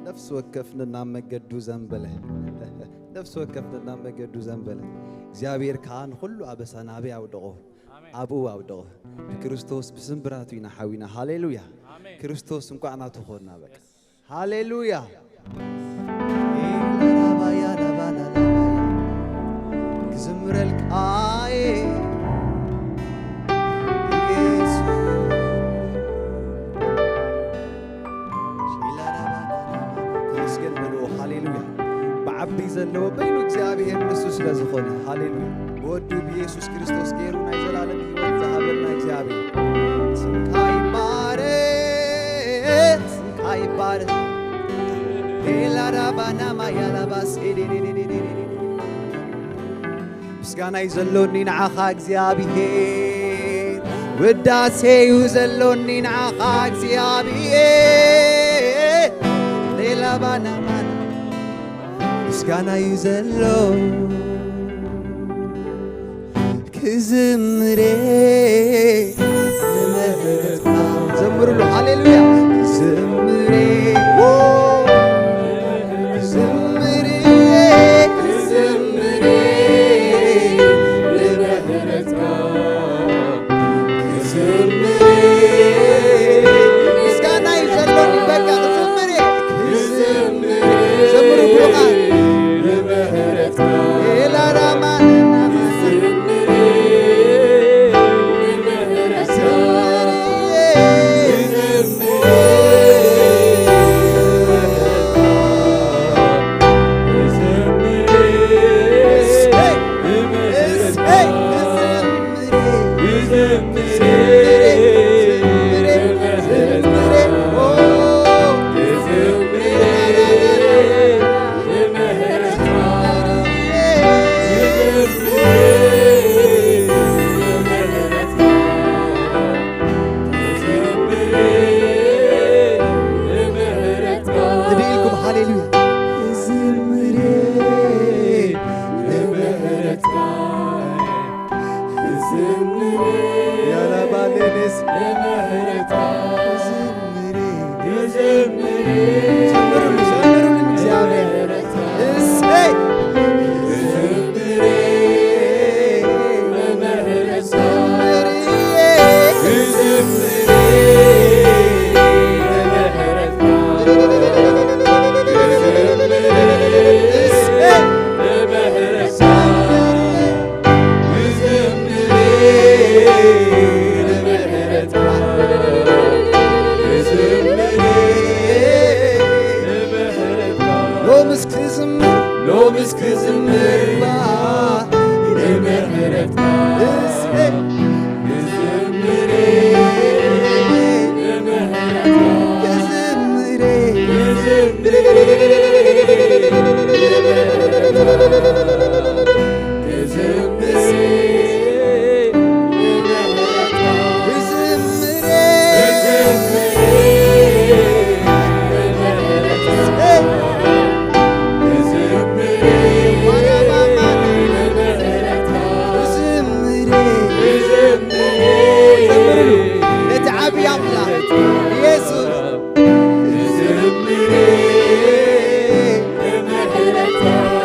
ነፍሲ ወከፍ ነናብ መገዱ ዘንበለ፣ ነፍሲ ወከፍ ነናብ መገዱ ዘንበለ፣ እግዚኣብሔር ከኣ ንኹሉ ኣበሳ ናበይ ኣውደቖ? ኣሜን። ኣብኡ ኣውደቖ። ብክርስቶስ ብስምብራቱ ኢና ሓዊና። ሃሌሉያ። ኣሜን። ክርስቶስ እንኳዕ ናቱ ኾንና በቃ። ሃሌሉያ። ክዝምረልካ እየ ኢየሱስ። ተመስገን በልዎ። ሃሌሉያ። ብዓቢ ዘለዎ በይኑ እግዚኣብሔር ንሱ ስለ ዝኾነ። ሃሌሉያ። ብወዱ ብኢየሱስ ክርስቶስ ገይሩ ናይ ዘላለም ህይወት ዝሃበና እግዚኣብሔር። ስምካ ይባረክ፣ ስምካ ይባረክ። ሌላ ራባና ማያላባስ ምስጋና እዩ ዘሎኒ ንዓኻ እግዚኣብሔር፣ ውዳሴ እዩ ዘሎኒ ንዓኻ እግዚኣብሔር። ሌላ ባና ማና ምስጋና እዩ ዘሎ ክዝምሬ ንምህረትካ። ዘምሩሉ ሃሌሉያ። ክዝምሬ ክዝምሬ ክዝምሬ ንምህረትካ። ክዝምሬ ምስጋና እዩ ዘሎኒ በቃ ክዝምሬ ክዝምሬ። ዘምሩ ብሉዓት። ንምህረትካ። ኤላራማ ሃሌሉያ። ዝምሬ ንምህረትካ። ዝምሬ ያላባሌኔስ ንምህረትካ። ዝምሬ ዝምሬ ዘምሩሉ፣ ዘምሩሉ ንእግዚኣብሔር። እሰይ። ዝምሬ ንምህረትካ። ዝምሬ ንምህረትካ። ዝምሬ እሰይ። ንምህረትካ። ሎምስ ክዝምር፣ ሎምስ ክዝምር ባ ንምህረትካ። እሰይ። ክዝምር፣ ክዝምር፣ ክዝምር። ነቲ ዓብዪ ኣምላኽ ኢየሱስ።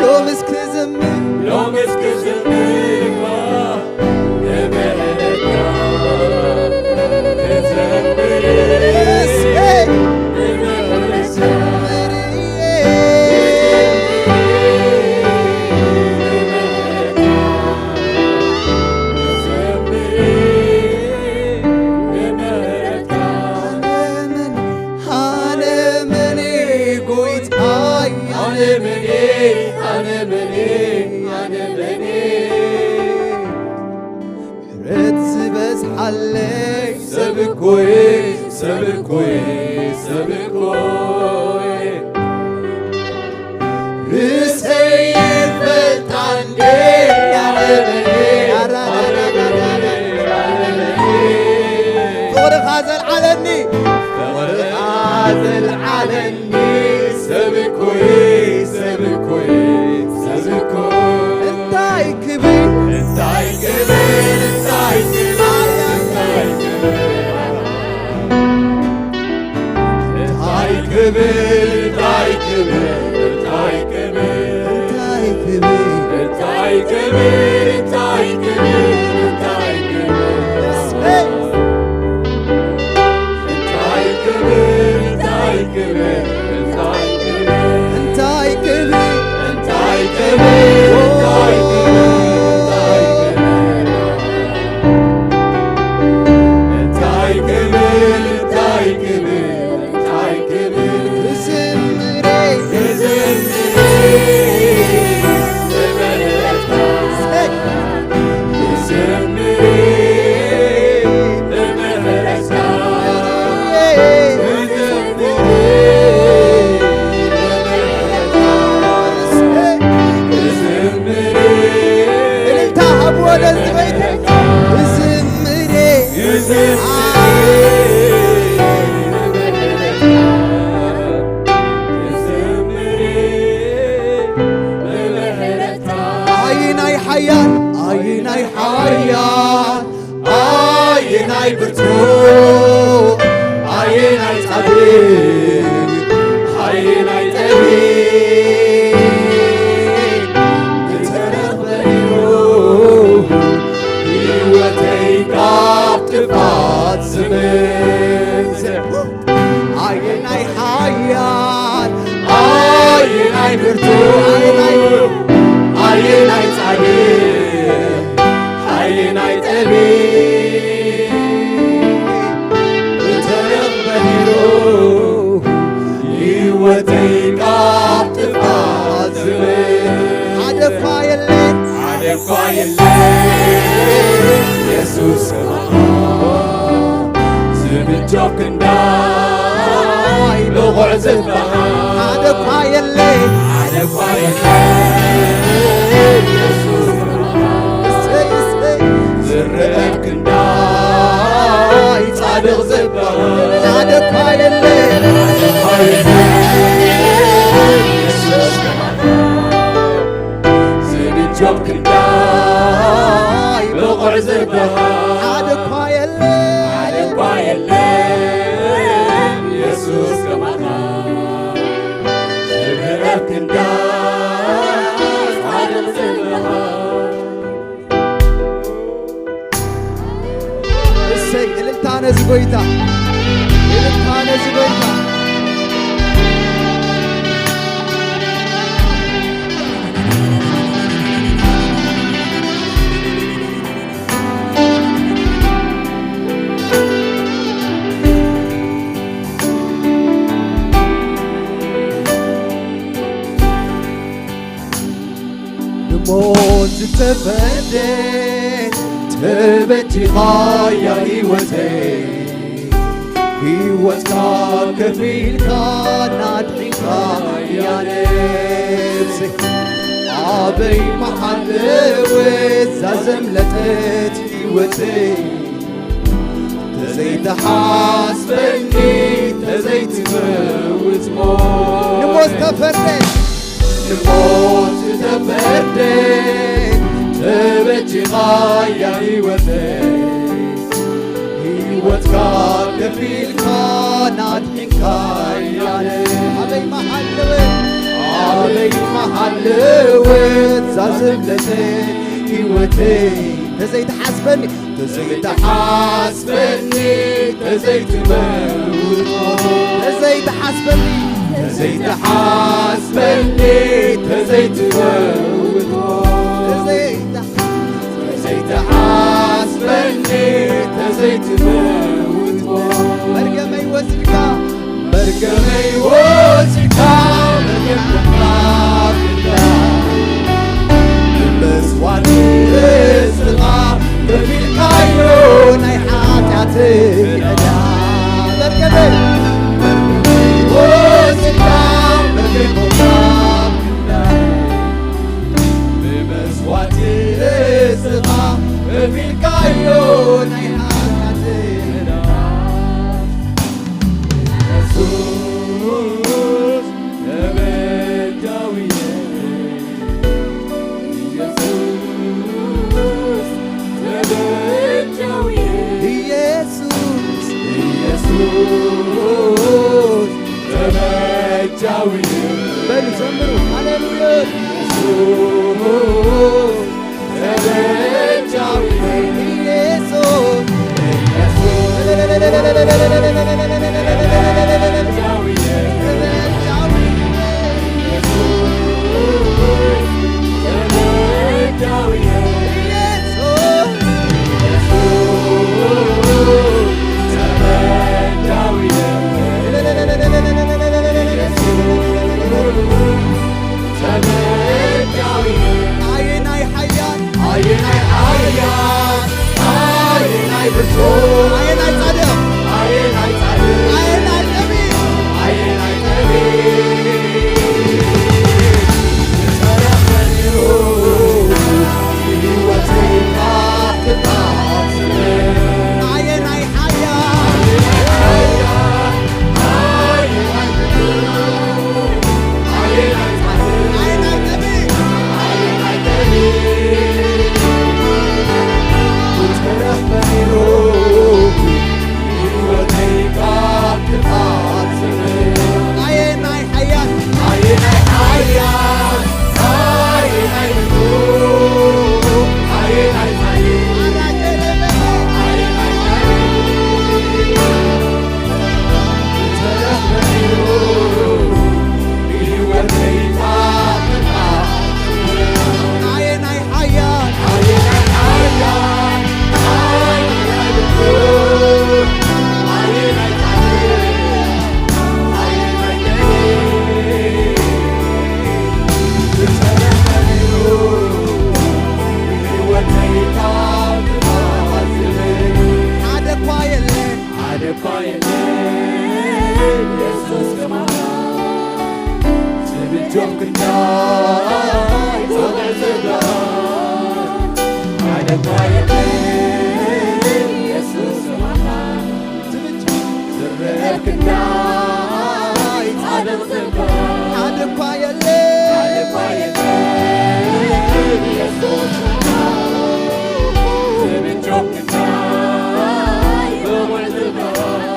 ሎምስ ክዝምር፣ ሎምስ ክዝምር እባ ንምህረትካ። ክዝምር፣ እሰይ። ሃለመኔ ጎይታይ፣ ሃለመኔ፣ ሃለመኔ፣ ሃለመኔ። ምሕረት ዝበዝሓለይ ሰብ እኮየ፣ ሰብ እኮየ፣ ሰብ እኮየ። ርእሰይ ይፈልጣ እንዴ፣ ሃለመኔ፣ ሃለመኔ፣ ሃለመኔ። ፍቕርኻ ዘልዓለኒ፣ ፍቕርኻ ዘልዓለኒ። ሰብ እኮየ፣ ሰብ እኮየ፣ ሰብ እኮ። እንታይ ክብል፣ እንታይ ክብል፣ እንታይ ክብል፣ እንታይ ክብል። እንታይ ክብል፣ ሓያል ኣየናይ ሓያል ኣየናይ ብርቱ ኣየናይ ጻድቅ ኣየናይ ጠቢብ እንተረኽበ ነይሩ ህይወተይ ካብ ጥፋት ዝምንዝዕ ኣየናይ ሓያል ኣየናይ ብርቱ ኣየናይ ኣየናይ ጻድቅ ኣየናይ ጠቢብ እንተረኽበ ነይሩ ህይወተይ ካብ ጥፋት ዝብል ሓደ እኳ የለን ሓደ እኳ የለን የሱስ ዝብጆ ክንዳይ ብቑዕ ዝበሃል ሓደ እኳ የለን ሓደ እኳ የለን የሱስ እሰይ እሰይ ዝረአ ክንዳይ ጻድቕ ዝበሃል ሓደ እኳ የለን ሓደ እኳ የለን የሱስ ዝብጆ ክንዳይ ብቑዕ ዝበሃል ሓደ እኳ የለን ሓደ እኳ የለን የሱስ ከማኻ ዝብህር ክንዳይ ጻድቕ ዝበሃል እሰይ እልልታ ነዚ ጎይታ እልልታ ነዚ ጎይታ ንሞት ዝተፈርደ ተበጂኻያ ህይወተይ ህይወትካ ከፊልካ ናድሒንካ ያነብስ ኣበይ መሓለወት ዛዘምለጠት ህይወተይ ተዘይተሓስበኒ ተዘይትመውት ሞ ንሞት ተፈርደ ንሞት ተፈርደ ተበጂኻያ ህይወተይ ህይወትካ ከፊልካ ናድሒንካ ያለ ኣበይ መሃለወ ኣበይ መሃለወ ዛዘምለተ ህይወተይ ተዘይተሓስበኒ ተዘይተሓስበኒ ተዘይትመውት ሞት ተዘይተሓስበኒ ተዘይተሓስበኒ ተዘይትመውት ሞት ተዘይተሓስበኒ ተዘይትመውት ሞት መርገመይ ወሲድካ መርገመይ ወሲድካ መርገም ተኻፊልካ ብመስዋእቲ ርእስኻ ከፊልካዮ ናይ ሓጢኣተይ ዕዳ መርገመይ መርገመይ ወሲድካ መርገም ተኻፊልካ ብመስዋእቲ ርእስኻ ከፊልካዮ ናይ ሓጢኣተይ ዕዳ በሉ ዘምሩ ሃሌሉያ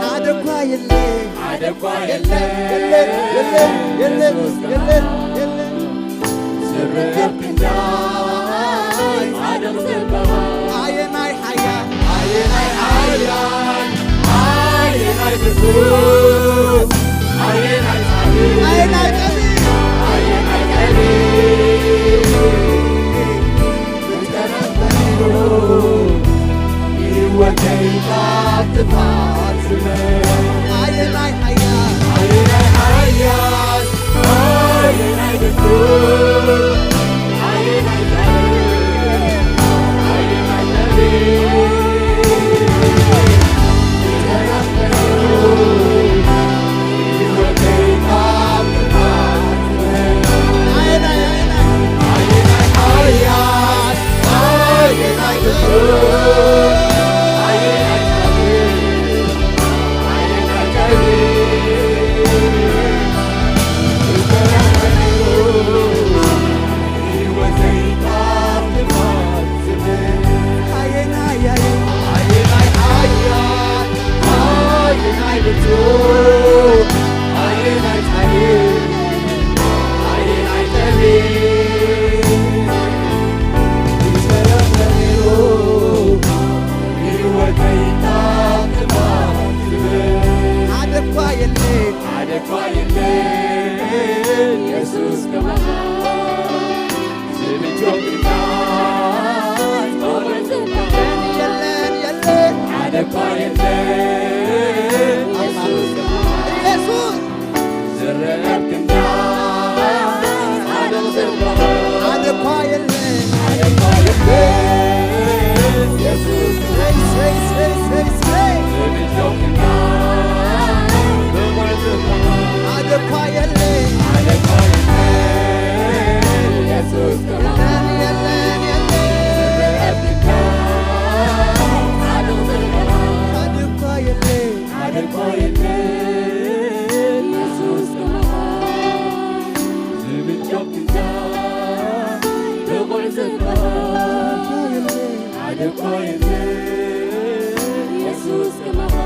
ሓደ እኳ የለ። ሓደ እኳ የለ። የለ፣ የለ፣ የለ፣ የለ፣ የለ። ኣየናይ ሓያል፣ ኣየናይ ሓያል፣ ኣየናይ ብርቱዕ፣ ኣየናይ ጻድቕ፣ ኣየናይ ጠቢብ፣ ኣየናይ ጠቢብ፣ ብጸሎት መሪሩ ህይወተይ ካብ ጥፍኣት ዝመልስ። ኣየናይ ሓያል፣ ኣየናይ ሓያል፣ ሓደ እኳ የለን፣ ሓደ እኳ የለን፣ ኢየሱስ ከማኻ ዝምጆ ክንዳይ፣ የለን፣ የለን፣ ሓደ እኳ የለን፣ ኢየሱስ ከማኻ ኢየሱስ ዝረከብ ክንዳይ፣ ሓደ እኳ የለን፣ ሓደ እኳ የለን፣ ኢየሱስ ሰይ፣ ሰይ፣ ሰይ፣ ሰይ፣ ሰይ። ዝምጆ ክንዳይ፣ ሓደ እኳ የለን፣ ሓደ እኳ የለን፣ ኢየሱስ የለን፣ የለን፣ የለን። ሓደ እኳ የለን፣ ሓደ እኳ የለን፣ ኢየሱስ ከማኻ ዝምጆ ክንዳይ፣ ብቑዕ ዘብልኻ ሓደ እኳ የለን፣ ኢየሱስ ከማኻ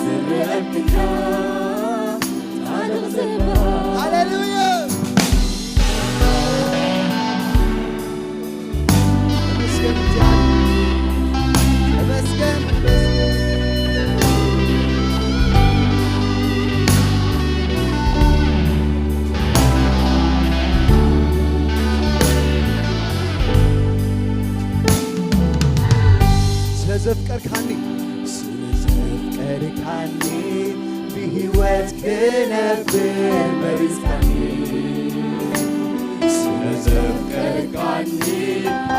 ዝረከብ ክንዳይ፣ ጻድቕ ዘብልኻ። ሃሌሉያ። ተመስገን እግዚኣብሔር። ተመስገን፣ ተመስገን። ስለ ዘፍቀርካኒ፣ ስለ ዘፍቀርካኒ፣ ብህይወት ክነብር መሪጽካኒ። ስለ ዘፍቀርካኒ፣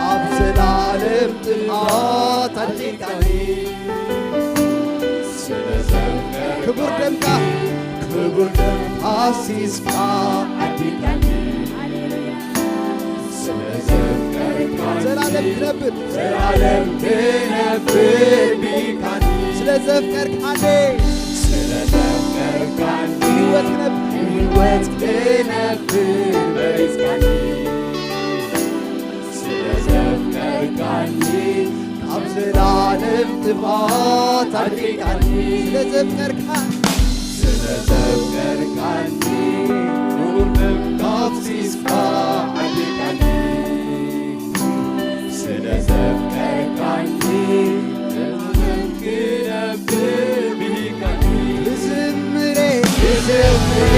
ኣብ ዘላለም ጥምቀት ኣጥሚቕካኒ። ስለ ዘፍቀርካኒ፣ ክቡር ደምካ፣ ክቡር ደም ኣፍሲስካ ዓዲግካኒ። ስለ ዘፍቀርካኒ፣ ዘላለም ክነብር፣ ዘላለም ክነብር ብኢድካኒ። ስለ ዘፍቀርካኒ፣ ስለ ዘፍቀርካኒ፣ ህይወት ክነብር፣ ህይወት ክነብር መሪጽካኒ። ስለ ዘፍቀርካኒ፣ ካብ ዘላለም ጥፍኣት ኣድሒንካኒ። ስለ ዘፍቀርካ፣ ስለ ዘፍቀርካኒ፣ ክቡር ደምካ ኣፍሲስካ ዓዲግካኒ። ስለ ዘፍቀርካኒ፣ ዘላለም ክነብር ብሂግካኒ። ክዝምር፣ ክዝምር።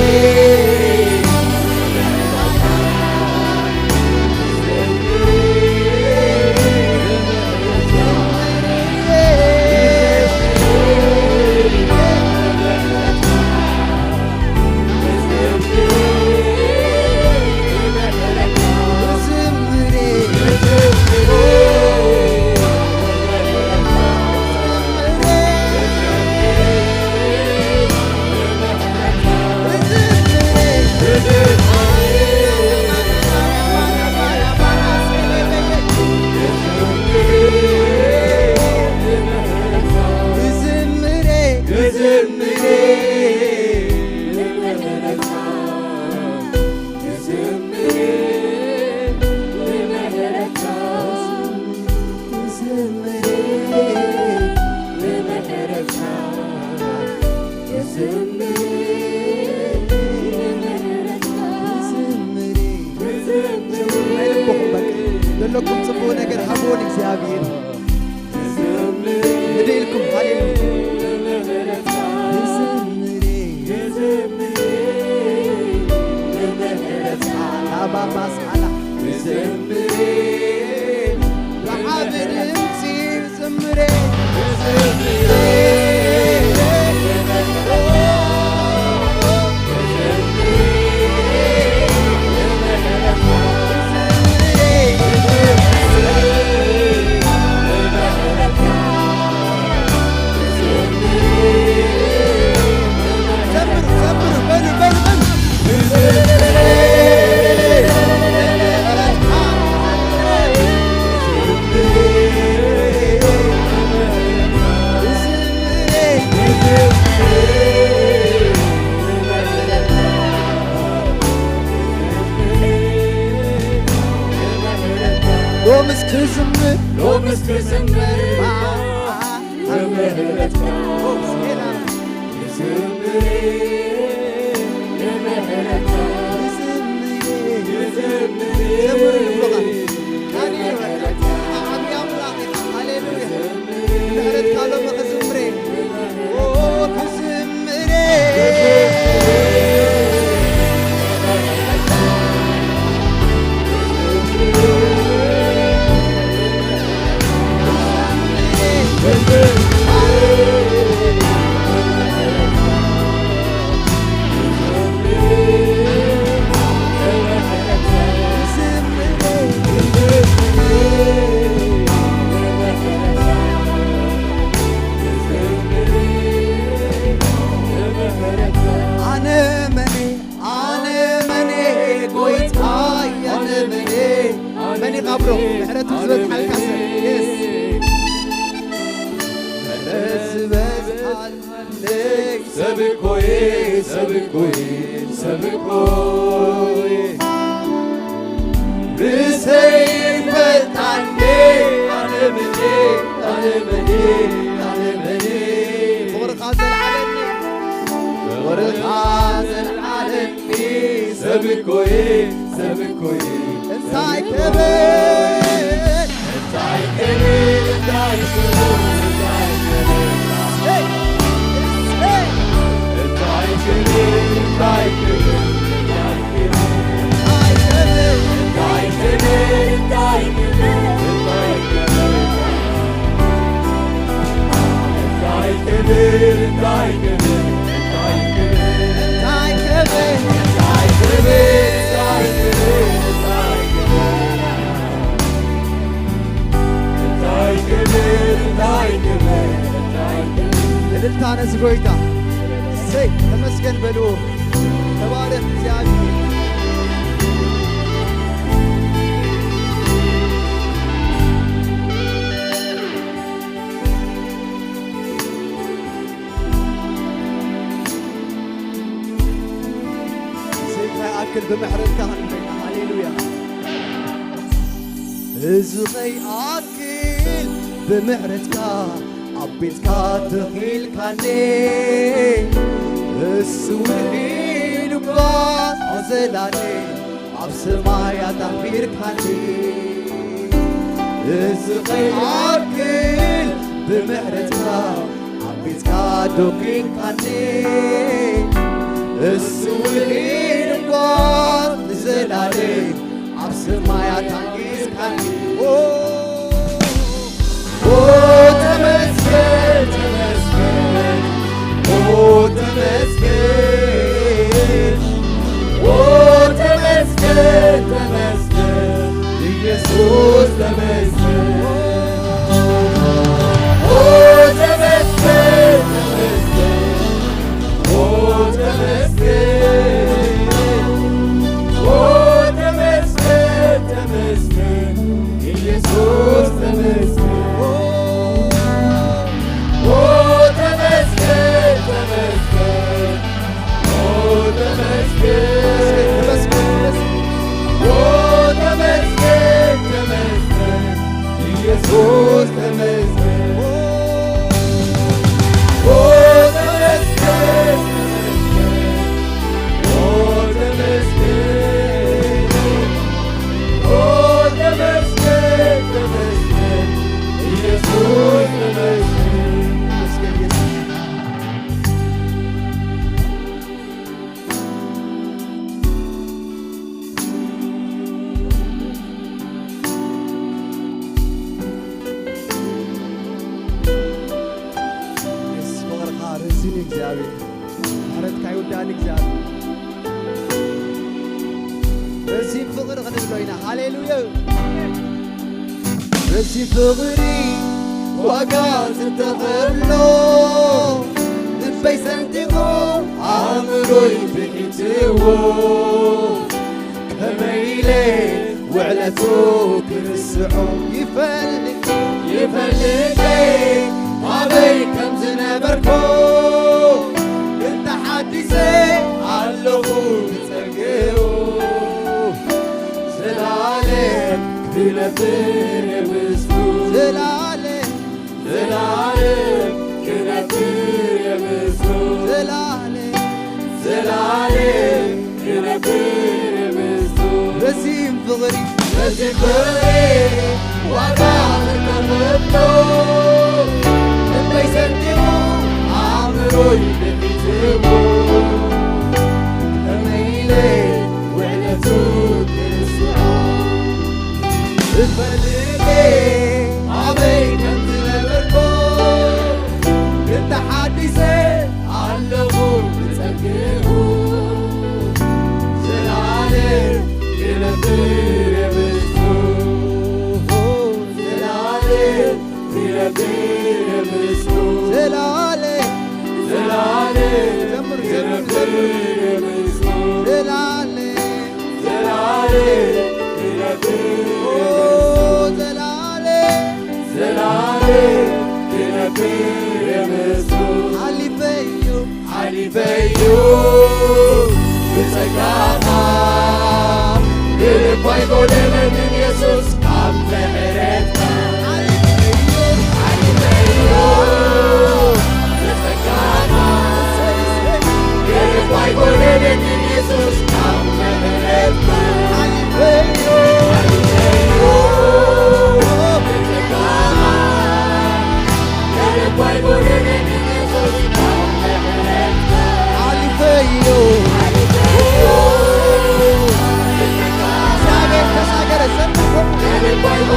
ዘለኩም ጽቡቕ ነገር ሃብዎ ንእግዚኣብሔር። ንደይ ኢልኩም፣ ሃሌሉያ። ላባባስ ኣላ። ብዓቢ ድምጺ ዝምሬ። ዘምሩ፣ ዘምሩ፣ በሉ፣ በሉ፣ በሉ። ሎምስ ክዝምር፣ ሎምስ ክዝምር፣ ብምህረትካ ክዝምር፣ ብምህረትካ ክዝምር። ዘምሩ ንብሎኻ። ሃሌሉያ። ዓብዪ ኣምላኽ ኢኻ። ሃሌሉያ። ምሕረትካ ሎሚ ክዝምሬ። ኦ፣ ክዝምሬ። ኣነ መኔ፣ ኣነ መኔ፣ ጎይታይ፣ ኣነ መኔ። መኔ ካብሮ፣ ምሕረቱ ዝበዝሓልካ ሰብ። የስ። ምሕረት ዝበዝሓልካ ሰብ እኮ እየ፣ ሰብ እኮ እየ፣ ሰብ እኮ እየ። ብሰይ ፈጣኔ ኣነ መኔ፣ ኣነ መኔ፣ ኣነ መኔ። ፍቕርኻ ዘልዓለኒ፣ ፍቕርኻ ዘልዓለኒ ሰብ እኮ እየ፣ ሰብ እኮ እየ። እንታይ ክብል፣ እንታይ ክብል፣ እንታይ ክብል፣ እንታይ ክብል። ሄይ! ሄይ! እንታይ ክብል፣ እንታይ ክብል፣ እንታይ ክብል። እንታይ ክብል፣ እንታይ ክብል፣ እንታይ ክብል። እንታይ ክብል፣ እንታይ ክብል፣ እንታይ ክብል። እንታይ ክብል፣ እንታይ ክብል፣ እንታይ ክብል። እንታይ ክብል፣ እንታይ ክብል፣ እንታይ ክብል። እልልታ ነዚ ጎይታ። እሰይ፣ ተመስገን በልዎ። ተባረኽ እግዚኣብሔር። እሰይ፣ እንታይ ይኣክል ብምሕረትካ ክንደና። ሃሌሉያ። እዚ ኸይኣክል ብምሕረትካ ኣብ ቤትካ ተኺልካኒ፣ እሱ ውሒድ እኳ ንዘላለም ኣብ ሰማያት ኣኽቢርካኒ። እዚ ኸይኣክል ብምሕረትካ ኣብ ቤትካ ዶኪንካኒ፣ እሱ ውሒድ እኳ ንዘላለም ኣብ ሰማያት ኣንጊስካኒ። ኦ፣ ኦ፣ ተመስገን፣ ተመስገን፣ ኦ፣ ተመስገን፣ ኦ፣ ተመስገን፣ ተመስገን፣ ኢየሱስ ተመስገን። ኦ፣ ተመስገን፣ ተመስገን፣ ኦ፣ ተመስገን፣ ኦ፣ ተመስገን፣ ተመስገን፣ ኢየሱስ ተመስገን። ኦ፣ ተመስገን፣ ተመስገን፣ ኦ፣ ተመስገን፣ ተመስገን፣ ተመስገን፣ ኦ፣ ተመስገን፣ ተመስገን፣ ምሕረትካ ይውዳእኒ እግዚኣብሔር። በዚ ፍቕሪ ክንብሎ ኢና። ሃሌሉያ። በዚ ፍቕሪ ዋጋ ዝተኸፍሎ፣ ልበይ ሰንጢቑ ኣእምሮይ ብሒትዎ፣ ከመይ ኢለ ውዕለቱ ክርስዖ ይፈልጥ፣ ይፈልጥ ኣበይ ከም ዝነበርኩ፣ ግን ተሓዲሰ ኣለኹ ብጸግኡ። ዘላለም ክነብር የምስቱ። ዘላለም፣ ዘላለም ክነብር የምስቱ። ዘላለም፣ ዘላለም ክነብር የምስቱ። በዚህም ፍቕሪ፣ በዚህም ፍቕሪ ዋጋ ዝተኸፍሎ፣ ልበይ ሰንጢቑ ኣእምሮይ ብሒትዎ፣ ከመይ ኢለ ውዕለቱ ክርስዖ እፈልጥ ኣበይ ከም ዝነበርኩ፣ ግን ተሓዲሰ ኣለኹ ብጸግኡ። ዘላለም ክነብር የምስቱ። ዘላለም ክነብር የምስቱ። ዘላለም፣ ዘላለም ዘምር፣ ዘምር፣ ክነብር የምስቱ። ዘላለም፣ ዘላለም ክነብር ኦ፣ የምስቱ። ዘላለም፣ ዘላለም ክነብር የምስቱ። ሓሊፈዮ፣ ሓሊፈዮ ብጸጋኻ፣ ምንም ኣይጎደለንን የሱስ ካብ ምሕረትካ። ሓሊፈዮ፣ ሓሊፈዮ ብጸጋኻ፣ ምንም ኣይጎደለንን የሱስ ካብ ምሕረትካ። ሓሊፈዮ፣ ሓሊፈዮ ብጸጋኻ፣ ሓሊፈዮ። እግዚኣብሔር ተሻገረ፣ ዘምር። ሓሊፈዮ።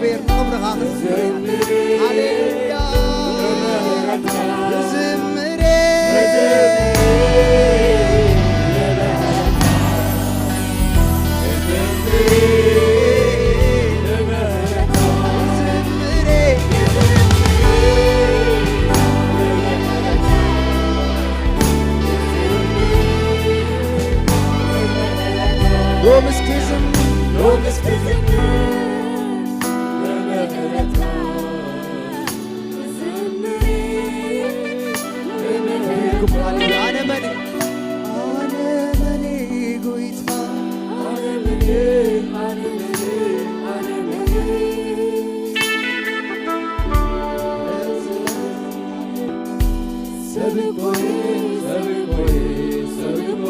ክብርኻ ክንዝምር ኢና። ሃሌሉያ። ክዝምር። ሎምስ ክዝምር። ሎምስ ክዝምር። ኣነ መን፣ ኣነ መን ጎይታ፣ ኣነ መን፣ ኣነ መን፣ ኣነ መን። ሰብ እኮ፣ ሰብ እኮ፣ ሰብ እኮ።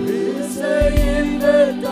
ብሰይን በቃ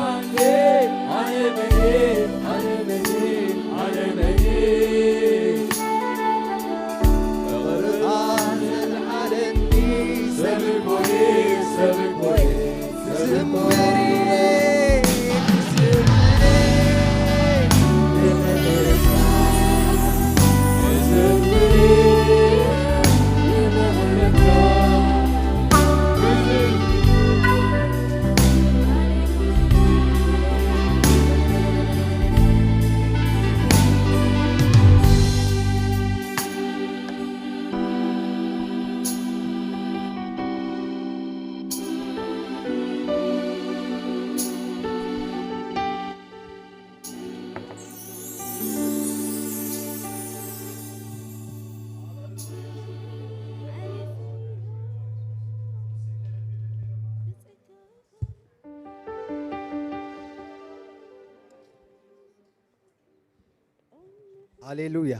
ሃሌሉያ።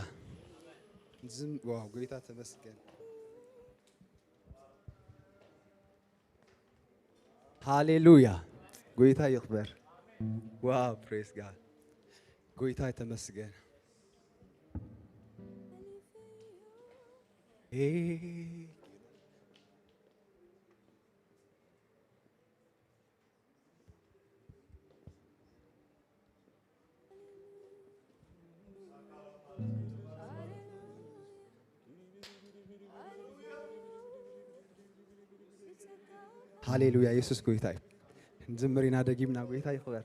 ዝም-፣ ዋው፣ ጎይታ ተመስገን። ሃሌሉያ። ጎይታ ይኽበር። ዋው፣ ፕሬዝ ጋድ። ጎይታ ተመስገን። ሃሌሉያ፣ የሱስ ጎይታ እዩ። ክንዝምር ኢና ደጊምና፣ ጎይታ ይኽበር።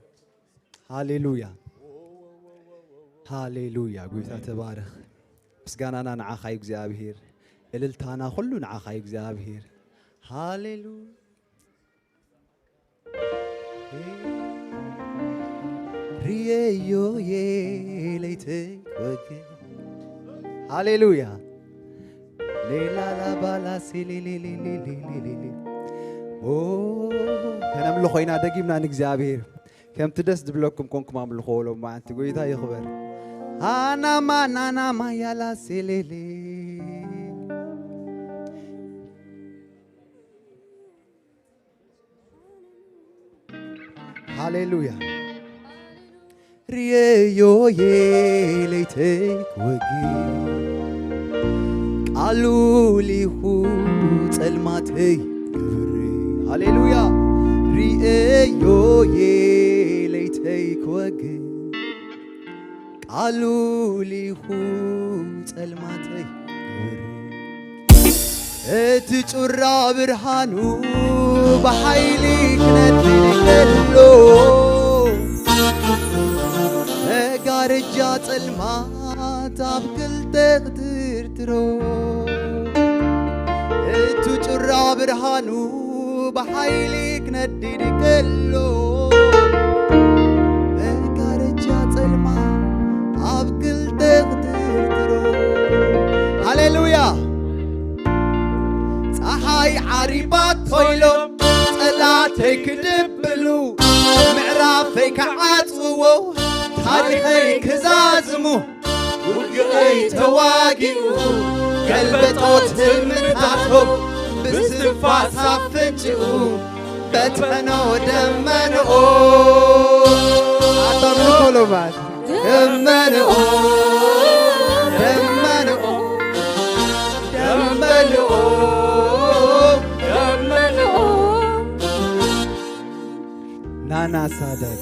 ሃሌሉያ፣ ሃሌሉያ፣ ጎይታ ተባረኽ። ምስጋናና ንዓኻ እዩ እግዚኣብሔር፣ እልልታና ኩሉ ንዓኻ እዩ እግዚኣብሔር። ሃሌሉያ። ርየዮ የለይተይ ወገ። ሃሌሉያ። ሌላላባላ ሴሌሌሌሌሌሌሌ። ኦ፣ ከነምልኾ ኢና ደጊምና ንእግዚኣብሔር። ከምቲ ደስ ዝብለኩም ኮንኩም ኣምልኾ፣ ሎም መዓንቲ ጎይታ ይኽበር። ሃናማ ናናማ ያላ ሴሌሌ። ሃሌሉያ። ርየዮ የለይተይ ክወግእ፣ ቃሉ ሊኹ ጸልማተይ ክብሪ። ሃሌሉያ። ርየዮ የለይተይ ክወግእ፣ ቃሉ ሊኹ ጸልማተይ ክብሪ። እቲ ጩራ ብርሃኑ ብሓይሊ ክነድድ ከሎ፣ መጋረጃ ጸልማት ኣብ ክልተ ክትርትሮ። እቲ ጩራ ብርሃኑ ብሓይሊ ክነድድ ከሎ፣ መጋረጃ ጸልማት ኣብ ክልተ ክትርትሮ። ሃሌሉያ። ጸሓይ ዓሪባቶ ኢሎም ጸላተይ ክድብሉ፣ ምዕራፈይ ክዓጽዎ፣ ታሪኸይ ክዛዝሙ፣ ውግኣይ ተዋጊኡ፣ ገልበጦት ህልምታቶም፣ ብስትንፋስ ኣፍንጭኡ፣ በተኖ ደመንኦ። ኣታ ምን ኮሎማት? ደመንኦ፣ ደመንኦ፣ ደመንኦ፣ ደመንኦ። ናና ሳዳዳ።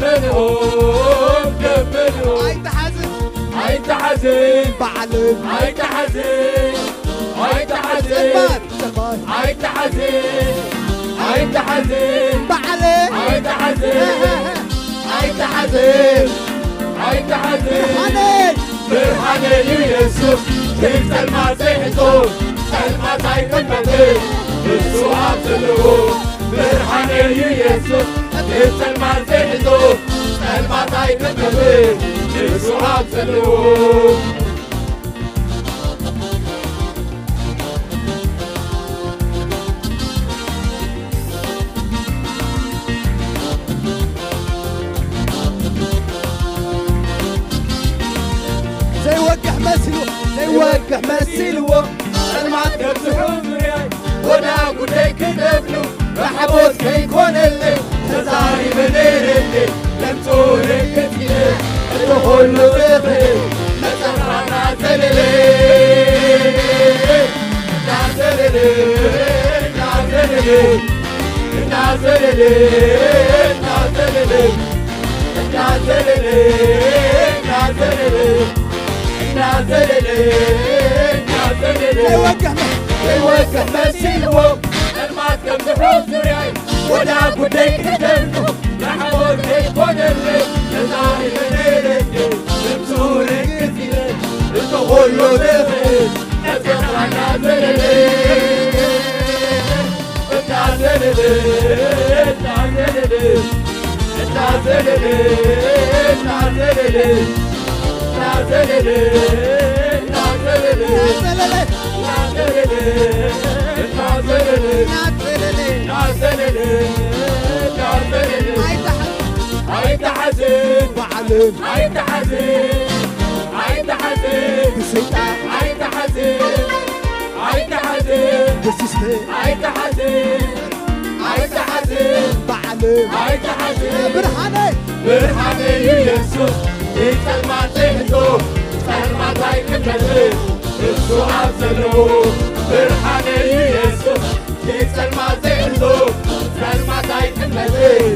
ደመንኦም ደመንኦም ኣይትሓዝን ኣይትሓዝን በዓልን ኣይትሓዝን ኣይትሓዝን ጸልማት ጸልማት ኣይትሓዝን ኣይትሓዝን በዓል ኣይትሓዝን ኣይትሓዝን ኣይትሓዝን ብርሃነይ ብርሃነ እዩ የሱስ ብጸልማት ዘይሕዞ ጸልማት ኣይቅመጥን እሱ ኣብ ዘለዎ ብርሃነ እዩ የሱስ ብጸልማት ዘይሕዞ ጸልማት ኣይቅመጥን እሱ ኣብ ዘለዎ ዘይወግሕ መሲሉ ዘይወግሕ መሲልዎ ጸልማት ከብዝሑ ዙርያይ ወዳ ጉዳይ ክደፍኑ ራሕቦት ከይኮነለይ ተዛሪበ ነይረለይ ለምጽኡ ርግጽ ኢለ እቲ ኹሉ ዝኽእል መጸኻና ዘለለ እናዘለለ እናዘለለ እናዘለለ እናዘለለ እናዘለለ እናዘለለ እናዘለለ እናዘለለ ዘይወግሕ መ- ዘይወግሕ መሲልዎ ጸልማት ከም ዝሑል ዙርያይ ወዳ ጉዳይ ክደልኩ ላሕቦት ዘይኮነለይ ተዛሪበ ነይረለይ ድምፁ ርግጽ ኢለ እቲ ኹሉ ዝኽእል መጸኻና ዘለለ ኣይትሓዝን በዓልን ኣይትሓዝን ኣይትሓዝን ብሰይጣን ኣይትሓዝን ኣይትሓዝን ብሲስተ ኣይትሓዝን ኣይትሓዝን በዓል ኣይትሓዝን ብርሃነይ ብርሃነይ እዩ የሱስ ብጸልማት ዘይሕዞ ጸልማት ኣይቅመጥን እሱ ኣብ ዘለዎ ብርሃነይ እዩ የሱስ ብጸልማት ዘይሕዞ ጸልማት ኣይቅመጥን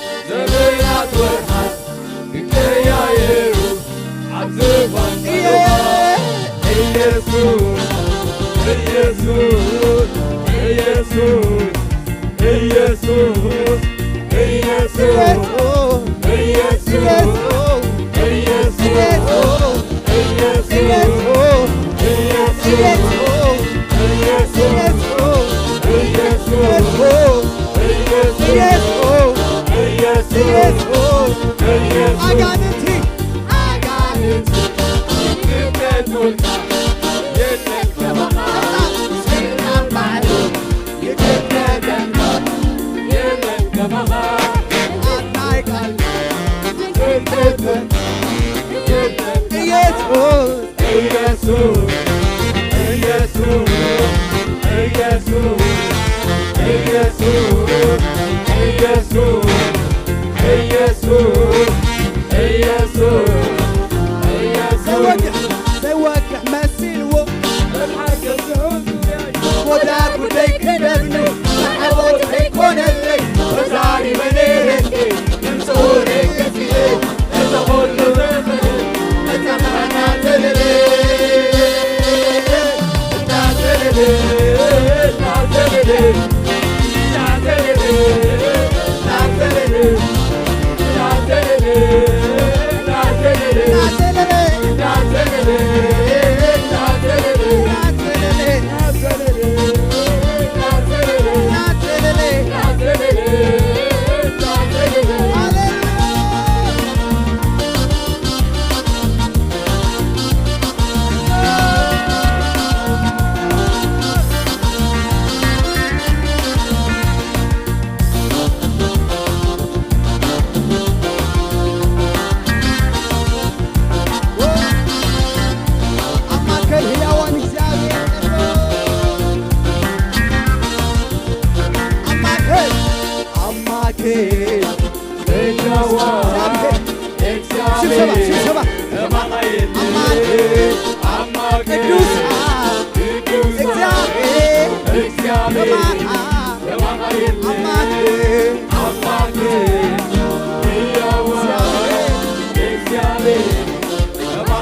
ዘመናት ወርሓት ክቀያየሩ ኣብ ዝፋን ኢየሱስ፣ ኢየሱስ፣ ኢየሱስ፣ ኢየሱስ፣ ኢየሱስ፣ ኢየሱስ፣ ኢየሱስ፣ ኢየሱስ፣ ኢየሱስ፣ ኢየሱስ፣ ኢየሱስ፣ ኢየሱስ፣ ኢየሱስ፣ ኢየሱስ፣ ኢየሱስ፣ አጋንንቲ፣ አጋንንቲ ይገዙልካ። የለም ከማኻ ሰይጣን ባዕሉ ይገዙልካ። የለም ከማኻ ኣናይ ቃል ኢየሱስ፣ ኢየሱስ፣ ኢየሱስ፣ ኢየሱስ፣ ኢየሱስ፣ ኢየሱስ፣ ኢየሱስ፣ ዘይወግሕ፣ ዘይወግሕ መሲልዎ። ወዳ ጉደይ ክደብኒ፣ ሓቦት ከይኮነለይ፣ ተዛሪበ ነይረ እንዴ፣ ድምፂ ሆነ ክፍለ፣ እዛ ኾሉ ዘመን፣ መጻኻና ተለለ፣ እናተለለ፣ እናተለለ፣ እናተለለ፣ እናተለለ፣ እናተለለ፣ እናተለለ፣ እናተለለ፣ እናተለለ፣ እናተለለ፣ ኣብ ማእከል ህያዋን እግዚኣብሔር፣ ኣብ ማእከል፣ ኣብ ማእከል ህያዋን እግዚኣብሔር፣ ሽብሸባ፣ ሽብሸባ። ኣብ ማእከል፣ ኣብ ማእከል ቅዱስ፣ ቅዱስ እግዚኣብሔር፣ እግዚኣብሔር፣ ኣብ ማእከል፣ ኣብ ማእከል ህያዋን እግዚኣብሔር፣ ኣብ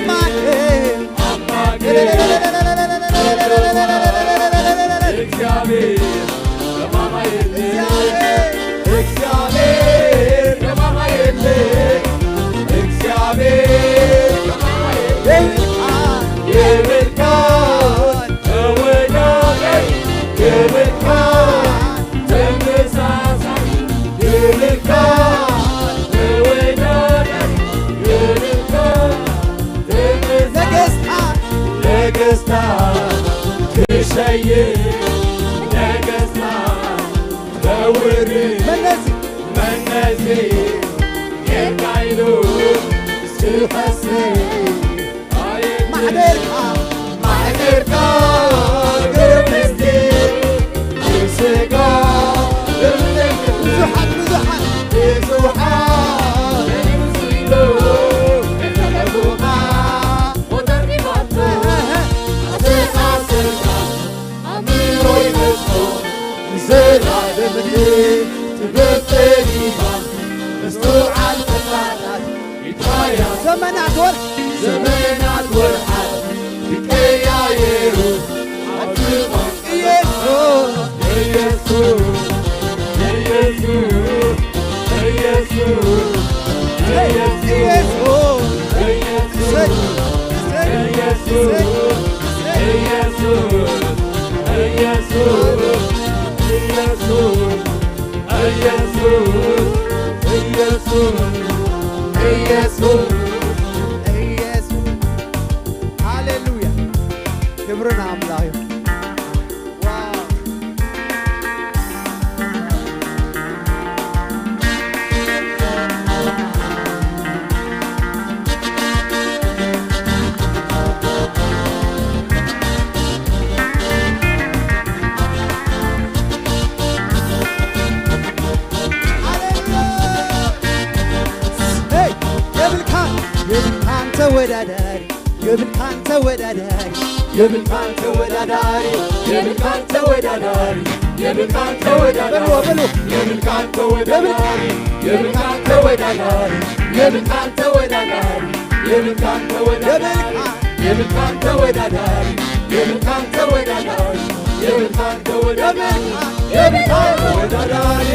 ማእከል ክሸይን ነገስታት ከውርድ መነዚ መነዚ ጌርካ ኢሉ ዝኸስብ ማሕደርካ ማሕደርካ ግርምቲ ብስጋ ብዙሓት ብዙሓት ብዙሓት ኢሉ ዝጠለቡኻ ቁጥር ይፈቱ ኣተሳሰብካ ኣእምሮ ይመስሎ ንዘላለም ምድሪ ጥበብ ጠቢባ ምስትውዓል ፈጣጣት ይትራያ ዘመናት ወር ዘመናት ወርሓት ይቀያየሩ ኣብ ዝቋም ኢየሱስ ኢየሱስ ኢየሱስ ኢየሱስ ኢየሱስ ኢየሱስ ኢየሱስ ኢየሱስ ኢየሱስ ኢየሱስ ኢየሱስ ኢየሱስ ሃሌሉያ ክብርን ኣምላኽ እዩ። ዋው። Hey! የብልካን የብልካን ተወዳዳሪ የብልካን ተወዳዳሪ የብልካን ተወዳዳሪ የብልካን ተወዳዳሪ የብልካን ተወዳዳሪ በሉ በሉ የብልካን ተወዳዳሪ የብልካን ተወዳዳሪ የብልካን ተወዳዳሪ የብልካን ተወዳዳሪ የብልካን ተወዳዳሪ የብልካን ተወዳዳሪ የብልካን ተወዳዳሪ የብልካን ተወዳዳሪ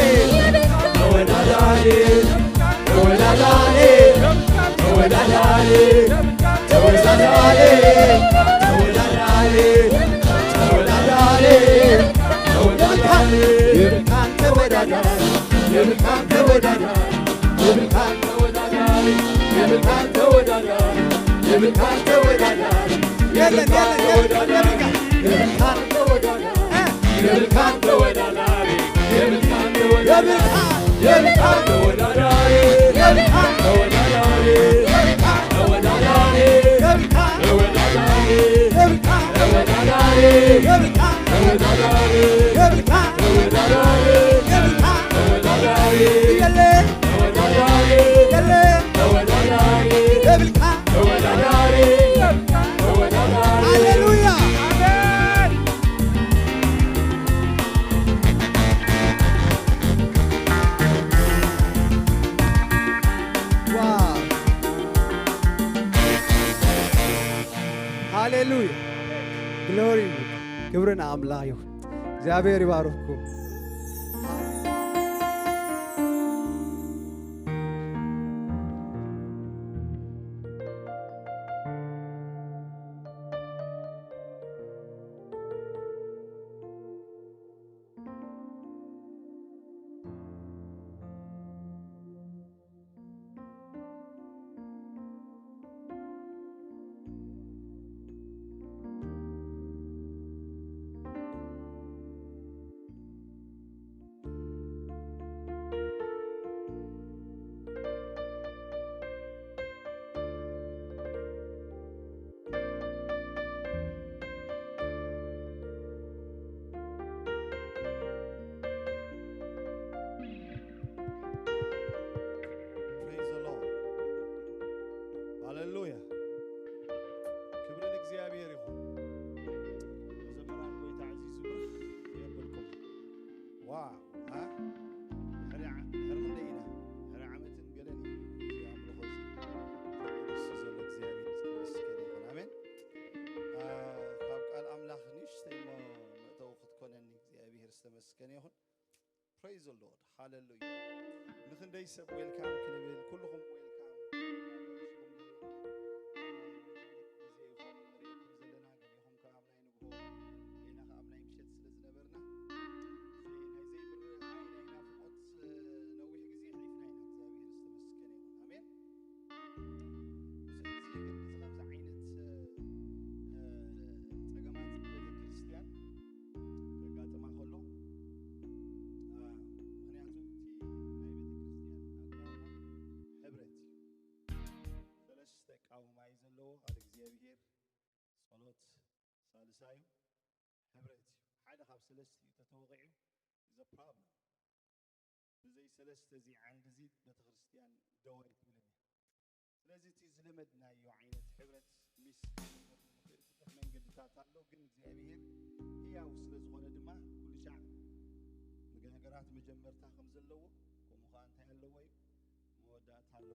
ተወዳዳሪ ተወዳዳሪ ተወዳዳሪ ተወዳዳሪ ተወዳዳሪ ተወዳዳሪ ተወዳዳሪ የብልካን ተወዳዳሪ የብልካን ተወዳዳሪ የብልካን ተወዳዳሪ የብልካን ተወዳዳሪ የብልካን ተወዳዳሪ የለን የለን የለን የብልካን የብልካን ተወዳዳሪ የብልካን ተወዳዳሪ የብልካን ተወዳዳሪ የብልካን የብልካን ተወዳዳሪ የብልካን ተወዳዳሪ የብልካን ተወዳዳሪ የብልካን ተወዳዳሪ የብልካን ተወዳዳሪ የብልካን ተወዳዳሪ የብልካን ተወዳዳሪ የብልካን ተወዳዳሪ የለ ተወዳዳሪ የለ ተወዳዳሪ የብልካ ተወዳዳሪ ተወዳዳሪ ሃሌሉያ አሜን። ዋው ሃሌሉያ ግሎሪ ክብርን ኣምላኽ ይኹን። እግዚኣብሔር ይባርክኩም። Praise the Lord. ሃሌሉያ። ክብሪ ንእግዚኣብሔር ይኹን። መዘምራን ጎይታ ኣዕዚዙ ብርኽ የብልኩም። ዋው፣ አ? ድሕሪ ዓ-፣ ድሕሪ ክንደይ ኢና? ድሕሪ ዓመትን ገለን እዩ እዚ ኣምልኾ እዚ። ንሱ ዘሎ እግዚኣብሔር ዝተመስገነ ይኹን። ኣሜን። አ፣ ካብ ቃል ኣምላኽ ንእሽተይ እሞ መእተዊ ክትኮነኒ እግዚኣብሔር ዝተመስገነ ይኹን። Praise the Lord. ሃሌሉያ። ንኽንደይ ሰብ ዌልካም ክንብል፣ ኩልኹም ዌልካም። ግዜ ኢኹም ንሪኢኩም ዘለና፣ ገሊኹም ከኣ ኣብ ናይ ንግሆ፣ ገሊና ከኣ ኣብ ናይ ምሸት ስለ ዝነበርና፣ እዚ ናይ ዘይምርኣይ ናይ ናፍቖት፣ እ፣ ነዊሕ ግዜ ኣሕሊፍና ኢና። እግዚኣብሔር ዝተመስገነ ይኹን። ኣሜን። ብዙሕ ግዜ ግን እዚ ከምዚ ዓይነት፣ እ፣ እ፣ ተቃውማ እዩ ዘለዎ። ቃል እግዚኣብሔር ጸሎት ሳልሳዩ ሕብረት እዩ። ሓደ ካብ ሰለስቲኡ ተተወቒዑ is a problem። ብዘይ ሰለስተ እዚ ዓንዲ እዚ ቤተክርስትያን ደው ኣይትብልን እያ። ስለዚ እቲ ዝለመድናዮ ዓይነት ሕብረት ሚስ ብዙሕ መንገድታት ኣሎ፣ ግን እግዚኣብሔር ህያው ስለ ዝኾነ ድማ ኩሉ ሻዕ ነገራት መጀመርታ ከም ዘለዎ ከምኡ ከዓ እንታይ ኣለዎ እዩ መወዳእታ ኣለዎ።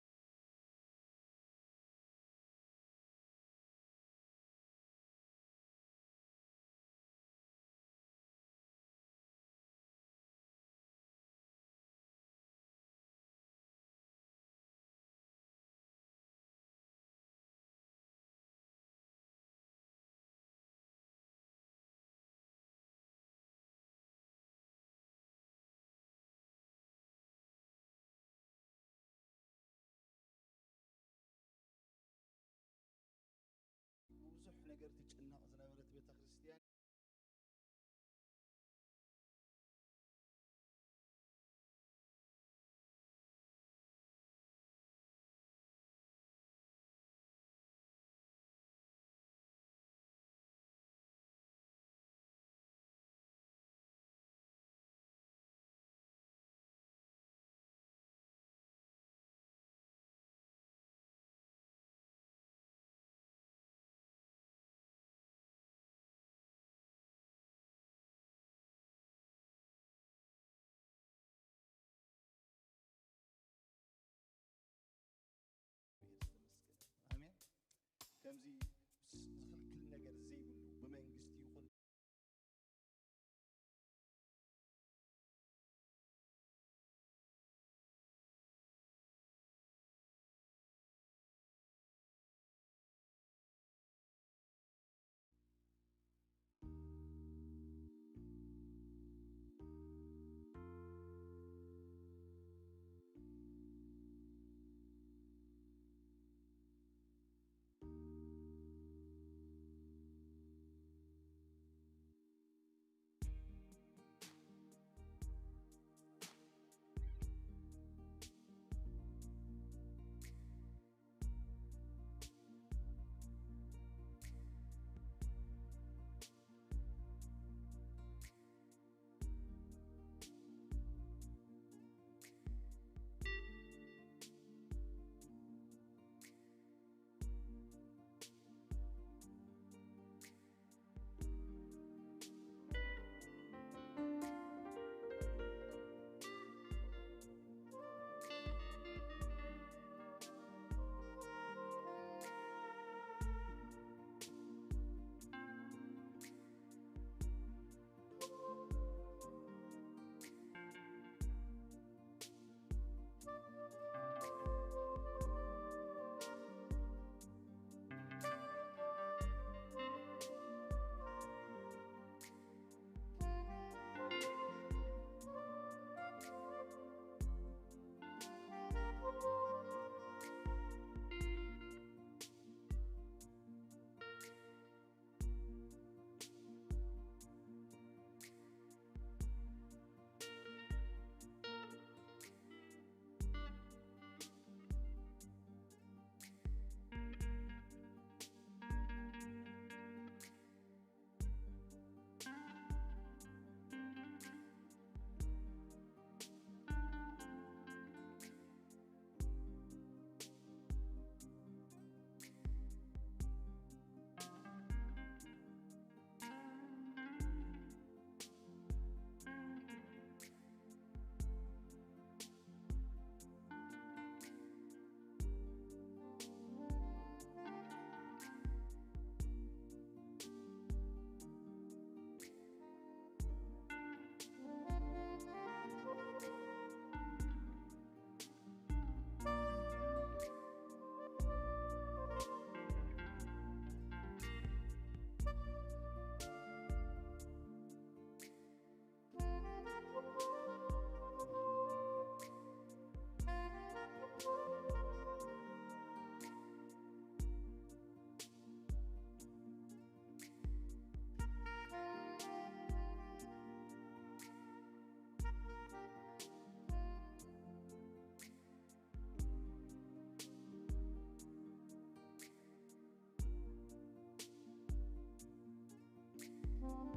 ከፊላዊ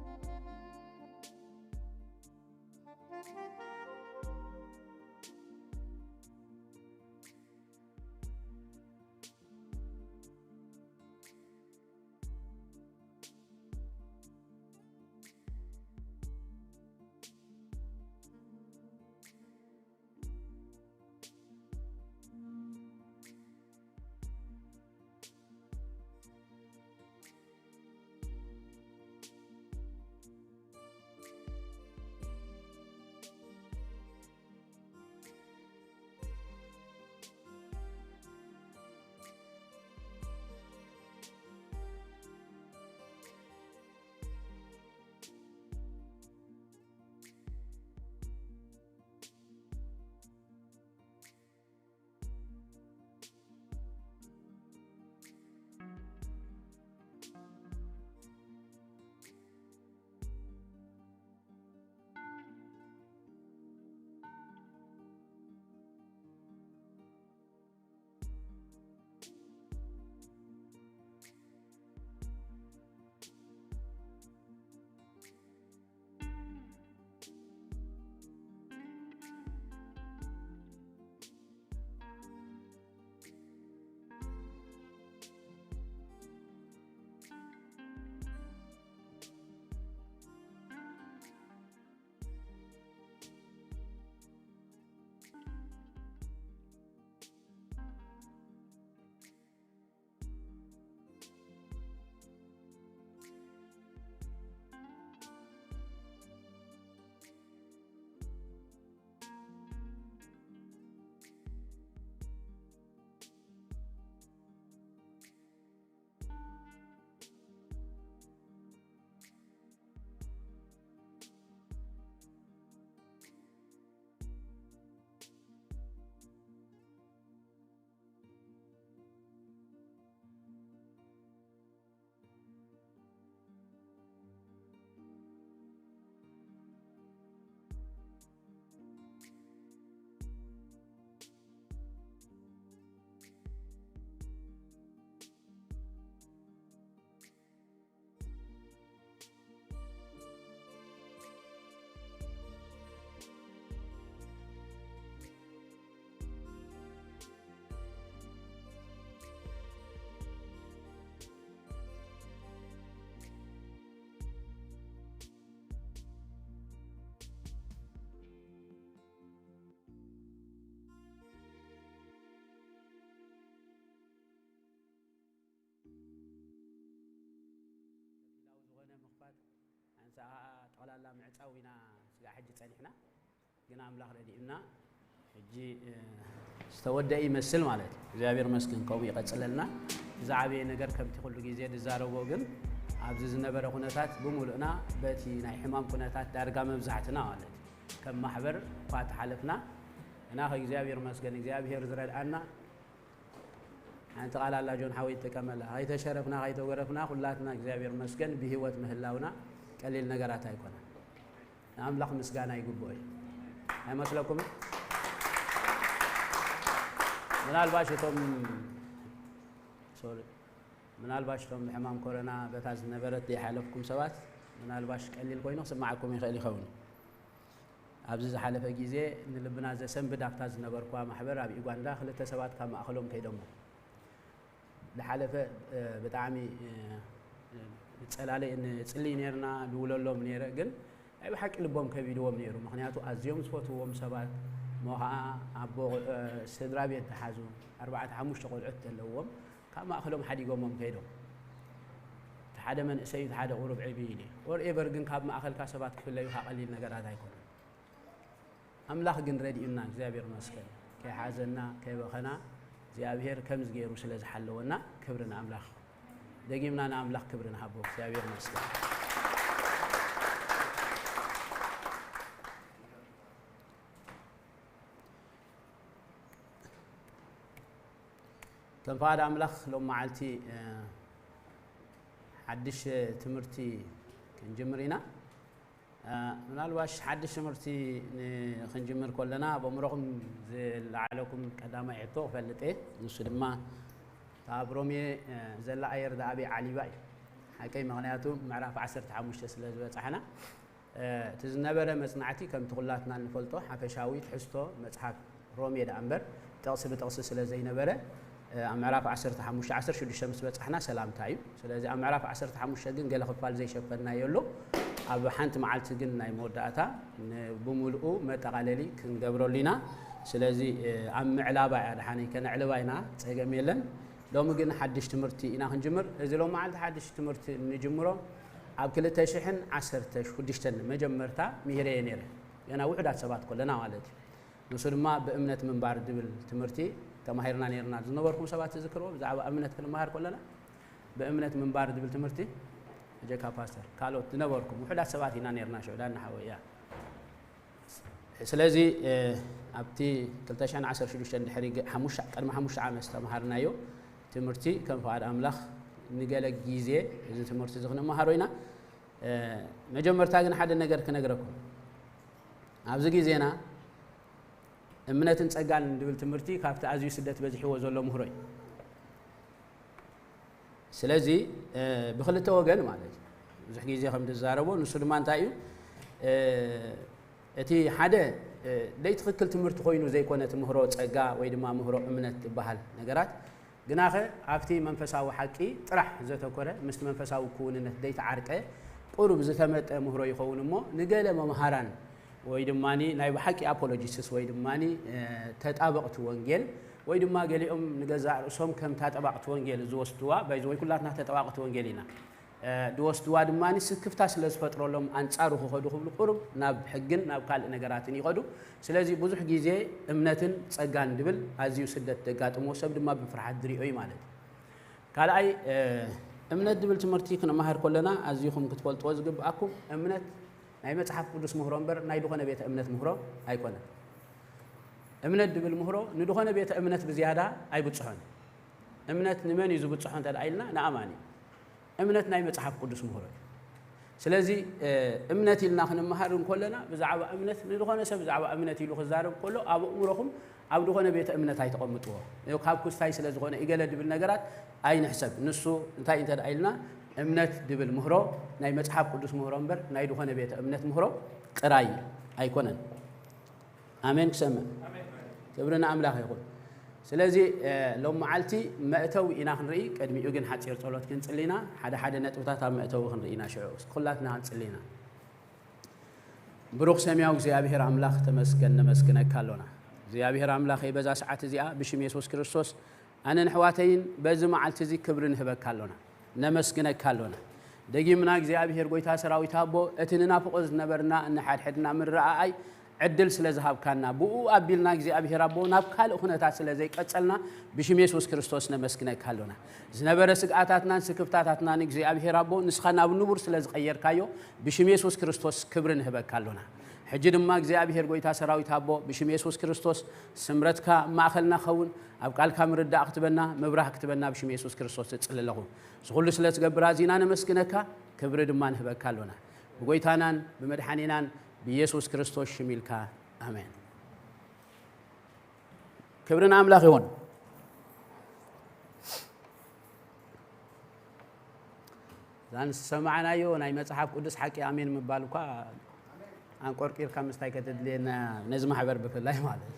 ዝኾነ ምኽፋት ኣንሳ ጠቕላላ ምዕጻው ኢና ስጋዕ ሕጂ ጸኒሕና። ግን ኣምላኽ ረዲኡና ሕጂ ዝተወደአ ይመስል ማለት እዩ። እግዚኣብሔር መስገን ከምኡ ይቐጽለልና። ዝዓበየ ነገር ከምቲ ኩሉ ግዜ ዝዛረቦ ግን ኣብዚ ዝነበረ ኩነታት ብምሉእና በቲ ናይ ሕማም ኩነታት ዳርጋ መብዛሕትና ማለት እዩ ከም ማሕበር እኳ ተሓለፍና እና እግዚኣብሔር መስገን እግዚኣብሔር ዝረድኣና ሓንቲ ቃል ኣላ ጆን ሓወይ ትጥቀመላ። ከይተሸረፍና ከይተጎረፍና ኩላትና እግዚኣብሔር መስገን ብህይወት ምህላውና ቀሊል ነገራት ኣይኮነን። ንኣምላኽ ምስጋና ይግብኦ እዩ። ኣይመስለኩም? ምናልባሽ እቶም ሶሪ፣ ምናልባሽ እቶም ብሕማም ኮሮና በታ ዝነበረት ዘይሓለፍኩም ሰባት ምናልባሽ ቀሊል ኮይኑ ክስምዓኩም ይኽእል ይኸውን። ኣብዚ ዝሓለፈ ግዜ ንልብና ዘሰንብድ ኣብታ ዝነበርኩዋ ማሕበር ኣብ ዩጋንዳ ክልተ ሰባት ካብ ማእኸሎም ከይዶሞ። ዝሓለፈ ብጣዕሚ ንፀላለ ንፅልይ ነርና ንውለሎም ነረ ግን ናይ ብሓቂ ልቦም ከቢድዎም ነይሩ። ምክንያቱ ኣዝዮም ዝፈትዎም ሰባት ሞ ከዓ ኣቦ ስድራ ቤት ዝሓዙ ኣርባዕተ ሓሙሽተ ቆልዑት ዘለዎም ካብ ማእኸሎም ሓዲጎሞም ከይዶም። እቲ ሓደ መንእሰይ እቲ ሓደ ቁሩብ ዕብይ ኢሉ ወርኤቨር ግን ካብ ማእኸልካ ሰባት ክፍለዩካ ቀሊል ነገራት ኣይኮኑን። ኣምላኽ ግን ረዲኡና እግዚኣብሔር መስገን ከይሓዘና ከይበኸና እግዚኣብሔር ከምዚ ገይሩ ስለ ዝሓለወና ክብሪ ንኣምላኽ። ደጊምና ንኣምላኽ ክብሪ ንሃቦ እግዚኣብሔር መስገን። ከም ፍቓድ ኣምላኽ ሎም መዓልቲ ሓድሽ ትምህርቲ ክንጅምር ኢና። ምናልባሽ ሓድሽ ትምህርቲ ክንጅምር ከለና ኣብ ኣእምሮኹም ዝለዓለኩም ቀዳማይ ሕቶ ክፈልጥ እየ። ንሱ ድማ ኣብ ሮሜ ዘላ ኣየር ደኣበይ ዓሊባ እዩ። ሓቀይ ምኽንያቱ ምዕራፍ ዓሰርተ ሓሙሽተ ስለ ዝበጻሕና እቲ ዝነበረ መጽናዕቲ ከምቲ ኩላትና እንፈልጦ ሓፈሻዊ ትሕዝቶ መጽሓፍ ሮሜ ደኣ እምበር ጥቕሲ ብጥቕሲ ስለ ዘይነበረ ኣብ ምዕራፍ ዓሰርተ ሓሙሽተ ዓሰርተ ሽዱሽተ ምስ በጻሕና ሰላምታ እዩ። ስለዚ ኣብ ምዕራፍ ዓሰርተ ሓሙሽተ ግን ገለ ክፋል ዘይሸፈናዮ ኣሎ። ኣብ ሓንቲ መዓልቲ ግን ናይ መወዳእታ ብሙሉኡ መጠቓለሊ ክንገብረሉ ኢና። ስለዚ ኣብ ምዕላባ እያ ደሓነይ ከነዕልባ ኢና፣ ጸገም የለን። ሎሚ ግን ሓድሽ ትምህርቲ ኢና ክንጅምር። እዚ ሎም መዓልቲ ሓድሽ ትምህርቲ እንጅምሮ ኣብ ክልተ ሽሕን ዓሰርተ ሽዱሽተን መጀመርታ ምሂረየ ነይረ፣ ገና ውሑዳት ሰባት ኮለና ማለት እዩ። ንሱ ድማ ብእምነት ምንባር ዝብል ትምህርቲ ተማሂርና ነርና። ዝነበርኩም ሰባት ትዝክርዎ? ብዛዕባ እምነት ክንመሃር ኮለና ብእምነት ምንባር ዝብል ትምህርቲ፣ እጀካ ፓስተር፣ ካልኦት ዝነበርኩም ውሑዳት ሰባት ኢና ነርና ሽዑ ዳና ሓወይ እያ። ስለዚ ኣብቲ ክልተ ሽሕን ዓሰርተ ሽዱሽተን ድሕሪ ሓሙሽተ ቅድሚ ሓሙሽተ ዓመት ዝተምሃርናዮ ትምህርቲ ከም ፍቓድ ኣምላኽ ንገለ ግዜ እዚ ትምህርቲ እዚ ክንመሃሮ ኢና። መጀመርታ ግን ሓደ ነገር ክነግረኩም። ኣብዚ ግዜና እምነትን ጸጋን ዝብል ትምህርቲ ካብቲ ኣዝዩ ስደት በዚሕዎ ዘሎ ምህሮ እዩ። ስለዚ ብክልተ ወገን ማለት እዩ። ብዙሕ ግዜ ከም ዝዛረቦ ንሱ ድማ እንታይ እዩ፣ እቲ ሓደ ደይ ትኽክል ትምህርቲ ኮይኑ ዘይኮነ ትምህሮ ጸጋ ወይ ድማ ምህሮ እምነት ዝበሃል ነገራት ግናኸ ኣብቲ መንፈሳዊ ሓቂ ጥራሕ ዘተኮረ ምስቲ መንፈሳዊ ክውንነት ዘይተዓርቀ ቁሩብ ዝተመጠ ምህሮ ይኸውን እሞ ንገለ መምሃራን ወይ ድማ ናይ ብሓቂ ኣፖሎጂስትስ ወይ ድማ ተጣበቕቲ ወንጌል ወይ ድማ ገሊኦም ንገዛእ ርእሶም ከም ታጠባቕቲ ወንጌል ዝወስድዋ ባይዘ ወይ ኩላትና ተጠባቕቲ ወንጌል ኢና ዝወስድዋ ድማ ስክፍታ ስለ ዝፈጥረሎም ኣንጻሩ ክኸዱ ክብሉ ቁሩብ ናብ ሕግን ናብ ካልእ ነገራትን ይኸዱ። ስለዚ ብዙሕ ግዜ እምነትን ጸጋን ድብል ኣዝዩ ስደት ደጋጥሞ ሰብ ድማ ብፍርሓት ዝሪኦ እዩ ማለት እዩ። ካልኣይ እምነት ድብል ትምህርቲ ክንመሃር ከለና ኣዝኹም ክትፈልጥዎ ዝግብኣኩም እምነት ናይ መጽሓፍ ቅዱስ ምህሮ እምበር ናይ ዝኾነ ቤተ እምነት ምህሮ ኣይኮነን። እምነት ድብል ምህሮ ንድኾነ ቤተ እምነት ብዝያዳ ኣይብጽሖን። እምነት ንመን እዩ ዝብጽሖ እንተ ኢልና ንኣማኒ። እምነት ናይ መጽሓፍ ቅዱስ ምህሮ እዩ። ስለዚ እምነት ኢልና ክንመሃር እንኮለና ብዛዕባ እምነት ንዝኾነ ሰብ ብዛዕባ እምነት ኢሉ ክዛረብ ከሎ ኣብ ኣእምሮኹም ኣብ ዝኾነ ቤተ እምነት ኣይተቐምጥዎ። ካብ ኩስታይ ስለ ዝኾነ ኢገለ ድብል ነገራት ኣይንሕሰብ። ንሱ እንታይ እንተ ኢልና እምነት ድብል ምህሮ ናይ መጽሓፍ ቅዱስ ምህሮ እምበር ናይ ዝኾነ ቤተ እምነት ምህሮ ጥራይ ኣይኮነን። ኣሜን ክሰምዕ ክብሪ ንኣምላኽ ይኹን። ስለዚ ሎም መዓልቲ መእተዊ ኢና ክንርኢ፣ ቅድሚኡ ግን ሓፂር ፀሎት ክንፅሊ ኢና። ሓደ ሓደ ነጥብታት ኣብ መእተዊ ክንርኢ ኢና። ሽዑ ኩላትና ክንፅሊ ኢና። ብሩኽ ሰማያዊ እግዚኣብሔር ኣምላኽ ተመስገን፣ ነመስግነካ ኣሎና። እግዚኣብሔር ኣምላኸይ በዛ ሰዓት እዚኣ ብሽም የሱስ ክርስቶስ ኣነን ኣሕዋተይን በዚ መዓልቲ እዚ ክብሪ ንህበካ ኣሎና፣ ነመስግነካ ኣሎና። ደጊምና እግዚኣብሔር ጎይታ ሰራዊት ኣቦ እቲ ንናፍቆ ዝነበርና እንሓድሕድና ምርኣኣይ ዕድል ስለ ዝሃብካና ብኡ ኣቢልና እግዚኣብሔር ኣቦ ናብ ካልእ ኩነታት ስለ ዘይቀጸልና ብሽም የሱስ ክርስቶስ ነመስግነካ ኣሎና። ዝነበረ ስግኣታትናን ስክፍታታትናን እግዚኣብሔር ኣቦ ንስኻ ናብ ንቡር ስለ ዝቐየርካዮ ብሽም የሱስ ክርስቶስ ክብሪ ንህበካ ኣሎና። ሕጂ ድማ እግዚኣብሔር ጎይታ ሰራዊት ኣቦ ብሽም የሱስ ክርስቶስ ስምረትካ ማእኸልና ኸውን ኣብ ቃልካ ምርዳእ ክትበና ምብራህ ክትበና ብሽም የሱስ ክርስቶስ እጽሊ ኣለኹ። እዚ ኩሉ ስለ ትገብር ኣዚና ነመስግነካ፣ ክብሪ ድማ ንህበካ ኣሎና። ብጎይታናን ብመድሓኒናን ብየሱስ ክርስቶስ ሽም ኢልካ ኣሜን። ክብሪ ንኣምላኽ ይኹን። እዛ ንዝሰማዕናዮ ናይ መጽሓፍ ቅዱስ ሓቂ ኣሜን ምባል እኳ ኣንቆርቂርካ ምስታይ ከተድልየና ነዚ ማሕበር ብፍላይ ማለት እዩ።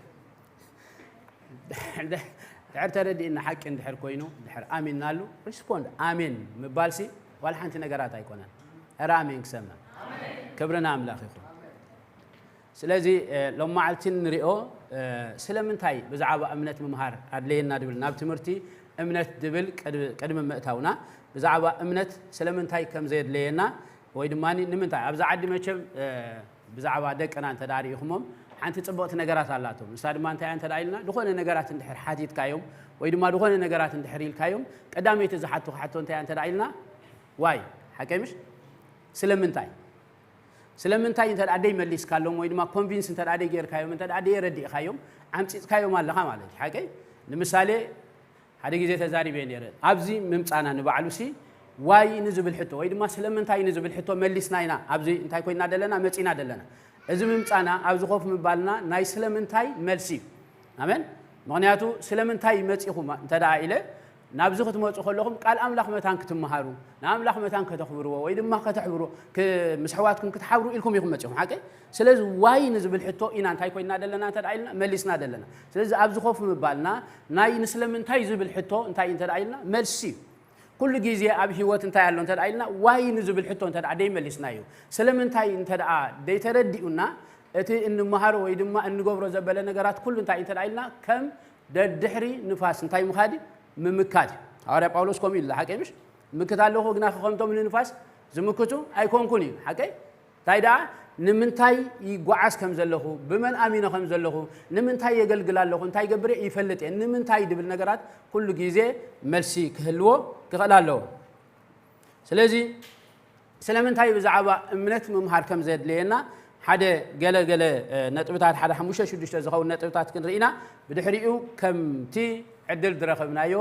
ድሕር ተረዲእና ሓቂ እንድሕር ኮይኑ ድሕር ኣሚንናሉ ሪስፖንድ ኣሜን ምባልሲ ዋላ ሓንቲ ነገራት ኣይኮነን። እረ ኣሜን ክሰምዕ። ክብሪ ንኣምላኽ ይኹን። ስለዚ ሎም መዓልቲ ንሪኦ ስለምንታይ ብዛዕባ እምነት ምምሃር ኣድለየና ድብል ናብ ትምህርቲ እምነት ድብል ቅድሚ ምእታውና ብዛዕባ እምነት ስለምንታይ ከም ዘየድለየና ወይ ድማ ንምንታይ ኣብዛ ዓዲ መቸም ብዛዕባ ደቅና እንተ ርኢኹሞም ሓንቲ ፅብቕቲ ነገራት ኣላቶም። ንሳ ድማ እንታይ እንተ ኢልና ዝኾነ ነገራት እንድሕር ሓቲትካዮም ወይ ድማ ዝኾነ ነገራት እንድሕር ኢልካዮም ቀዳመይቲ ዝሓትኻ ሕቶ እንታይ እንተ ኢልና ዋይ ሓቀይ ምሽ ስለምንታይ ስለምንታይ እንተ ደይ መሊስካሎም ወይ ድማ ኮንቪንስ እንተ ደይ ጌርካዮም እንተ ደይ ረዲእካዮም ዓምፂፅካዮም ኣለኻ ማለት እዩ። ሓቀይ ንምሳሌ ሓደ ግዜ ተዛሪበ ነይረ። ኣብዚ ምምፃና ንባዕሉ ሲ ዋይ ንዝብል ሕቶ ወይ ድማ ስለምንታይ ንዝብል ሕቶ መሊስና ኢና ኣብዚ እንታይ ኮይና ዘለና መፂና ዘለና። እዚ ምምፃና ኣብዚ ኮፍ ምባልና ናይ ስለምንታይ መልሲ እዩ። ኣሜን። ምክንያቱ ስለምንታይ መፂኹም እንተ ደኣ ኢለ ናብዚ ክትመፁ ከለኹም ቃል ኣምላኽ መታን ክትመሃሩ፣ ንኣምላኽ መታን ከተኽብርዎ ወይ ድማ ከተሕብሩ፣ ክ-፣ ምስ ኣሕዋትኩም ክትሓብሩ ኢልኩም ኢኹም መፂኹም፣ ሓቀይ? ስለዚ ዋይ ንዝብል ሕቶ ኢና እንታይ ኮይና ዘለና እንተ ደኣ ኢልና፣ መሊስና ዘለና። ስለዚ ኣብዚ ኮፍ ምባልና ናይ ንስለምንታይ ዝብል ሕቶ እንታይ እዩ እንተ ደኣ ኢልና፣ መልሲ እዩ። ኩሉ ግዜ ኣብ ህይወት እንታይ ኣሎ እንተ ደኣ ኢልና፣ ዋይ ንዝብል ሕቶ እንተ ደኣ ደይመሊስናዮ፣ ስለምንታይ እንተ ደኣ ደይተረዲኡና፣ እቲ እንመሃሮ ወይ ድማ እንገብሮ ዘበለ ነገራት ኩሉ እንታይ እንተ ደኣ ኢልና፣ ከም ደድሕሪ ንፋስ እንታይ ምኻድ እዩ? ምምካድ እዩ። ሃዋርያ ጳውሎስ ከምኡ ኢሉ፣ ሓቀይ ምሽ? ምክት ኣለኹ፣ ግና ከምቶም ንንፋስ ዝምክቱ ኣይኮንኩን እዩ። ሓቀይ? እንታይ ደኣ፣ ንምንታይ ይጓዓዝ ከም ዘለኹ፣ ብመን ኣሚነ ከም ዘለኹ፣ ንምንታይ የገልግል ኣለኹ፣ እንታይ ገብር እየ ይፈልጥ እየ፣ ንምንታይ ድብል ነገራት ኩሉ ግዜ መልሲ ክህልዎ ክኽእል ኣለዎ። ስለዚ ስለምንታይ ብዛዕባ እምነት ምምሃር ከም ዘድለየና ሓደ ገለ ገለ፣ እ፣ ነጥብታት፣ ሓደ ሓሙሽተ ሽዱሽተ ዝኸውን ነጥብታት ክንርኢና፣ ብድሕሪኡ ከምቲ ዕድል ዝረኸብናዮ፣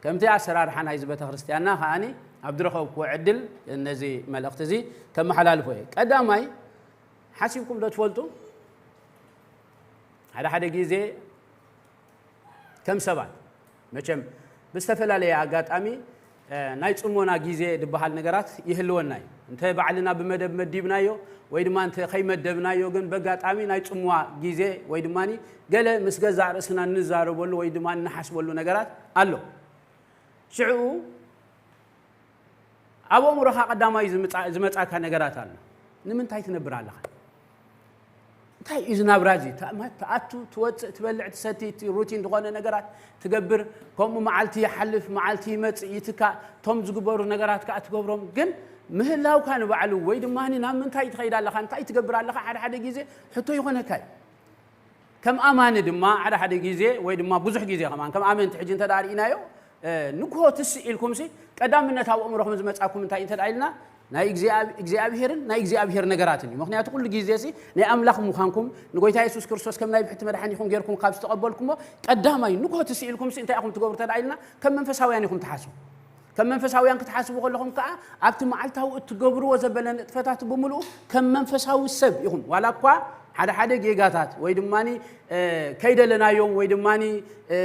ከምቲ ኣሰራርሓ ናይዚ ቤተ ክርስቲያንና ከኣኒ ኣብ ዝረኸብኩዎ ዕድል ነዚ መልእኽቲ እዚ ከመሓላልፎ እየ። ቀዳማይ፣ ሓሲብኩም ዶ ትፈልጡ? ሓደ ሓደ ግዜ ከም ሰባት መቸም ብዝተፈላለየ ኣጋጣሚ፣ እ፣ ናይ ጽሞና ግዜ ዝበሃል ነገራት ይህልወና እዩ። እንተ ባዕልና ብመደብ መዲብናዮ ወይ ድማ እንተ ከይመደብናዮ፣ ግን በጋጣሚ ናይ ጽምዋ ግዜ ወይ ድማ ገለ ምስ ገዛእ ርእስና እንዛረበሉ ወይ ድማ እንሓስበሉ ነገራት ኣሎ። ሽዕኡ ኣብ ኣእምሮኻ ቀዳማይ ዝምጻ-፣ ዝመጻካ ነገራት ኣሎ። ንምንታይ ትነብር ኣለኻ? እንታይ እዩ እዚ ናብራ እዚ? ታ-፣ ማ-፣ ትኣቱ፣ ትወጽእ፣ ትበልዕ፣ ትሰቲ፣ እቲ ሩቲን ዝኾነ ነገራት ትገብር፣ ከምኡ መዓልቲ ይሓልፍ፣ መዓልቲ ይመጽእ፣ ይትካእ፣ እቶም ዝግበሩ ነገራት ከኣ ትገብሮም። ግን ምህላውካ ንባዕሉ ወይ ድማ ናብ ምንታይ ትኸይድ ኣለኻ፣ እንታይ ትገብር ኣለኻ፣ ሓደ ሓደ ግዜ ሕቶ ይኾነካ እዩ። ከም ኣማኒ ድማ ሓደ ሓደ ግዜ ወይ ድማ ብዙሕ ግዜ ከማን ከም ኣመንቲ ሕጂ እንተ ደኣ ርኢናዮ፣ እ፣ ንግሆ ትስእ ኢልኩምሲ ቀዳምነት ኣብ ኣእምሮኹም ዝመጻኩም እንታይ እንተ ደኣ ኢልና ናይ እግዚኣብ-፣ እግዚኣብሄርን ናይ እግዚኣብሄር ነገራትን እዩ። ምኽንያቱ ኩሉ ግዜሲ ናይ ኣምላኽ ምዃንኩም ንጎይታ የሱስ ክርስቶስ ከም ናይ ብሕቲ መድሓኒኹም ጌርኩም ካብ ዝተቐበልኩሞ ቀዳማይ ንግሆ ትስእ ኢልኩምሲ እንታይ ኢኹም ትገብሩ እንተ ደኣ ኢልና ከም መንፈሳውያን ኢኹም ትሓስቡ። ከም መንፈሳውያን ክትሓስቡ ከለኹም ከኣ ኣብቲ መዓልታዊ እትገብርዎ ዘበለ ንጥፈታት ብምልኡ ከም መንፈሳዊ ሰብ ኢኹም። ዋላ እኳ ሓደ ሓደ ጌጋታት ወይ ድማኒ፣ እ፣ ከይደለናዮም ወይ ድማኒ፣ እ፣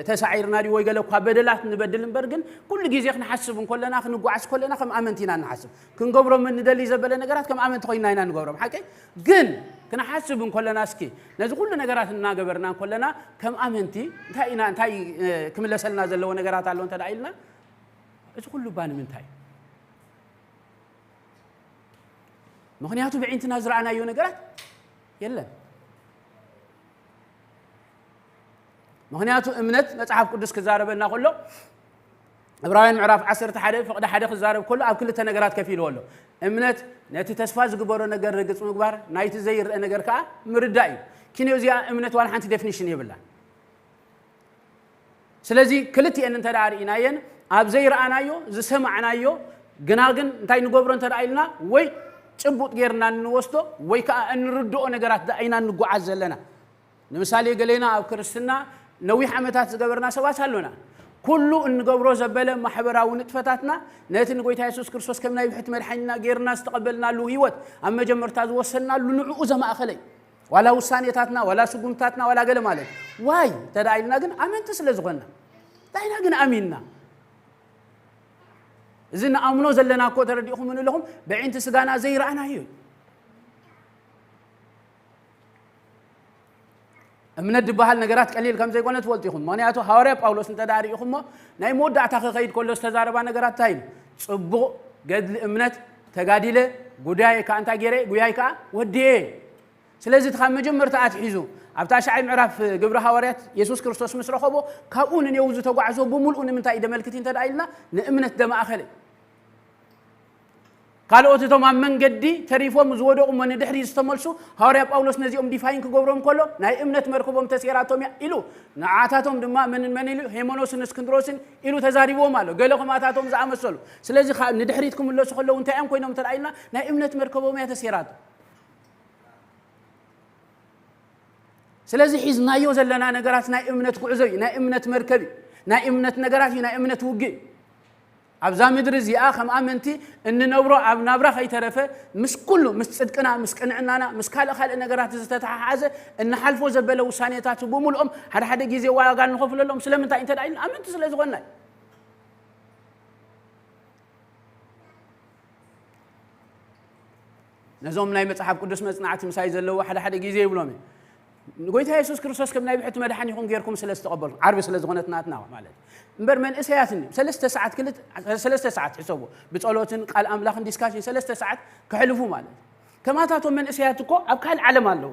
ተሳዒርና ድዩ ወይ ገለ እኳ በደላት ንበድል እምበር፣ ግን ኩሉ ግዜ ክንሓስብ እንከለና፣ ክንጓዓዝ ከለና ከም ኣመንቲ ኢና እንሓስብ። ክንገብሮም እንደሊ ዘበለ ነገራት ከም ኣመንቲ ኮይና ኢና ንገብሮም። ሓቀይ? ግን ክንሓስብ እንከለና እስኪ ነዚ ኩሉ ነገራት እናገበርና እንከለና ከም ኣመንቲ እንታይ ኢና፣ እንታይ፣ እ፣ ክምለሰልና ዘለዎ ነገራት ኣሎ እንተ ደኣ ኢልና፣ እዚ ኩሉ እባ ንምንታይ? ምኽንያቱ ብዒንትና ዝረኣናዮ ነገራት የለን። ምኽንያቱ እምነት መጽሓፍ ቅዱስ ክዛረበና ከሎ ዕብራውያን ምዕራፍ ዓሰርተ ሓደ ፍቕዲ ሓደ ክዛረብ ከሎ ኣብ ክልተ ነገራት ከፊልዎ ኣሎ። እምነት ነቲ ተስፋ ዝግበሮ ነገር ርግጽ ምግባር፣ ናይቲ ዘይረአ ነገር ከኣ ምርዳእ እዩ። ኪንዮ እዚኣ እምነት ዋላ ሓንቲ ዴፊኒሽን የብላን። ስለዚ ክልቲኤን እንተ ደኣ ርኢናየን ኣብ ዘይረኣናዮ ዝሰማዕናዮ ግና ግን እንታይ ንገብሮ እንተ ደኣ ኢልና ወይ ጭቡጥ ጌርና እንወስዶ ወይ ከኣ እንርድኦ ነገራት ደኣ ኢና እንጓዓዝ ዘለና። ንምሳሌ ገሌና ኣብ ክርስትና ነዊሕ ዓመታት ዝገበርና ሰባት ኣሎና። ኩሉ እንገብሮ ዘበለ ማሕበራዊ ንጥፈታትና ነቲ ንጎይታ የሱስ ክርስቶስ ከም ናይ ብሕቲ መድሓኒና ጌርና ዝተቐበልናሉ ህይወት ኣብ መጀመርታ ዝወሰንናሉ ንዕኡ ዘማእኸለ እዩ። ዋላ ውሳኔታትና፣ ዋላ ስጉምታትና፣ ዋላ ገለ ማለት ዋይ እንተ ደኣ ኢልና ግን ኣመንቲ ስለ ዝኾንና። እንታይ ኢና ግን ኣሚንና? እዚ ንኣምኖ ዘለና እኮ ተረዲእኹም ኣለኹም ብዒንቲ ስጋና ዘይረኣናዮ እዩ። እምነት ዝበሃል ነገራት ቀሊል ከም ዘይኮነ ትፈልጡ ኢኹም። ምኽንያቱ ሃዋርያ ጳውሎስ እንተ ደኣ ርኢኹሞ ናይ መወዳእታ ክኸይድ ከሎ ዝተዛረባ ነገራት እንታይ እዩ? ጽቡቕ ገድሊ እምነት ተጋዲለ፣ ጉዳይ ከኣ እንታይ ገይረ? ጉያይ ከኣ ወድየ። ስለዚ እቲ ካብ መጀመርታ ኣትሒዙ ኣብ ታሽዓይ ምዕራፍ ግብሪ ሃዋርያት የሱስ ክርስቶስ ምስ ረኸቦ ካብኡ ንኔው ዝተጓዕዞ ብምልኡ ንምንታይ እዩ ደመልክት እንተ ደኣ ኢልና ንእምነት ደማእኸለ። ካልኦት እቶም ኣብ መንገዲ ተሪፎም ዝወደቑ እሞ ንድሕሪ ዝተመልሱ ሃዋርያ ጳውሎስ ነዚኦም ዲፋይን ክገብሮም ከሎ ናይ እምነት መርከቦም ተሴራቶም እያ ኢሉ ንዓታቶም ድማ መንን መን ኢሉ ሄሞኖስን እስክንድሮስን ኢሉ ተዛሪብዎም ኣሎ። ገለ ከምኣታቶም ዝኣመሰሉ። ስለዚ ከ-፣ ንድሕሪት ክምለሱ ከለዉ እንታይ እዮም ኮይኖም እንተ ደኣ ኢልና ናይ እምነት መርከቦም እያ ተሴራቶም። ስለዚ ሒዝናዮ ዘለና ነገራት ናይ እምነት ጉዕዞ እዩ፣ ናይ እምነት መርከብ እዩ፣ ናይ እምነት ነገራት እዩ፣ ናይ እምነት ውግእ እዩ። ኣብዛ ምድሪ እዚኣ ከም ኣመንቲ እንነብሮ ኣብ ናብራ ከይተረፈ ምስ ኩሉ፣ ምስ ጽድቅና፣ ምስ ቅንዕናና፣ ምስ ካልእ ካልእ ነገራት ዝተተሓሓዘ እንሓልፎ ዘበለ ውሳኔታት ብምልኦም ሓደ ሓደ ግዜ ዋጋ እንኸፍለሎም ስለምንታይ እንተ ደኣ ኢልና ኣመንቲ ስለ ዝኾንና እዩ። ነዞም ናይ መጽሓፍ ቅዱስ መጽናዕቲ ምሳይ ዘለዉ ሓደ ሓደ ግዜ ይብሎም እየ። ንጎይታ የሱስ ክርስቶስ ከም ናይ ብሕቲ መድሓኒኹም ጌርኩም ስለ ዝተቐበልኩም፣ ዓርቢ ስለ ዝኾነት ናትና ማለት እዩ። እምበር መንእሰያት እንድዮም፣ ሰለስተ ሰዓት፣ ክልተ፣ ሰለስተ ሰዓት ሕሰቡ፣ ብጸሎትን ቃል ኣምላኽን ዲስካሽን ሰለስተ ሰዓት ከሕልፉ ማለት እዩ። ከማታቶም መንእሰያት እኮ ኣብ ካልእ ዓለም ኣለዉ።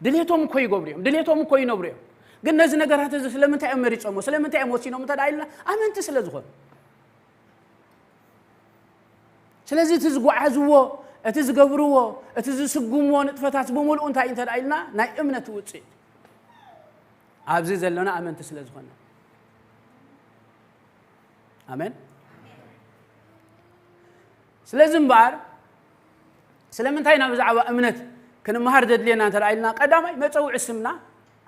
ድሌቶም እኮ ይገብሩ እዮም፣ ድሌቶም እኮ ይነብሩ እዮም። ግን ነዚ ነገራት እዚ ስለምንታይ እዮም መሪጾሞ? ስለምንታይ እዮም ወሲኖም እንተ ደኣ ኢልና፣ ኣመንቲ ስለ ዝኾኑ። ስለዚ እቲ ዝጓዓዝዎ፣ እቲ ዝገብርዎ፣ እቲ ዝስጉምዎ ንጥፈታት ብምሉኡ እንታይ እንታይ ደኣ ኢልና ናይ እምነት ውፅኢት። ኣብዚ ዘለና ኣመንቲ ስለ ዝኾነ። ኣሜን። ስለዚ እምበኣር ስለምንታይ ኢና ብዛዕባ እምነት ክንመሃር ዘድልየና እንተ ደኣ ኢልና ቀዳማይ መፀውዒ ስምና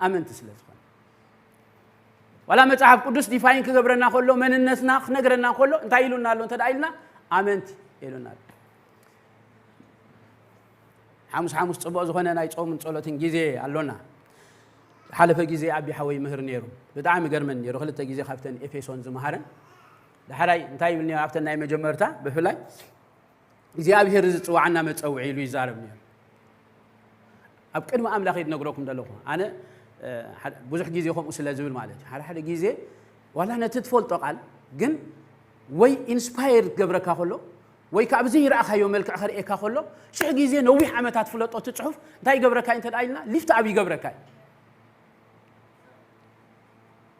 ኣመንቲ ስለ ዝኾነ። ዋላ መጽሓፍ ቅዱስ ዲፋይን ክገብረና ከሎ መንነትና ክነግረና ከሎ እንታይ ኢሉና ኣሎ እንተ ደኣ ኢልና ኣመንቲ ኢሉና ኣሎ። ሓሙስ ሓሙስ ጽቡቕ ዝኾነ ናይ ጾምን ጸሎትን ግዜ ኣሎና። ዝሓለፈ ግዜ ኣቢ ሓወይ ይምህር ነይሩ። ብጣዕሚ ይገርመን ነይሩ። ክልተ ግዜ ካብተን ኤፌሶን ዝመሃረን። ዳሕራይ እንታይ ይብል ነይሩ ኣብተን ናይ መጀመርታ ብፍላይ እግዚኣብሔር ዝጽዋዓና መጸውዒ ኢሉ ይዛረብ ነይሩ። ኣብ ቅድሚ ኣምላኽ እየ ዝነግረኩም ዘለኹ። ኣነ ብዙሕ ግዜ ከምኡ ስለ ዝብል ማለት እዩ። ሓደ ሓደ ግዜ ዋላ ነቲ ትፈልጦ ቃል ግን ወይ ኢንስፓየር ክገብረካ ከሎ ወይ ካብ ዘይረኣኻዮ መልክዕ ከርእየካ ከሎ ሽሕ ግዜ ነዊሕ ዓመታት ፍለጦ እቲ ጽሑፍ እንታይ ይገብረካ እዩ እንተ ኢልና ሊፍት ኣብ ይገብረካ እዩ።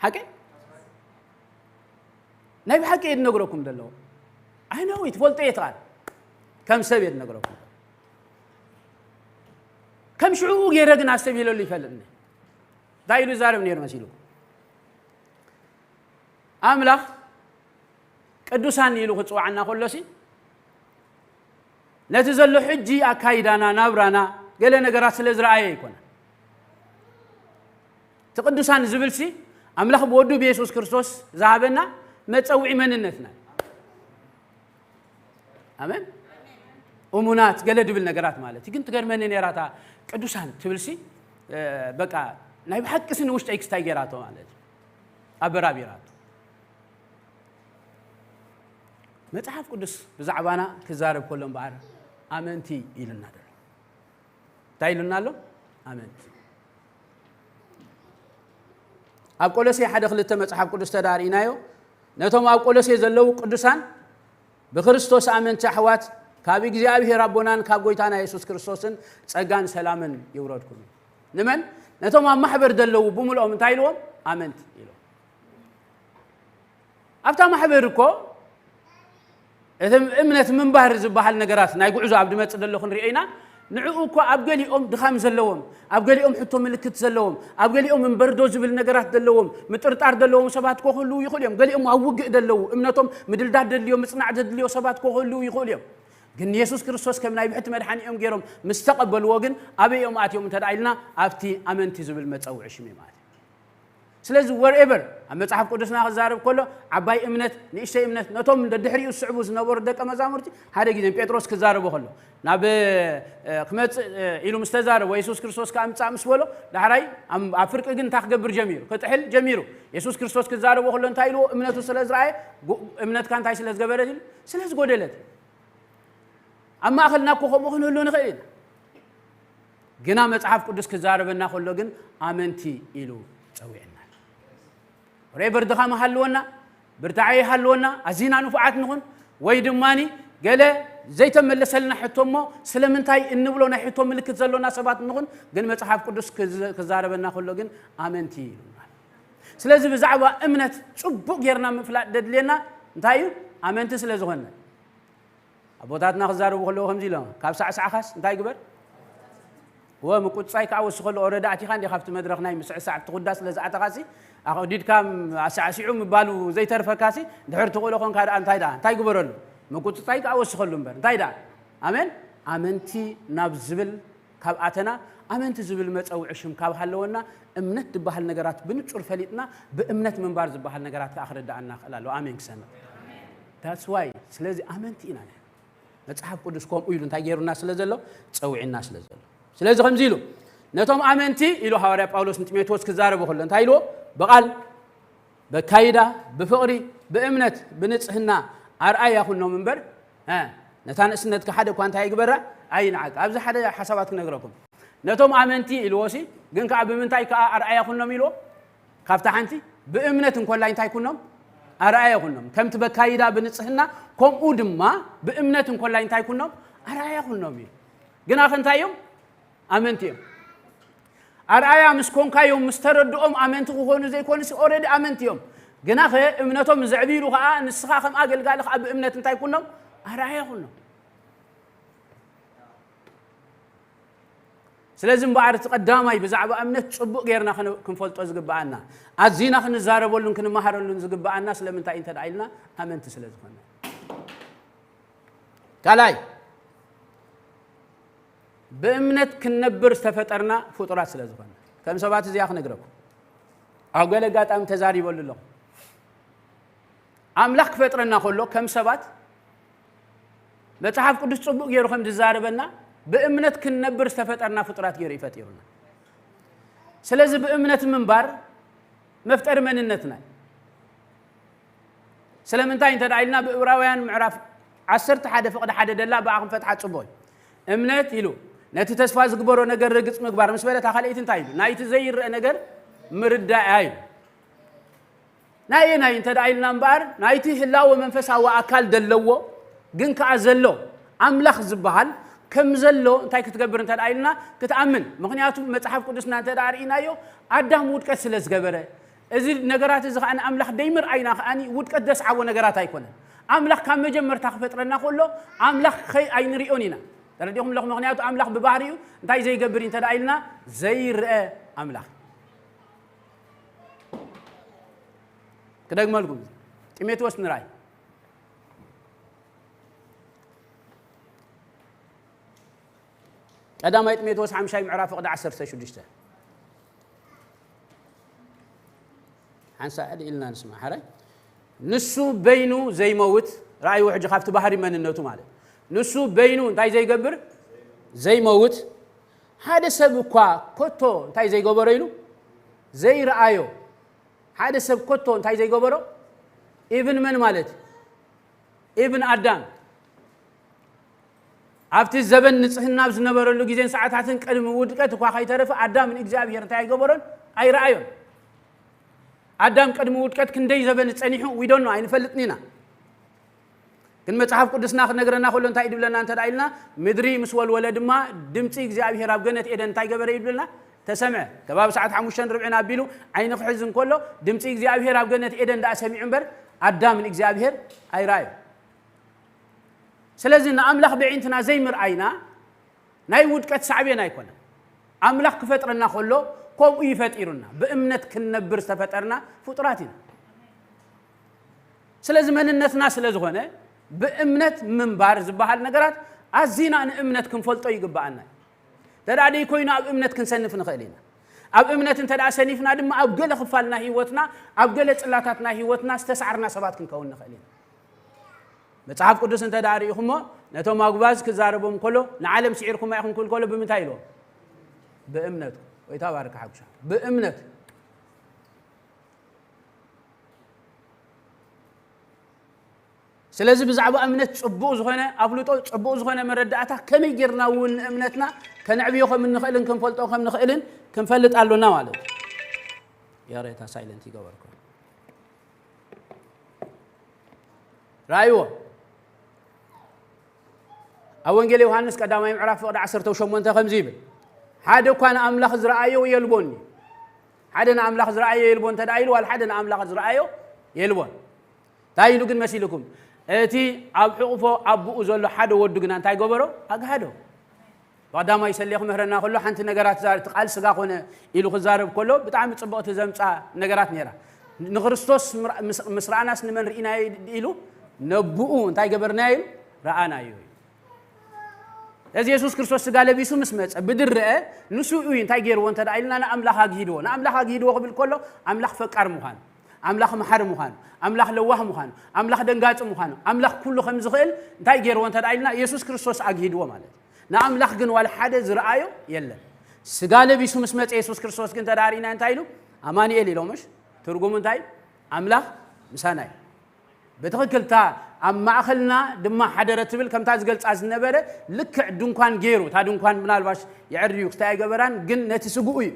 ሓቂ ናይ ብሓቂ እየ ዝነግረኩም ዘለኹ። ኣይ ነው ትፈልጦ እየ ትቓል ከም ሰብ እየ ዝነግረኩም። ከም ሽዑ ገይረ ግን ኣስተብሂለሉ ይፈልጥኒ። እንታይ ኢሉ ይዛረብ ነይሩ መሲልኩም? ኣምላኽ ቅዱሳን ኢሉ ክፅዋዕና ከሎሲ ነቲ ዘሎ ሕጂ ኣካይዳና ናብራና ገለ ነገራት ስለ ዝረኣየ ኣይኮነ። እቲ ቅዱሳን ዝብልሲ ኣምላኽ ብወዱ ብየሱስ ክርስቶስ ዝሃበና መፀውዒ መንነትና። ኣሜን። እሙናት ገለ ድብል ነገራት ማለት እዩ። ግን ትገርመኒ ነይራ እታ ቅዱሳን ትብልሲ በቃ ናይ ብሓቂ ስኒ ውሽጠይ ክስታይ ገይራቶ ማለት እዩ። ኣበራቢራቶ። መጽሓፍ ቅዱስ ብዛዕባና ክዛረብ ከሎ እምበኣር ኣመንቲ ኢሉና ደሎ እንታይ ኢሉና ኣሎ? ኣመንቲ። ኣብ ቆሎሴ ሓደ ክልተ መጽሓፍ ቅዱስ ተዳርእናዮ ነቶም ኣብ ቆሎሴ ዘለዉ ቅዱሳን ብክርስቶስ ኣመንቲ ኣሕዋት ካብ እግዚኣብሔር ኣቦናን ካብ ጎይታና የሱስ ክርስቶስን ጸጋን ሰላምን ይውረድኩም። ንመን? ነቶም ኣብ ማሕበር ዘለዉ ብምልኦም እንታይ ኢልዎም? ኣመንቲ ኢልዎም። ኣብታ ማሕበር እኮ እቲ እምነት ምንባር ዝበሃል ነገራት ናይ ጉዕዞ ኣብ ድመጽእ ዘሎ ክንሪኦ ኢና። ንዕኡ እኮ ኣብ ገሊኦም ድኻም ዘለዎም፣ ኣብ ገሊኦም ሕቶ ምልክት ዘለዎም፣ ኣብ ገሊኦም እምበርዶ ዝብል ነገራት ዘለዎም፣ ምጥርጣር ዘለዎም ሰባት እኮ ክህልዉ ይኽእሉ እዮም። ገሊኦም ኣብ ውግእ ዘለዉ፣ እምነቶም ምድልዳል ዘድልዮ፣ ምጽናዕ ዘድልዮ ሰባት እኮ ክህልዉ ይኽእሉ እዮም። ግን ንየሱስ ክርስቶስ ከም ናይ ብሕቲ መድሓኒኦም ገይሮም ምስ ተቐበልዎ ግን ኣበይ እዮም ኣትዮም እንተ ደኣ ኢልና ኣብቲ ኣመንቲ ዝብል መጸውዒ ሽም እዮም ኣትዮም። ስለዚ wherever ኣብ መጽሓፍ ቅዱስና ክዛረብ ከሎ ዓባይ እምነት ንእሽተይ እምነት ነቶም ደድሕሪኡ ዝስዕቡ ዝነበሩ ደቀ መዛሙርቲ ሓደ ግዜ ጴጥሮስ ክዛረቦ ከሎ ናብ ክመጽእ ኢሉ ምስ ተዛረቦ የሱስ ክርስቶስ ክኣምጻእ ምስ በሎ ዳሕራይ ኣብ ፍርቂ ግን እንታይ ክገብር ጀሚሩ ክጥሕል ጀሚሩ። የሱስ ክርስቶስ ክዛረቦ ከሎ እንታይ ኢልዎ እምነቱ ስለ ዝረኣየ እምነትካ እንታይ ስለ ዝገበረት ኢሉ ስለ ዝጎደለት። ኣብ ማእኸልና እኮ ከምኡ ክንህሉ ንኽእል ኢና። ግና መጽሓፍ ቅዱስ ክዛረበና ከሎ ግን ኣመንቲ ኢሉ ጸዊዕና። ሬቨር ድኻም ሃልወና ብርታዐ ይሃልወና ኣዚና ንፉዓት ንኹን ወይ ድማ ገለ ዘይተመለሰልና ሕቶ እሞ ስለምንታይ እንብሎ ናይ ሕቶ ምልክት ዘሎና ሰባት ንኹን ግን መጽሓፍ ቅዱስ ክዛረበና ከሎ ግን ኣመንቲ ኢሉና። ስለዚ ብዛዕባ እምነት ጽቡቕ ጌርና ምፍላጥ ደድልየና እንታይ እዩ ኣመንቲ ስለ ዝኾነ ኣቦታትና ክዛረቡ ከለዉ ከምዚ ኢሎም ካብ ሳዕሳዕኻስ እንታይ ግበር ወ ምቁፅፃይ ከዓ ወስኸሉ ኦረዳ ኣቲኻ እንዲ ካብቲ መድረኽ ናይ ምስዕሳዕ ትኹዳ ስለ ዝኣተኻሲ ኣዲድካ ኣሳዕሲዑ ምባሉ ዘይተርፈካሲ ድሕር ትኽእሎ ኮንካ ደኣ እንታይ ደኣ እንታይ ግበረሉ ምቁፅፃይ ከዓ ወስኸሉ እምበር እንታይ ደኣ ኣሜን ኣመንቲ ናብ ዝብል ካብ ኣተና ኣመንቲ ዝብል መፀውዒ ሽም ካብ ሃለወና እምነት ዝበሃል ነገራት ብንፁር ፈሊጥና ብእምነት ምንባር ዝበሃል ነገራት ከዓ ክርዳኣና ክእል ኣለዎ ኣሜን ክሰምዕ that's why ስለዚ ኣመንቲ ኢና ንሕና መጽሓፍ ቅዱስ ከምኡ ኢሉ እንታይ ገይሩና ስለ ዘሎ ጸዊዕና ስለ ዘሎ ስለዚ ከምዚ ኢሉ ነቶም ኣመንቲ ኢሉ ሃዋርያ ጳውሎስ ንጢሞቴዎስ ክዛረቡ ከሎ እንታይ ኢልዎ ብቓል በካይዳ ብፍቕሪ ብእምነት ብንጽህና ኣርኣያ ኩኖም እምበር ነታ ንእስነትካ ሓደ እኳ እንታይ ይግበራ ኣይንዓቅ። ኣብዚ ሓደ ሓሳባት ክነግረኩም። ነቶም ኣመንቲ ኢልዎ ሲ፣ ግን ከኣ ብምንታይ ከኣ ኣርኣያ ኩኖም ኢልዎ? ካብታ ሓንቲ ብእምነት እንኮላይ እንታይ ኩኖም? ኣርኣያ ኩኖም። ከምቲ በካይዳ ብንጽህና፣ ከምኡ ድማ ብእምነት እንኮላይ እንታይ ኩኖም? ኣርኣያ ኩኖም እዩ። ግን ኣኸ እንታይ እዮም? ኣመንቲ እዮም። ኣርኣያ ምስ ኮንካዮም፣ ምስ ተረድኦም ኣመንቲ ክኾኑ ዘይኮኑሲ፣ ኦረዲ ኣመንቲ እዮም። ግናኸ እምነቶም ዘዕብይሉ ኸኣ፣ ንስኻ ከም ኣገልጋሊ ኸኣ ብእምነት እንታይ ኩኖም? ኣርኣያ ኩኖም። ስለዚ እምበኣር እቲ ቀዳማይ ብዛዕባ እምነት ጽቡቕ ጌርና ክን-፣ ክንፈልጦ ዝግብኣና፣ ኣዚና ክንዛረበሉን ክንመሃረሉን ዝግብኣና ስለምንታይ እንተ ደኣ ኢልና፣ ኣመንቲ ስለ ዝኾነ። ካልኣይ፣ ብእምነት ክንነብር ዝተፈጠርና ፍጡራት ስለ ዝኾነ። ከም ሰባት እዚኣ ክነግረኩም። ኣብ ገለ ኣጋጣሚ ተዛሪበሉ ኣለኹ። ኣምላኽ ክፈጥረና ከሎ ከም ሰባት መጽሓፍ ቅዱስ ጽቡቕ ገይሩ ከም ዝዛረበና ብእምነት ክንነብር ዝተፈጠርና ፍጡራት ገይሩ እዩ ፈጢሩና። ስለዚ ብእምነት ምንባር መፍጠሪ መንነትና እዩ። ስለምንታይ እንተ ደኣ ኢልና ብዕብራውያን ምዕራፍ ዓሰርተ ሓደ ፍቕዲ ሓደ ደላ ብኣ ክንፈትሓ ጽቡቕ እዩ። እምነት ኢሉ ነቲ ተስፋ ዝግበሮ ነገር ርግጽ ምግባር ምስ በለ እታ ካልኣይቲ እንታይ ኢሉ? ናይቲ ዘይረአ ነገር ምርዳእ እያ ኢሉ። ናይ ኣየናይ እንተ ደኣ ኢልና እምበኣር፣ ናይቲ ህላወ መንፈሳዊ ኣካል ደለዎ፣ ግን ከኣ ዘሎ ኣምላኽ ዝበሃል ከም ዘሎ እንታይ ክትገብር እንተ ደኣ ኢልና ክትኣምን። ምኽንያቱ መጽሓፍ ቅዱስና እንተ ደኣ ርኢናዮ፣ ኣዳም ውድቀት ስለ ዝገበረ፣ እዚ ነገራት እዚ ከኣ ንኣምላኽ ደይምርኣይና ከኣ ውድቀት ዘስዓቦ ነገራት ኣይኮነን። ኣምላኽ ካብ መጀመርታ ክፈጥረና ከሎ፣ ኣምላኽ ከይ-፣ ኣይንሪኦን ኢና። ተረዲኹም ኣለኹም? ምኽንያቱ ኣምላኽ ብባህሪኡ እንታይ ዘይገብር እዩ እንተ ደኣ ኢልና፣ ዘይረአ ኣምላኽ። ክደግመልኩም፣ ጢሞቴዎስ ንራይ። ቀዳማይ ጢሞቴዎስ ሓምሻይ ምዕራፍ ፍቕዲ ዓሰርተ ሽዱሽተ። ሓንሳእ ዕድ ኢልና ንስማዕ። ሓራይ፣ ንሱ በይኑ ዘይመውት፣ ረኣይዎ ሕጂ ካብቲ ባህሪ መንነቱ ማለት። ንሱ በይኑ እንታይ ዘይገብር? ዘይመውት። ሓደ ሰብ እኳ ኮቶ እንታይ ዘይገበሮ ኢሉ? ዘይረኣዮ። ሓደ ሰብ ኮቶ እንታይ ዘይገበሮ? ኢብን መን ማለት? ኢብን ኣዳም። ኣብቲ ዘበን ንጽህና ኣብ ዝነበረሉ ግዜን ሰዓታትን ቅድሚ ውድቀት እኳ ከይተረፈ ኣዳም ንእግዚኣብሔር እንታይ ኣይገበሮን? ኣይረኣዮን። ኣዳም ቅድሚ ውድቀት ክንደይ ዘበን ጸኒሑ? We don't know፣ ኣይንፈልጥን ኢና። ግን መጽሓፍ ቅዱስና ክነግረና ከሎ እንታይ እዩ ዝብለና እንተ ደኣ ኢልና፣ ምድሪ ምስ ወልወለ ድማ ድምጺ እግዚኣብሔር ኣብ ገነት ኤደን እንታይ ገበረ እዩ ዝብለና? ተሰምዐ። ከባቢ ሰዓት ሓሙሽተን ርብዕን ኣቢሉ ዓይኑ ክሕዝ እንከሎ ድምጺ እግዚኣብሔር ኣብ ገነት ኤደን ደኣ ሰሚዑ እምበር ኣዳም ንእግዚኣብሔር ኣይረኣዮ። ስለዚ ንኣምላኽ ብዒንትና ዘይምርኣይና ናይ ውድቀት ሳዕቤን ኣይኮነን። ኣምላኽ ክፈጥረና ከሎ ከምኡ እዩ ፈጢሩና። ብእምነት ክንነብር ዝተፈጠርና ፍጡራት ኢና። ስለዚ መንነትና ስለ ዝኾነ ብእምነት ምንባር ዝበሃል ነገራት ኣዚና ንእምነት ክንፈልጦ ይግብኣና። እንተ ደኣ ደይኮይኑ ኣብ እምነት ክንሰንፍ ንኽእል ኢና። ኣብ እምነት እንተ ደኣ ሰኒፍና ድማ ኣብ ገለ ክፋል ናይ ህይወትና፣ ኣብ ገለ ጽላታት ናይ ህይወትና ዝተሳዕርና ሰባት ክንከውን ንኽእል ኢና። መጽሓፍ ቅዱስ እንተ ደኣ ርኢኹሞ፣ ነቶም ኣጉባዝ ክዛረቦም ከሎ፣ ንዓለም ስዒርኩማ ኢኹም ክብል ከሎ ብምንታይ ኢልዎም? ብእምነት። ወይ ተባረክ ሓጉሻ። ብእምነት። ስለዚ ብዛዕባ እምነት ጽቡቕ ዝኾነ ኣፍልጦ፣ ጽቡቕ ዝኾነ መረዳእታ፣ ከመይ ጌርና እውን ንእምነትና ከነዕብዮ ከም እንኽእልን ክንፈልጦ ከም ንኽእልን ክንፈልጥ ኣሎና ማለት እዩ። ያሬታ ሳይለንት ይገበርኩ። ረኣይዎ። ኣብ ወንጌል ዮሃንስ ቀዳማይ ምዕራፍ ፍቕዲ ዓሰርተ ሸሞንተ ከምዚ ይብል፣ "ሓደ እኳ ንኣምላኽ ዝረኣዮ የልቦን እዩ። ሓደ ንኣምላኽ ዝረኣዮ የልቦን" እንተ ደኣ ኢሉ፣ ዋላ ሓደ ንኣምላኽ ዝረኣዮ የልቦን። እንታይ ኢሉ ግን መሲልኩም? እቲ ኣብ ሕቑፎ ኣቦኡ ዘሎ ሓደ ወዱ ግና እንታይ ገበሮ? ኣግሃዶ። ብቐዳማይ ሰሌ ክምህረና ከሎ ሓንቲ ነገራት ዛር-፣ እቲ ቃል ስጋ ኮነ ኢሉ ክዛረብ ከሎ ብጣዕሚ ጽቡቕቲ ዘምጻ ነገራት ነይራ። ንክርስቶስ ምር-፣ ምስ፣ ምስ ረኣናስ ንመን ርኢናዮ ኢሉ? ነብኡ እንታይ ገበርናዮ ኢሉ? ረኣናዮ ኢሉ። እዚ የሱስ ክርስቶስ ስጋ ለቢሱ ምስ መጸ ብድረአ ንሱ እዩ እንታይ ገይርዎ እንተ ደኣ ኢልና ንኣምላኽ ኣግሂድዎ። ንኣምላኽ ኣግሂድዎ ክብል ከሎ ኣምላኽ ፈቃር ምዃኑ፣ ኣምላኽ መሓሪ ምዃኑ፣ ኣምላኽ ለዋህ ምዃኑ፣ ኣምላኽ ደንጋጺ ምዃኑ፣ ኣምላኽ ኩሉ ከም ዝኽእል እንታይ ገይርዎ እንተ ደኣ ኢልና የሱስ ክርስቶስ ኣግሂድዎ ማለት እዩ። ንኣምላኽ ግን ዋላ ሓደ ዝረኣዮ የለን። ስጋ ለቢሱ ምስ መጸ የሱስ ክርስቶስ ግን ተዳሪና እንታይ ኢሉ? ኣማኑኤል ኢሎምሽ። ትርጉሙ እንታይ? ኣምላኽ ምሳና እዩ። ብትኽክልታ ኣብ ማእኸልና ድማ ሓደረ ትብል ከምታ ዝገልጻ ዝነበረ ልክዕ ድንኳን ገይሩ። እታ ድንኳን ምናልባሽ የዕርዩ ክስታይ ኣይገበራን፣ ግን ነቲ ስግኡ እዩ።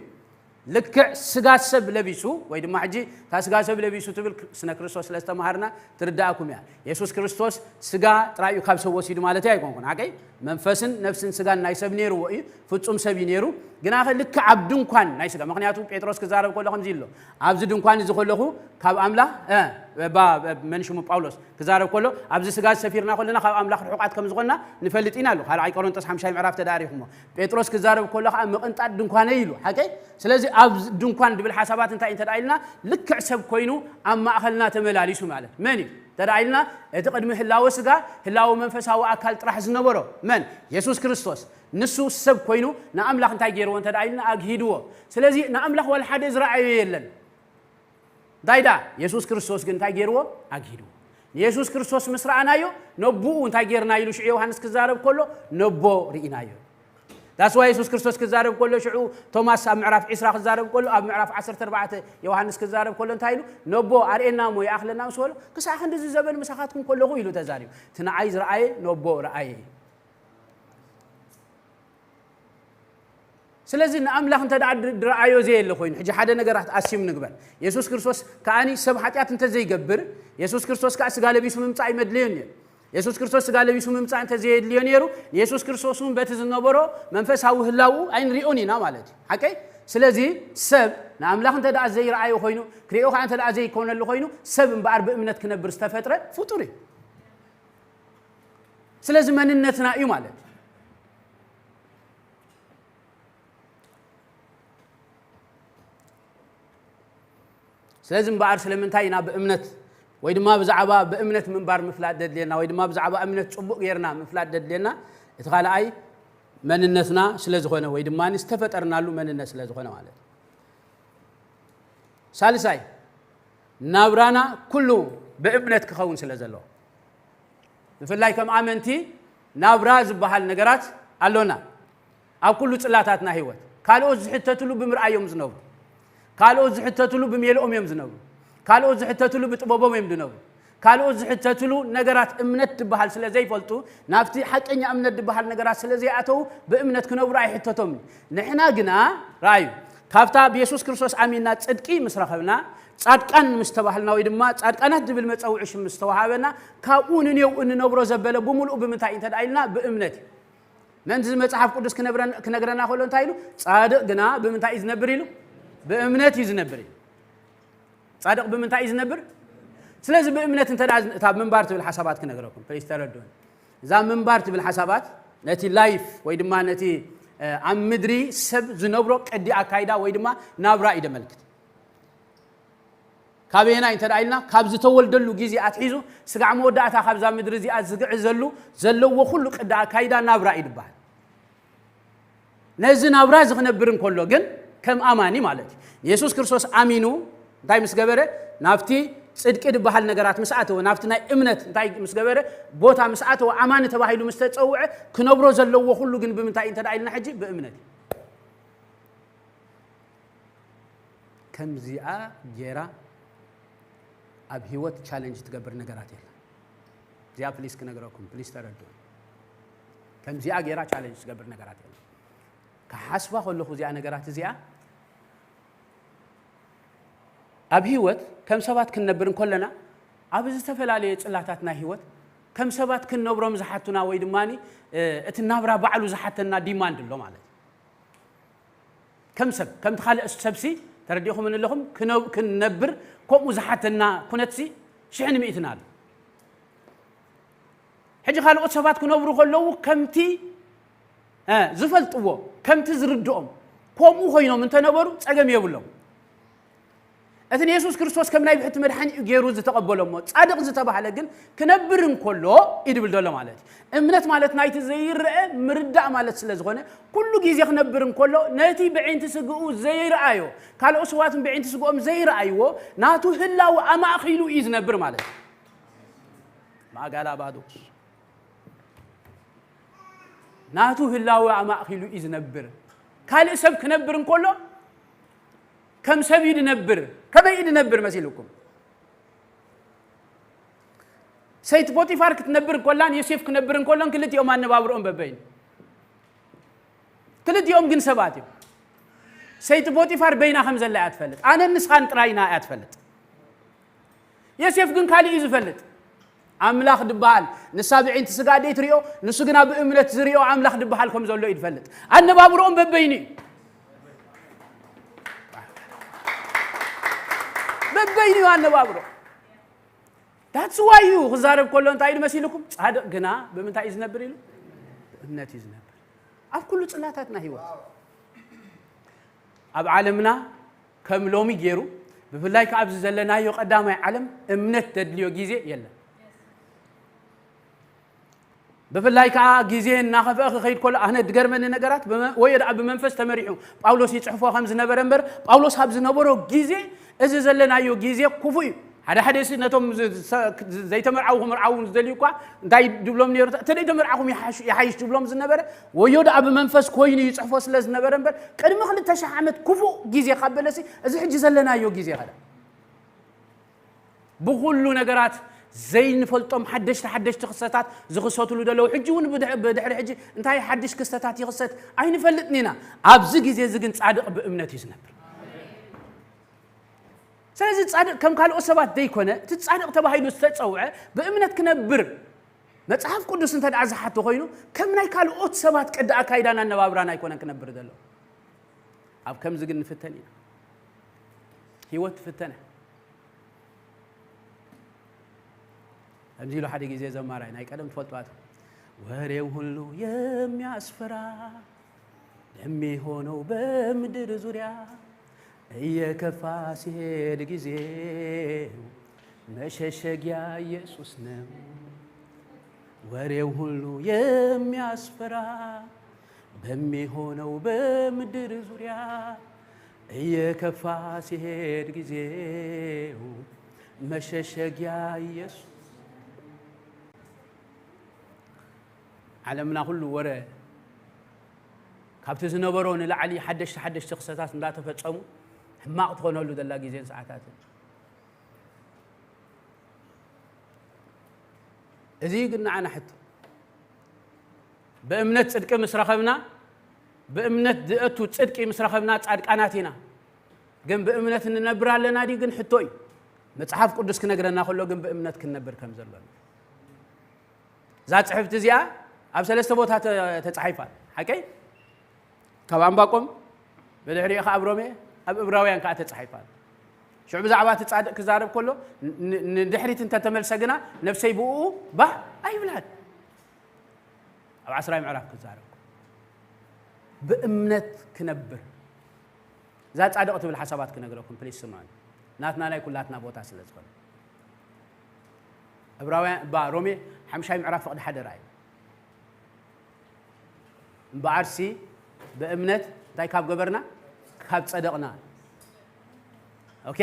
ልክዕ ስጋ ሰብ ለቢሱ፣ ወይ ድማ ሕጂ እታ ስጋ ሰብ ለቢሱ ትብል ስነ ክርስቶስ ስለ ዝተምሃርና ትርዳእኩም እያ። የሱስ ክርስቶስ ስጋ ጥራይ እዩ ካብ ሰብ ወሲዱ ማለት ኣይኮንኩን። ሓቀይ? መንፈስን ነፍስን ስጋን ናይ ሰብ ነይርዎ እዩ። ፍጹም ሰብ እዩ ነይሩ። ግና ኸ ልክዕ ኣብ ድንኳን ናይ ስጋ፣ ምኽንያቱ ጴጥሮስ ክዛረብ ከሎ ከምዚ ኣሎ፣ "ኣብዚ ድንኳን እዚ ከለኹ ካብ ኣምላኽ፣ እ፣ ባ-፣ መን ሽሙ ጳውሎስ ክዛረብ ከሎ፣ ኣብዚ ስጋ ሰፊርና ከለና ካብ ኣምላኽ ርሑቓት ከም ዝኾንና ንፈልጥ ኢና" ኣሎ። ካልኣይ ቆሮንቶስ ሓምሻይ ምዕራፍ ተዳሪኹሞ። ጴጥሮስ ክዛረብ ከሎ ከዓ "ምቕንጣጥ ድንኳነይ" ኢሉ። ሓቀይ? ስለዚ ኣብ ድንኳን ድብል ሓሳባት እንታይ እንተ ደኣ ኢልና፣ ልክዕ ሰብ ኮይኑ ኣብ ማእኸልና ተመላሊሱ ማለት መን እዩ? እንተ ደኣ ኢልና፣ እቲ ቅድሚ ህላወ ስጋ፣ ህላወ መንፈሳዊ ኣካል ጥራሕ ዝነበሮ መን? የሱስ ክርስቶስ። ንሱ ሰብ ኮይኑ ንኣምላኽ እንታይ ገይርዎ እንተ ደኣ ኢልና፣ ኣግሂድዎ። ስለዚ ንኣምላኽ ዋላ ሓደ ዝረኣዮ የለን። እንታይ ደኣ? የሱስ ክርስቶስ ግን እንታይ ገይርዎ? ኣግሂድዎ። ንየሱስ ክርስቶስ ምስ ረኣናዮ፣ ነቦኡ እንታይ ገይርና ኢሉ ሽዑ ዮሃንስ ክዛረብ ከሎ፣ ነቦ ርኢናዮ። ዳስ ዋይ የሱስ ክርስቶስ ክዛረብ ከሎ፣ ሽዑ ቶማስ ኣብ ምዕራፍ ዒስራ ክዛረብ ከሎ፣ ኣብ ምዕራፍ ዓሰርተ ኣርባዕተ ዮሃንስ ክዛረብ ከሎ እንታይ ኢሉ? "ነቦ ኣርእየና እሞ ይኣኽለና" ምስ በሎ፣ "ክሳዕ ክንድዚ ዘበን ምሳኻትኩም ከለኹ" ኢሉ ተዛሪቡ። "እቲ ንዓይ ዝረኣየ ነቦ ረኣየ" እዩ። ስለዚ ንኣምላኽ እንተ ደኣ ድ-፣ ድረኣዮ ዘየለ ኮይኑ፣ ሕጂ ሓደ ነገራት ኣስዩም ንግበር። የሱስ ክርስቶስ ከኣኒ ሰብ ሓጢኣት እንተ ዘይገብር፣ የሱስ ክርስቶስ ከኣ ስጋ ለቢሱ ምምጻእ ኣይመድለዮን ነይሩ። የሱስ ክርስቶስ ስጋ ለቢሱ ምምጻእ እንተ ዘየድልዮ ነይሩ፣ ንየሱስ ክርስቶስ እውን በቲ ዝነበሮ መንፈሳዊ ህላውኡ ኣይንሪኦን ኢና ማለት እዩ። ሓቀይ? ስለዚ ሰብ ንኣምላኽ እንተ ደኣ ዘይረኣዮ ኮይኑ፣ ክሪኦ ከኣ እንተ ደኣ ዘይኮነሉ ኮይኑ፣ ሰብ እምበኣር ብእምነት ክነብር ዝተፈጥረ ፍጡር እዩ። ስለዚ መንነትና እዩ ማለት እዩ። ስለዚ እምበኣር ስለምንታይ ኢና ብእምነት ወይ ድማ ብዛዕባ ብእምነት ምንባር ምፍላጥ ደድልየና ወይ ድማ ብዛዕባ እምነት ጽቡቕ ጌርና ምፍላጥ ደድልየና? እቲ ካልኣይ መንነትና ስለ ዝኾነ ወይ ድማ ዝተፈጠርናሉ መንነት ስለ ዝኾነ ማለት እዩ። ሳልሳይ፣ ናብራና ኩሉ ብእምነት ክኸውን ስለ ዘለዎ። ብፍላይ ከም ኣመንቲ ናብራ ዝበሃል ነገራት ኣሎና። ኣብ ኩሉ ጽላታትና ህይወት ካልኦት ዝሕተትሉ ብምርኣዮም ዝነብሩ፣ ካልኦት ዝሕተትሉ ብሜልኦም እዮም ዝነብሩ፣ ካልኦት ዝሕተትሉ ብጥበቦም እዮም ዝነብሩ፣ ካልኦት ዝሕተትሉ ነገራት እምነት ዝበሃል ስለ ዘይፈልጡ፣ ናብቲ ሓቀኛ እምነት ዝበሃል ነገራት ስለ ዘይኣተዉ ብእምነት ክነብሩ ኣይሕተቶምን። ንሕና ግና፣ ረኣዩ፣ ካብታ ብየሱስ ክርስቶስ ኣሚንና ጽድቂ ምስ ረኸብና፣ ጻድቃን ምስ ተባህልና ወይ ድማ ጻድቃናት ዝብል መጸውዒ ሽም ምስ ተዋሃበና፣ ካብኡ ንኔው እንነብሮ ዘበለ ብምሉኡ ብምንታይ እንተ ደኣ ኢልና? ብእምነት እዩ። ምእንቲ እዚ መጽሓፍ ቅዱስ ክነብረን-፣ ክነግረና ከሎ እንታይ ኢሉ? "ጻድቕ ግና ብምንታይ እዩ ዝነብር?" ኢሉ። "ብእምነት እዩ ዝነብር" ኢሉ። ጻድቕ ብምንታይ እዩ ዝነብር? ስለዚ ብእምነት እንተ ደኣ እታ ምንባር ትብል ሓሳባት ክነግረኩም፣ ፕሊስ ተረድኡኒ። እዛ ምንባር ትብል ሓሳባት ነቲ ላይፍ ወይ ድማ ነቲ፣ እ፣ ኣብ ምድሪ ሰብ ዝነብሮ ቅዲ ኣካይዳ ወይ ድማ ናብራ እዩ ደመልክት። ካበየናይ እንተ ደኣ ኢልና፣ ካብ ዝተወልደሉ ግዜ ኣትሒዙ ስጋዕ መወዳእታ ካብዛ ምድሪ እዚኣ ዝግዕዘሉ ዘለዎ ኩሉ ቅዲ ኣካይዳ ናብራ እዩ ዝበሃል። ነዚ ናብራ እዚ ክነብር እንከሎ ግን ከም ኣማኒ ማለት እዩ። ንየሱስ ክርስቶስ ኣሚኑ እንታይ ምስ ገበረ? ናብቲ ጽድቂ ዝበሃል ነገራት ምስ ኣተወ፣ ናብቲ ናይ እምነት እንታይ ምስ ገበረ? ቦታ ምስ ኣተወ፣ ኣማኒ ተባሂሉ ምስ ተጸውዐ፣ ክነብሮ ዘለዎ ኩሉ ግን ብምንታይ እንተ ደኣ ኢልና ሕጂ? ብእምነት እዩ። ከምዚኣ ጌራ ኣብ ህይወት ቻለንጅ ትገብር ነገራት የለን። እዚኣ ፕሊስ ክነግረኩም፣ ፕሊስ ተረድኡ። ከምዚኣ ጌራ ቻለንጅ ትገብር ነገራት የለን። ክሓስባ ከለኹ እዚኣ ነገራት እዚኣ ኣብ ህይወት ከም ሰባት ክንነብር እንከለና ኣብ ዝተፈላለየ ጽላታት ናይ ህይወት ከም ሰባት ክንነብሮም ዝሓቱና ወይ ድማ እቲ ናብራ ባዕሉ ዝሓተና ዲማንድ ኣሎ ማለት እዩ። ከም ሰብ፣ ከምቲ ካልእ ሰብሲ ተረዲኹም ኣለኹም ክነ-፣ ክንነብር ከምኡ ዝሓተና ኩነትሲ ሽሕን ሚእትን ኣሎ። ሕጂ ካልኦት ሰባት ክነብሩ ከለዉ ከምቲ፣ እ፣ ዝፈልጥዎ፣ ከምቲ ዝርድኦም፣ ከምኡ ኮይኖም እንተነበሩ ጸገም የብሎም። እቲ ንየሱስ ክርስቶስ ከም ናይ ብሕቲ መድሓኒ እዩ ገይሩ ዝተቐበሎ እሞ፣ ጻድቕ ዝተባህለ ግን ክነብር እንከሎ እዩ ድብል ዘሎ ማለት እዩ። እምነት ማለት ናይቲ ዘይረአ ምርዳእ ማለት ስለ ዝኾነ፣ ኩሉ ግዜ ክነብር እንከሎ ነቲ ብዒንቲ ስግኡ ዘይረኣዮ፣ ካልኦት ሰባትን ብዒንቲ ስግኦም ዘይረኣይዎ፣ ናቱ ህላወ ኣማእኪሉ እዩ ዝነብር ማለት እዩ። ማጋላ ባዶስ ናቱ ህላወ ኣማእኪሉ እዩ ዝነብር። ካልእ ሰብ ክነብር እንከሎ ከም ሰብ እዩ ዝነብር። ከመይ እዩ ዝነብር መሲልኩም? ሰይቲ ፖጢፋር ክትነብር እንኮላን ዮሴፍ ክነብር እንኮሎን ክልቲኦም ኣነባብርኦም በበይኑ። ክልቲኦም ግን ሰባት እዮም። ሰይቲ ፖጢፋር በይና ከም ዘላ እያ ትፈልጥ። ኣነን ንስኻን ጥራይ ኢና እያ ትፈልጥ። ዮሴፍ ግን ካልእ እዩ ዝፈልጥ። ኣምላኽ ድበሃል ንሳ ብዒንቲ ስጋ ደይ ትሪኦ፣ ንሱ ግና ብእምነት ዝሪኦ ኣምላኽ ድበሃል ከም ዘሎ እዩ ዝፈልጥ። ኣነባብርኦም በበይኑ እዩ። በበይኑ እዩ ኣነባብሮ። That's why እዩ ክዛረብ ከሎ እንታይ ኢሉ መሲልኩም? ጻድቕ ግና ብምንታይ እዩ ዝነብር ኢሉ? ብእምነት እዩ ዝነብር። ኣብ ኩሉ ጽላታትና ህይወት። ኣብ ዓለምና ከም ሎሚ ገይሩ፣ ብፍላይ ከኣ ኣብዚ ዘለናዮ ቀዳማይ ዓለም እምነት ዘድልዮ ግዜ የለን። ብፍላይ ከኣ ግዜ እናኸፍአ ክኸይድ ከሎ፣ ኣነ ድገርመኒ ነገራት፣ ብመ-፣ ወዮ ደኣ ብመንፈስ ተመሪሑ ጳውሎስ ይጽሕፎ ከም ዝነበረ እምበር፣ ጳውሎስ ኣብ ዝነበሮ ግዜ፣ እዚ ዘለናዮ ግዜ ክፉእ እዩ። ሓደ ሓደ ሲ ነቶም ዝ-፣ ዝ-፣ ዘይተመርዓዉ ክምርዓዉ ዝደልዩ እኳ እንታይ ድብሎም ነይሩ? እተ ዘይተመርዓኹም ይሓሽ-፣ ይሓይሽ ድብሎም ዝነበረ፣ ወዮ ደኣ ብመንፈስ ኮይኑ ይጽሕፎ ስለ ዝነበረ እምበር፣ ቅድሚ ክልተ ሽሕ ዓመት ክፉእ ግዜ ካብ በለሲ፣ እዚ ሕጂ ዘለናዮ ግዜ ኸዳ። ብኹሉ ነገራት ዘይንፈልጦም ሓደሽቲ ሓደሽቲ ክስተታት ዝኽሰትሉ ዘለዉ። ሕጂ እውን ብድሕ-፣ ብድሕሪ ሕጂ እንታይ ሓድሽ ክስተታት ይኽሰት ኣይንፈልጥን ኢና። ኣብዚ ግዜ እዚ ግን ጻድቕ ብእምነት እዩ ዝነብር። ስለዚ ጻድቕ ከም ካልኦት ሰባት ዘይኮነ፣ እቲ ጻድቕ ተባሂሉ ዝተጸውዐ ብእምነት ክነብር መጽሓፍ ቅዱስ እንተ ደኣ ዝሓቶ ኮይኑ፣ ከም ናይ ካልኦት ሰባት ቅዲ ኣካይዳን ኣነባብራን ኣይኮነን ክነብር ዘሎ። ኣብ ከምዚ ግን ንፍተን ኢና። ህይወት ትፍተን እያ። ከምዚ ኢሉ ሓደ ግዜ ዘማራይ ናይ ቀደም ትፈልጥዋ ትኾን፣ ወሬው ሁሉ የሚያስፈራ ለሚሆነው በምድር ዙሪያ እየከፋ ሲሄድ ጊዜው መሸሸጊያ ኢየሱስ ነው። ወሬው ሁሉ የሚያስፈራ በሚሆነው በምድር ዙሪያ እየከፋ ሲሄድ ጊዜው መሸሸጊያ ኢየሱስ። ዓለምና ኩሉ ወረ ካብቲ ዝነበሮ ንላዕሊ ሓደሽቲ ሓደሽቲ ክስተታት እንዳተፈጸሙ ሕማቕ ትኾነሉ ዘላ ግዜን ሰዓታትን። እዚ ግን ንዓና ሕቶ። ብእምነት ጽድቂ ምስ ረኸብና፣ ብእምነት ዝእቱ ጽድቂ ምስ ረኸብና ጻድቃናት ኢና። ግን ብእምነት ንነብር ኣለና ድዩ ግን ሕቶ እዩ። መጽሓፍ ቅዱስ ክነግረና ከሎ ግን ብእምነት ክንነብር ከም ዘሎና። እዛ ጽሕፍቲ እዚኣ ኣብ ሰለስተ ቦታ ተ-፣ ተጻሒፋ። ሓቀይ? ካብ ኣንባቆም፣ ብድሕሪኡ ከኣ ኣብ ሮሜ፣ ኣብ እብራውያን ከኣ ተጻሒፋ። ሽዑ ብዛዕባ እቲ ጻድቕ ክዛረብ ከሎ፣ ን-፣ ን-፣ ንድሕሪት እንተተመልሰ ግና ነፍሰይ ብእኡ ባህ ኣይብላን። ኣብ ዓስራይ ምዕራፍ ክዛረብ ከሎ፣ ብእምነት ክነብር። እዛ ጻድቕ ትብል ሓሳባት ክነግረኩም፣ ፕሊስ ስምዑኒ። ናትና ናይ ኩላትና ቦታ ስለ ዝኾነ። እብራውያን፣ እባ ሮሜ ሓምሻይ ምዕራፍ ፍቕዲ ሓደ ርኣዩ። እምበኣርሲ ብእምነት እንታይ ካብ ገበርና? ካብ ጸደቕና። ኦኬ?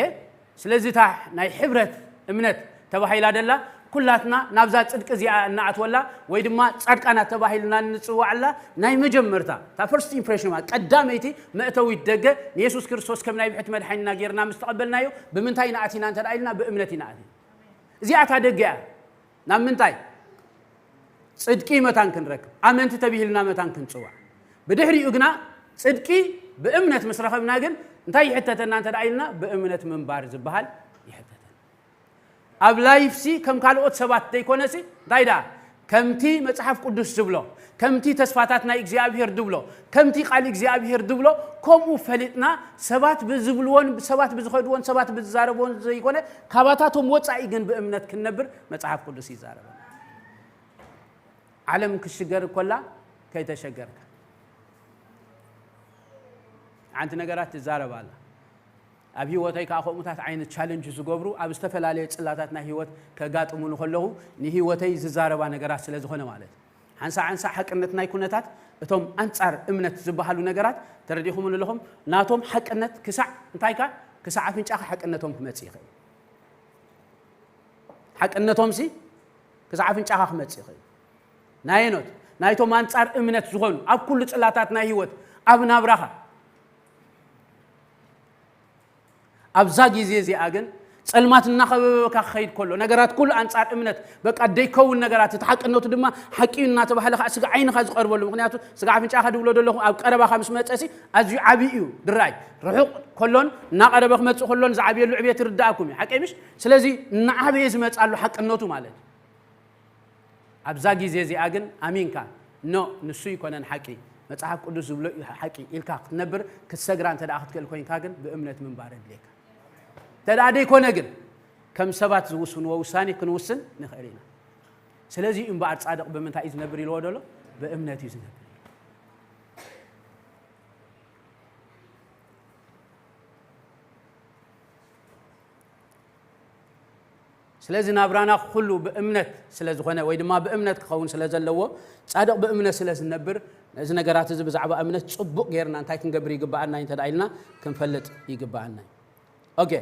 ስለዚ እታ ናይ ሕብረት እምነት ተባሂላ ደላ፣ ኩላትና ናብዛ ጽድቂ እዚኣ እንኣትወላ ወይ ድማ ጻድቃናት ተባሂልና እንጽዋዕላ ናይ መጀመርታ፣ እታ ፈርስት ኢምፕሬሽን ማለት ቀዳመይቲ መእተዊት ደገ ንየሱስ ክርስቶስ ከም ናይ ብሕቲ መድሓኒና ጌርና ምስ ተቐበልናዮ፣ ብምንታይ ኢና ኣቲና እንተ ደኣ ኢልና፣ ብእምነት ኢና ኣቲና። እዚኣ እታ ደገ እያ። ናብ ምንታይ? ጽድቂ መታን ክንረክብ፣ ኣመንቲ ተባሂልና መታን ክንጽዋዕ። ብድሕሪኡ ግና ጽድቂ ብእምነት ምስ ረኸብና ግን እንታይ ይሕተተና እንተ ደኣ ኢልና፣ ብእምነት ምንባር ዝበሃል ይሕተተና። ኣብ ላይፍሲ ከም ካልኦት ሰባት ዘይኮነሲ፣ እንታይ ደኣ? ከምቲ መጽሓፍ ቅዱስ ዝብሎ፣ ከምቲ ተስፋታት ናይ እግዚኣብሄር ዝብሎ፣ ከምቲ ቃል እግዚኣብሄር ዝብሎ፣ ከምኡ ፈሊጥና ሰባት ብዝብልዎን ሰባት ብዝኸድዎን ሰባት ብዝዛረብዎን ዘይኮነ፣ ካባታቶም ወጻኢ ግን ብእምነት ክንነብር መጽሓፍ ቅዱስ ይዛረበና። ዓለም ክሽገር እኮላ ከይተሸገርካ። ሓንቲ ነገራት ትዛረብ ኣላ። ኣብ ህይወተይ ከኣ ከምኡታት ዓይነት ቻለንጅ ዝገብሩ ኣብ ዝተፈላለየ ጽላታት ናይ ህይወት ከጋጥሙኒ ከለኹ ንህይወተይ ዝዛረባ ነገራት ስለ ዝኾነ ማለት እዩ። ሓንሳእ ሓንሳእ ሓቅነት ናይ ኩነታት እቶም ኣንጻር እምነት ዝበሃሉ ነገራት ተረዲኹምኒ ኣለኹም። ናቶም ሓቅነት ክሳዕ እንታይካ ክሳዕ ኣፍንጫኻ ሓቅነቶም ክመጽእ ይኽእል። ሓቅነቶምሲ ክሳዕ ኣፍንጫኻ ክመጽእ ይኽእል። ናየኖት? ናይቶም ኣንጻር እምነት ዝኾኑ ኣብ ኩሉ ጽላታት ናይ ህይወት ኣብ ናብራኻ። ኣብዛ ግዜ እዚኣ ግን ጸልማት እናኸበበካ ክኸይድ ከሎ፣ ነገራት ኩሉ ኣንጻር እምነት፣ በቃ ደይከውን ነገራት፣ እቲ ሓቅነቱ ድማ ሓቂ እዩ እናተባህለ ከዓ ስጋ ዓይንኻ ዝቐርበሉ። ምኽንያቱ ስጋ ኣፍንጫኻ ድብሎ ዘለኹ ኣብ ቀረባኻ ምስ መጸሲ ኣዝዩ ዓብዪ እዩ ድራይ። ርሑቕ ከሎን እናቐረበ ክመጽእ ከሎን ዝዓብየሉ ዕብየት ይርዳእኩም እዩ። ሓቂ ምሽ? ስለዚ እናዓበየ ዝመጻሉ ሓቅነቱ ማለት እዩ። ኣብዛ ግዜ እዚኣ ግን ኣሚንካ፣ ኖ፣ ንሱ ይኮነን ሓቂ፣ መጽሓፍ ቅዱስ ዝብሎ እዩ ሓቂ ኢልካ ክትነብር ክትሰግራ እንተ ደኣ ክትክእል ኮይንካ ግን ብእምነት ምንባር የድልየካ። እንተ ደኣ ደይኮነ ግን ከም ሰባት ዝውስንዎ ውሳኔ ክንውስን ንኽእል ኢና። ስለዚ እዩ እምበኣር ጻድቕ ብምንታይ እዩ ዝነብር ኢልዎ ደሎ? ብእምነት እዩ ዝነብር። ስለዚ ናብራና ኩሉ ብእምነት ስለ ዝኾነ ወይ ድማ ብእምነት ክኸውን ስለ ዘለዎ ጻድቕ ብእምነት ስለ ዝነብር ነዚ ነገራት እዚ ብዛዕባ እምነት ጽቡቕ ጌርና እንታይ ክንገብር ይግብኣና እዩ እንተ ደኣ ኢልና ክንፈልጥ ይግብኣና እዩ። ኦኬ።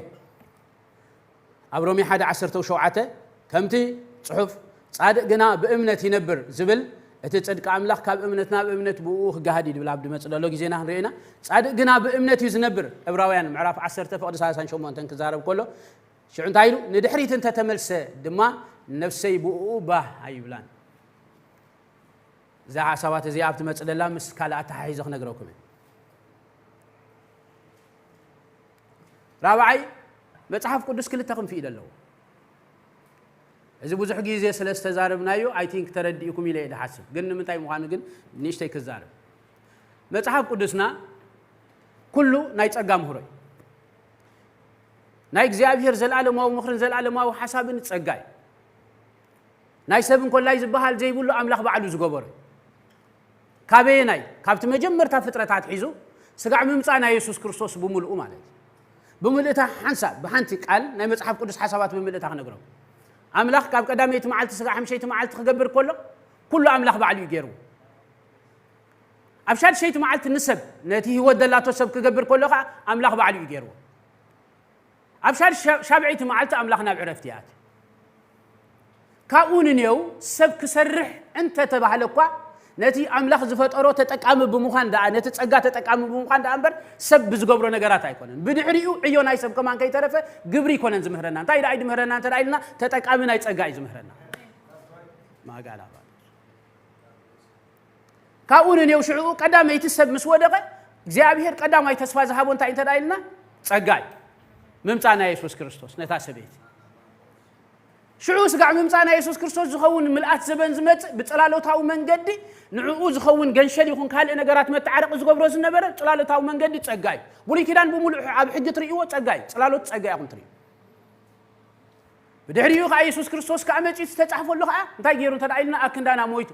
ኣብ ሮሜ ሓደ ዓሰርተ ሸውዓተ ከምቲ ጽሑፍ ጻድቕ ግና ብእምነት ይነብር ዝብል እቲ ጽድቂ ኣምላኽ ካብ እምነት ናብ እምነት ብእኡ ክጋሃድ እዩ ድብል ኣብ ድመጽእ ዘሎ ግዜና ክንርኢ ኢና። ጻድቕ ግና ብእምነት እዩ ዝነብር። ዕብራውያን ምዕራፍ ዓሰርተ ፍቕዲ ሰላሳን ሸሞንተን ክዛረብ ከሎ ሽዑ እንታይ ኢሉ? ንድሕሪት እንተተመልሰ ድማ ነፍሰይ ብእኡ ባህ ኣይብላን። እዛ ሓሳባት እዚኣ ኣብ ትመጽእ ደላ ምስ ካልእ ኣተሓሒዘ ክነግረኩም እየ። ራብዓይ፣ መጽሓፍ ቅዱስ ክልተ ክንፊ ኢለ ኣለዎ። እዚ ብዙሕ ግዜ ስለ ዝተዛረብናዮ ኣይ ቲንክ ተረዲእኩም ኢለ እየ ድሓስብ። ግን ንምንታይ ምዃኑ ግን ንእሽተይ ክዛረብ። መጽሓፍ ቅዱስና ኩሉ ናይ ጸጋ ምህሮ እዩ። ናይ እግዚኣብሔር ዘለዓለማዊ ምኽርን ዘለዓለማዊ ሓሳብን ጸጋ እዩ። ናይ ሰብ እንኮላይ ዝበሃል ዘይብሉ ኣምላኽ ባዕሉ ዝገበሮ እዩ። ካበየናይ? ካብቲ መጀመርታ ፍጥረት ኣትሒዙ ስጋዕ ምምጻእ ናይ የሱስ ክርስቶስ ብምልኡ ማለት እዩ። ብምልእታ ሓንሳብ ብሓንቲ ቃል ናይ መጽሓፍ ቅዱስ ሓሳባት ብምልእታ ክነግረኩም። ኣምላኽ ካብ ቀዳመይቲ መዓልቲ ስጋዕ ሓምሸይቲ መዓልቲ ክገብር ከሎ ኩሉ ኣምላኽ ባዕሉ እዩ ገይርዎ። ኣብ ሻድሸይቲ መዓልቲ ንሰብ ነቲ ህይወት ደላቶ ሰብ ክገብር ከሎ ከዓ ኣምላኽ ባዕሉ እዩ ገይርዎ። ኣብ ሻድ ሻብዐይቲ መዓልቲ ኣምላኽ ናብ ዕረፍቲ ይኣቲ። ካብኡ ንኔው ሰብ ክሰርሕ እንተተባህለ እኳ ነቲ ኣምላኽ ዝፈጠሮ ተጠቃሚ ብምዃን ደኣ ነቲ ጸጋ ተጠቃሚ ብምዃን ደኣ እምበር ሰብ ብዝገብሮ ነገራት ኣይኮነን። ብድሕሪኡ ዕዮ ናይ ሰብ ከማን ከይተረፈ ግብሪ ኣይኮነን ዝምህረና። እንታይ ደኣ እዩ ዝምህረና እንተ ደኣ ኢልና ተጠቃሚ ናይ ጸጋ እዩ ዝምህረና። ማጋላ ባዶስ። ካብኡ ንኔው ሽዕኡ ቀዳመይቲ ሰብ ምስ ወደቐ እግዚኣብሔር ቀዳማይ ተስፋ ዝሃቦ እንታይ እንተ ደኣ ኢልና ጸጋ እዩ። ምምጻእ ናይ የሱስ ክርስቶስ ነታ ሰበይቲ ሽዑ ስጋዕ ምምጻእ ናይ የሱስ ክርስቶስ ዝኸውን ምልኣት ዘበን ዝመጽእ ብጽላሎታዊ መንገዲ ንዕኡ ዝኸውን ገንሸል ይኹን ካልእ ነገራት መተዓረቂ ዝገብሮ ዝነበረ ጽላሎታዊ መንገዲ ጸጋ እዩ። ብሉይ ኪዳን ብምሉእ ኣብ ሕጊ ትርእይዎ ጸጋ እዩ። ጽላሎት ጸጋ ኢኹም ትርእዩ። ብድሕሪኡ ከዓ የሱስ ክርስቶስ ከዓ መጺኡ ዝተጻሕፈሉ ከዓ እንታይ ገይሩ እንተ ደኣ ኢልና ኣክንዳና ሞይቱ።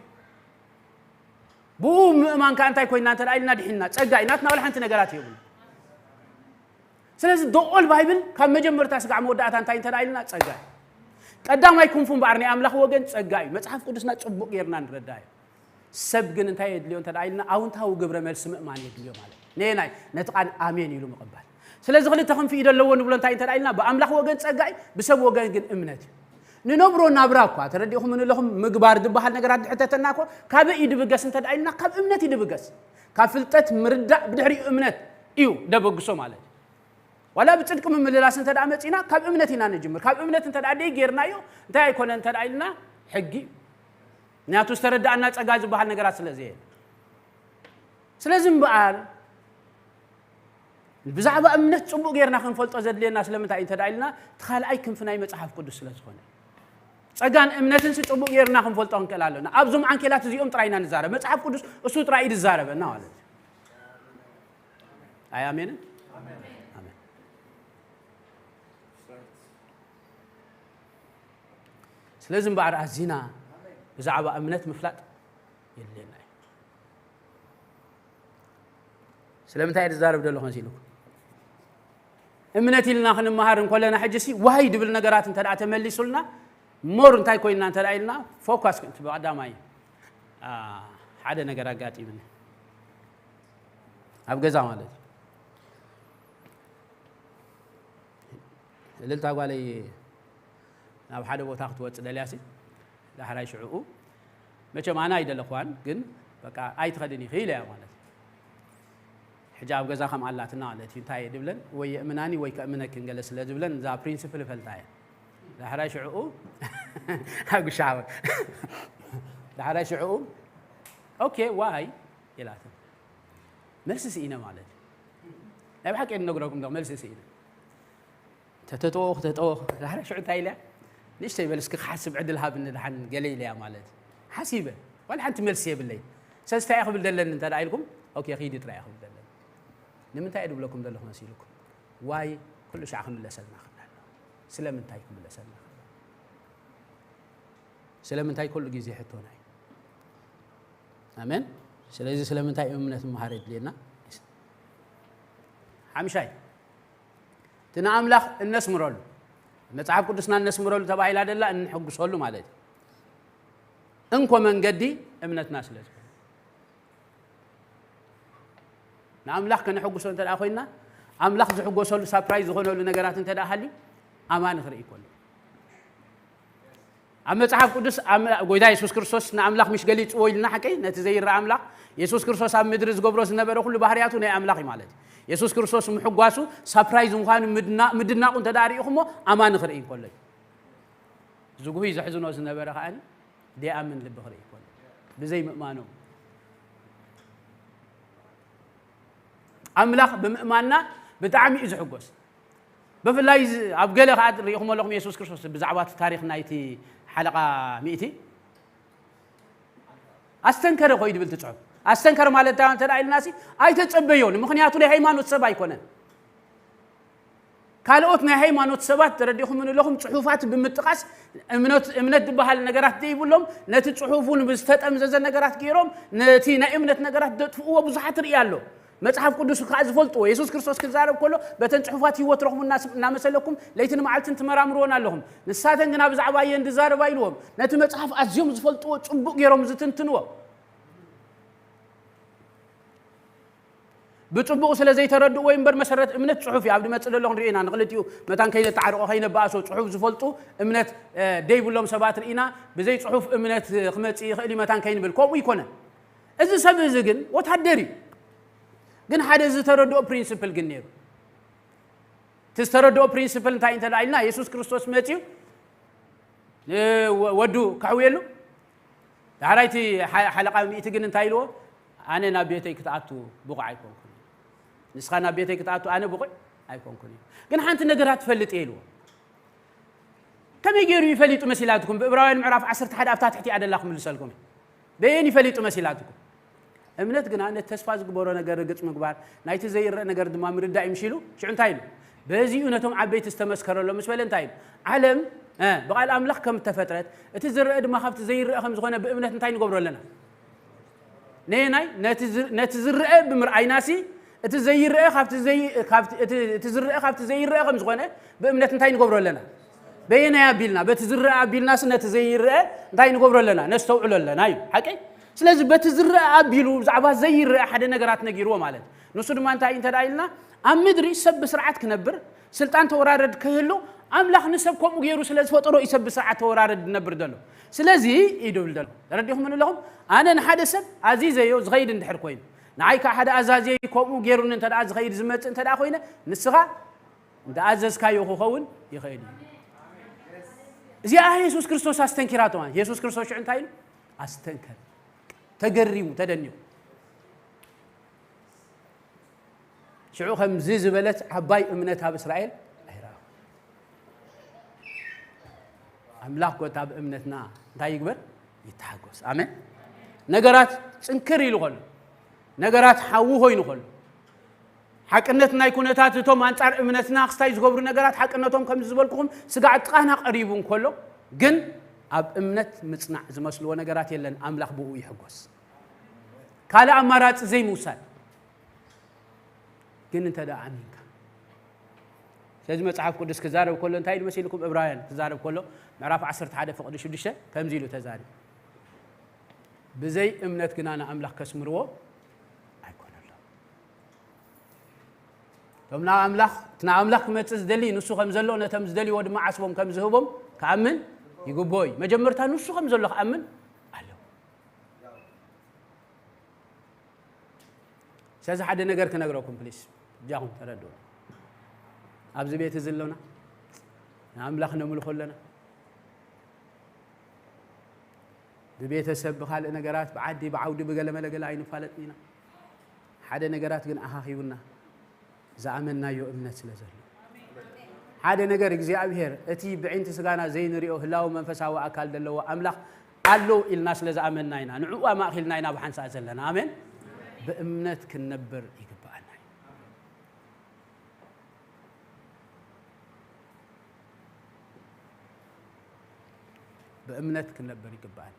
ብኡ ምእማን ከዓ እንታይ ኮይንና እንተ ደኣ ኢልና ድሒንና ጸጋ እዩ። ናትና ወላ ሓንቲ ነገራት የብሉ። ስለዚ ደቆል ባይብል ካብ መጀመርታ ስጋዕ መወዳእታ እንታይ እንተ ደኣ ኢልና ጸጋ እዩ። ቀዳማይ ክንፉ እምበኣር ናይ ኣምላኽ ወገን ጸጋ እዩ። መጽሓፍ ቅዱስና ጽቡቕ ጌርና ንረዳ እዩ። ሰብ ግን እንታይ የድልዮ እንተ ደኣ ኢልና ኣውንታዊ ግብረ መልሲ ምእማን የድልዮ ማለት እዩ። ነየናይ ነቲ ቃል ኣሜን ኢሉ ምቕባል። ስለዚ ክልተ ክንፊ ኢደ ኣለዎ ንብሎ እንታይ እንተ ደኣ ኢልና ብኣምላኽ ወገን ጸጋ እዩ፣ ብሰብ ወገን ግን እምነት እዩ። ንነብሮ ናብራ እኳ ተረዲእኹም ንለኹም ምግባር ዝበሃል ነገራት ዝሕተተና እኮ ካበይ እዩ ድብገስ እንተ ደኣ ኢልና ካብ እምነት እዩ ድብገስ። ካብ ፍልጠት ምርዳእ ብድሕሪኡ እምነት እዩ ደበግሶ ማለት እዩ። ዋላ ብጽድቂ ምምልላስ እንተ ደኣ መጺና ካብ እምነት ኢና ንጅምር። ካብ እምነት እንተ ደኣ ደይ ጌርናዮ እንታይ ኣይኮነ እንተ ደኣ ኢልና ሕጊ እዩ። ምክንያቱ ዝተረዳእና ጸጋ ዝበሃል ነገራት ስለ ዘየለ። ስለዚ እምበኣር ብዛዕባ እምነት ጽቡቕ ጌርና ክንፈልጦ ዘድልየና ስለምንታይ እዩ እንተ ደኣ ኢልና እቲ ካልኣይ ክንፊ ናይ መጽሓፍ ቅዱስ ስለ ዝኾነ ጸጋን እምነትን ሲ ጽቡቕ ጌርና ክንፈልጦ ክንክእል ኣለና። ኣብዞም ዓንኬላት እዚኦም ጥራይ ኢና ንዛረብ። መጽሓፍ ቅዱስ እሱ ጥራይ እዩ ዝዛረበና ማለት እዩ። ኣይ ኣሜንን? ኣሜን። ስለዚ እምበኣር ኣዚና ብዛዕባ እምነት ምፍላጥ የድልየና እዩ። ስለምንታይ እየ ዝዛረብ ዘለኹ መሲልኩም? እምነት ኢልና ክንመሃር እንኮለና ሕጂ ሲ ዋይ ድብል ነገራት እንተ ደኣ ተመሊሱልና ሞር እንታይ ኮይንና እንተ ደኣ ኢልና ፎካስ ክንት ብቐዳማይ አ፣ ሓደ ነገር ኣጋጢምኒ ኣብ ገዛ ማለት እዩ። እልልታ ጓለይ ናብ ሓደ ቦታ ክትወጽእ ደልያ ሲ ዳሕራይ ሽዕኡ መቸም ኣነ ኣይደለኽዋን ግን በቃ ኣይትኸድን ኢኺ ኢለያ ማለት እዩ። ሕጂ ኣብ ገዛ ከም ኣላትና ማለት እዩ። እንታይ እየ ድብለን? ወይ የእምናኒ ወይ ከእምነክን ገለ ስለ ዝብለን እዛ ፕሪንስፕል እፈልጣ እየ። ዳሕራይ ሽዕኡ ኣጉሻወ ዳሕራይ ሽዕኡ ኦኬ ዋይ ኢላትን መልሲ ስኢነ ማለት እዩ። ናይ ብሓቂ እየ ንነግረኩም ዶ መልሲ ስኢነ። ተተጠወ ክተጠወ ዳሕራይ ሽዑ እንታይ ኢለያ? ንእሽተይ በል እስኪ ክሓስብ ዕድል ሃብኒ ድሓን ገለ ኢለያ ማለት እዩ። ሓሲበ ዋላ ሓንቲ መልሲ የብለይ። ሰስታይ እየ ክብል ደለኒ እንተ ደኣ ኢልኩም ኦኬ ኺዲ ጥራይ እየ ክብል ደለኒ። ንምንታይ እየ ድብለኩም ዘለኹ መሲልኩም? ዋይ ኩሉ ሻዕ ክምለሰልና ክብል ኣሎ። ስለምንታይ ክምለሰልና ክብል ኣሎ? ስለምንታይ ኩሉ ግዜ ሕቶና እዩ። ኣሜን። ስለዚ ስለምንታይ እምነት ምሃር የድልየና? ሓምሻይ እቲ ንኣምላኽ እነስምረሉ መጽሓፍ ቅዱስና እነስምረሉ ተባሂላ ደላ እንሕጉሰሉ ማለት እዩ። እንኮ መንገዲ እምነትና ስለ ዝኾነ ንኣምላኽ ከነሐጉሶ እንተ ደኣ ኮይንና ኣምላኽ ዝሕጎሰሉ ሳፕራይዝ ዝኾነሉ ነገራት እንተ ደኣ ሃልዩ ኣማኒ ክርኢ ይኮን። ኣብ መጽሓፍ ቅዱስ ኣም- ጎይታ የሱስ ክርስቶስ ንኣምላኽ ምሽ ገሊጽዎ ኢልና ሓቀይ ነቲ ዘይረኣ ኣምላኽ የሱስ ክርስቶስ ኣብ ምድሪ ዝገብሮ ዝነበረ ኩሉ ባህርያቱ ናይ ኣምላኽ እዩ ማለት እዩ። የሱስ ክርስቶስ ምሕጓሱ ሳፕራይዝ ምዃኑ ምድና- ምድናቑ እንተ ደኣ ርኢኹሞ ኣማኒ ክርኢ እንከሎ እዩ። ዝጉህይ ዘሕዝኖ ዝነበረ ከኣ ደይኣምን ልቢ ክርኢ ይኮን ብዘይ ምእማኖም። ኣምላኽ ብምእማንና ብጣዕሚ እዩ ዝሕጎስ። ብፍላይ ዝ- ኣብ ገለ ከዓ ርኢኹም ኣለኹም የሱስ ክርስቶስ ብዛዕባ እቲ ታሪክ ናይቲ ሓለቃ ሚእቲ ኣስተንከረ ኮይ ድብል ትፅሑፍ ኣስተንከረ ማለት እንታይ እንተ ኢልናሲ ኣይተፀበዮን ምክንያቱ ናይ ሃይማኖት ሰብ ኣይኮነን። ካልኦት ናይ ሃይማኖት ሰባት ተረዲኹም ኣለኹም ፅሑፋት ብምጥቃስ እምነት እምነት ዝበሃል ነገራት ዘይብሎም ነቲ ፅሑፍ እውን ብዝተጠምዘዘ ነገራት ገይሮም ነቲ ናይ እምነት ነገራት ዘጥፍእዎ ብዙሓት ርኢ ኣሎ። መፅሓፍ ቅዱስ ከዓ ዝፈልጥዎ የሱስ ክርስቶስ ክዛረብ ከሎ በተን ፅሑፋት ህይወት ረኽቡ እናመሰለኩም ለይትን መዓልትን ትመራምርዎን ኣለኹም። ንሳተን ግና ብዛዕባ እየን ዝዛረባ ኢልዎም ነቲ መፅሓፍ ኣዝዮም ዝፈልጥዎ ፅቡቅ ገይሮም ዝትንትንዎ። ብጽቡቕ ስለ ዘይተረድእዎ እዩ እምበር መሰረት እምነት ጽሑፍ እዩ። ኣብ ድመጽእ ዘሎ ክንሪኦ ኢና። ንኽልቲኡ መታን ከይነተዓርቆ ከይነባእሶ ጽሑፍ ዝፈልጡ እምነት ደይብሎም ሰባት ርኢና። ብዘይ ጽሑፍ እምነት ክመጽእ ይኽእል እዩ መታን ከይንብል ከምኡ ይኮነን። እዚ ሰብ እዚ ግን ወታደር እዩ። ግን ሓደ ዝተረድኦ ፕሪንስፕል ግን ነይሩ። እቲ ዝተረድኦ ፕሪንስፕል እንታይ እንተ ኢልና የሱስ ክርስቶስ መጽዩ ወዱ ከሕውየሉ ዳሕራይቲ ሓለቃ ሚእቲ ግን እንታይ ኢልዎ? ኣነ ናብ ቤተይ ክትኣቱ ብቑዕ ኣይኮንኩን። ንስኻ ናብ ቤተይ ክትኣቱ ኣነ ብቑዕ ኣይኮንኩን እዩ። ግን ሓንቲ ነገራት ትፈልጥ እየ ኢልዎ። ከመይ ገይሩ ይፈሊጡ መሲላትኩም? ብእብራውያን ምዕራፍ ዓሰርተ ሓደ ኣብታ ትሕቲ ኣደላ ክምልሰልኩም። በየን ይፈሊጡ መሲላትኩም? እምነት ግና ነቲ ተስፋ ዝግበሮ ነገር ርግጽ ምግባር፣ ናይቲ ዘይረአ ነገር ድማ ምርዳእ እዩ ምሽ ኢሉ። ሽዑ እንታይ ኢሉ? በዚኡ ነቶም ዓበይቲ ዝተመስከረሎም ምስ በለ እንታይ ኢሉ? ዓለም ብቓል ኣምላኽ ከም እተፈጥረት፣ እቲ ዝረአ ድማ ካብቲ ዘይረአ ከም ዝኾነ ብእምነት እንታይ ንገብሮ ኣለና? ነየናይ? ነቲ ዝረአ ብምርኣይናሲ እቲ ዘይረአ ካብቲ እቲ ዝረአ ካብቲ ዘይረአ ከም ዝኾነ ብእምነት እንታይ ንገብሮ ኣለና? በየናይ ኣቢልና? በቲ ዝረአ ኣቢልናሲ ነቲ ዘይረአ እንታይ ንገብሮ ኣለና? ነስተውዕሎ ኣለና እዩ። ሓቀይ? ስለዚ በቲ ዝረአ ኣቢሉ ብዛዕባ ዘይረአ ሓደ ነገራት ነጊርዎ ማለት ንሱ ድማ እንታይ እንተ ኢልና ኣብ ምድሪ ሰብ ብስርዓት ክነብር ስልጣን ተወራረድ ክህሉ ኣምላኽ ንሰብ ከምኡ ገይሩ ስለ ዝፈጠሮ እዩ ሰብ ብስርዓት ተወራረድ ዝነብር ዘሎ። ስለዚ እዩ ድብል ዘሎ። ተረዲኹም ኣለኹም? ኣነ ንሓደ ሰብ ኣዚዘዮ ዝኸይድ እንድሕር ኮይኑ ንዓይ ከዓ ሓደ ኣዛዝየ ከምኡ ገይሩኒ እንተ ደኣ ዝኸይድ ዝመፅእ እንተ ደኣ ኮይነ ንስኻ እንተኣዘዝካዮ ክኸውን ይኽእል እዩ። እዚኣ የሱስ ክርስቶስ ኣስተንኪራቶ። የሱስ ክርስቶስ ሽዑ እንታይ ኢሉ? ኣስተንከረ። ተገሪሙ፣ ተደኒቑ። ሽዑ ከምዚ ዝበለት ዓባይ እምነት ኣብ እስራኤል ኣይረኣኹ። ኣምላኽ ጎታ ብእምነትና እንታይ ይግበር? ይተሓጎስ። ኣሜን። ነገራት ጽንክር ኢሉ ከሎ፣ ነገራት ሓዊ ኮይኑ ከሎ፣ ሓቅነት ናይ ኩነታት እቶም ኣንጻር እምነትና ክስታይ ዝገብሩ ነገራት ሓቅነቶም ከምዚ ዝበልኩኹም ስጋዕ ጥቓና ቀሪቡ እንከሎ ግን ኣብ እምነት ምጽናዕ ዝመስልዎ ነገራት የለን። ኣምላኽ ብኡ ይሕጎስ። ካልእ ኣማራጺ ዘይምውሳድ ግን እንተ ደኣ ኣሚንካ ስለዚ መጽሓፍ ቅዱስ ክዛረብ ከሎ እንታይ ኢሉ መሲልኩም እብራውያን ክዛረብ ከሎ ምዕራፍ ዓሰርተ ሓደ ፍቕዲ ሽዱሽተ ከምዚ ኢሉ ተዛሪቡ ብዘይ እምነት ግና ንኣምላኽ ከስምርዎ ኣይኮነሎም። እቶም ናብ ኣምላኽ እቲ ናብ ኣምላኽ ክመጽእ ዝደሊ ንሱ ከም ዘሎ ነቶም ዝደልይዎ ድማ ዓስቦም ከም ዝህቦም ክኣምን ይግብኦ እዩ። መጀመርታ ንሱ ከም ዘሎ ክኣምን ኣለዎ። ስለዚ ሓደ ነገር ክነግረኩም ፕሊስ፣ እጃኹም ተረድኡ። ኣብዚ ቤት እዚ ኣሎና፣ ንኣምላኽ ነምልኾ ኣለና። ብቤተሰብ፣ ብኻልእ ነገራት፣ ብዓዲ፣ ብዓውዲ፣ ብገለመለገለ ኣይንፋለጥን ኢና። ሓደ ነገራት ግን ኣኻኺቡና፣ ዝኣመንናዮ እምነት ስለ ዘሎ። ሓደ ነገር እግዚኣብሔር፣ እቲ ብዒንቲ ስጋና ዘይንሪኦ ህላው መንፈሳዊ ኣካል ዘለዎ ኣምላኽ ኣሎ ኢልና ስለ ዝኣመንና ኢና። ንዕኡ ኣማእኪልና ኢና ብሓንሳእ ዘለና። ኣሜን። ብእምነት ክንነብር ይግብኣና እዩ። ብእምነት ክንነብር ይግብኣና።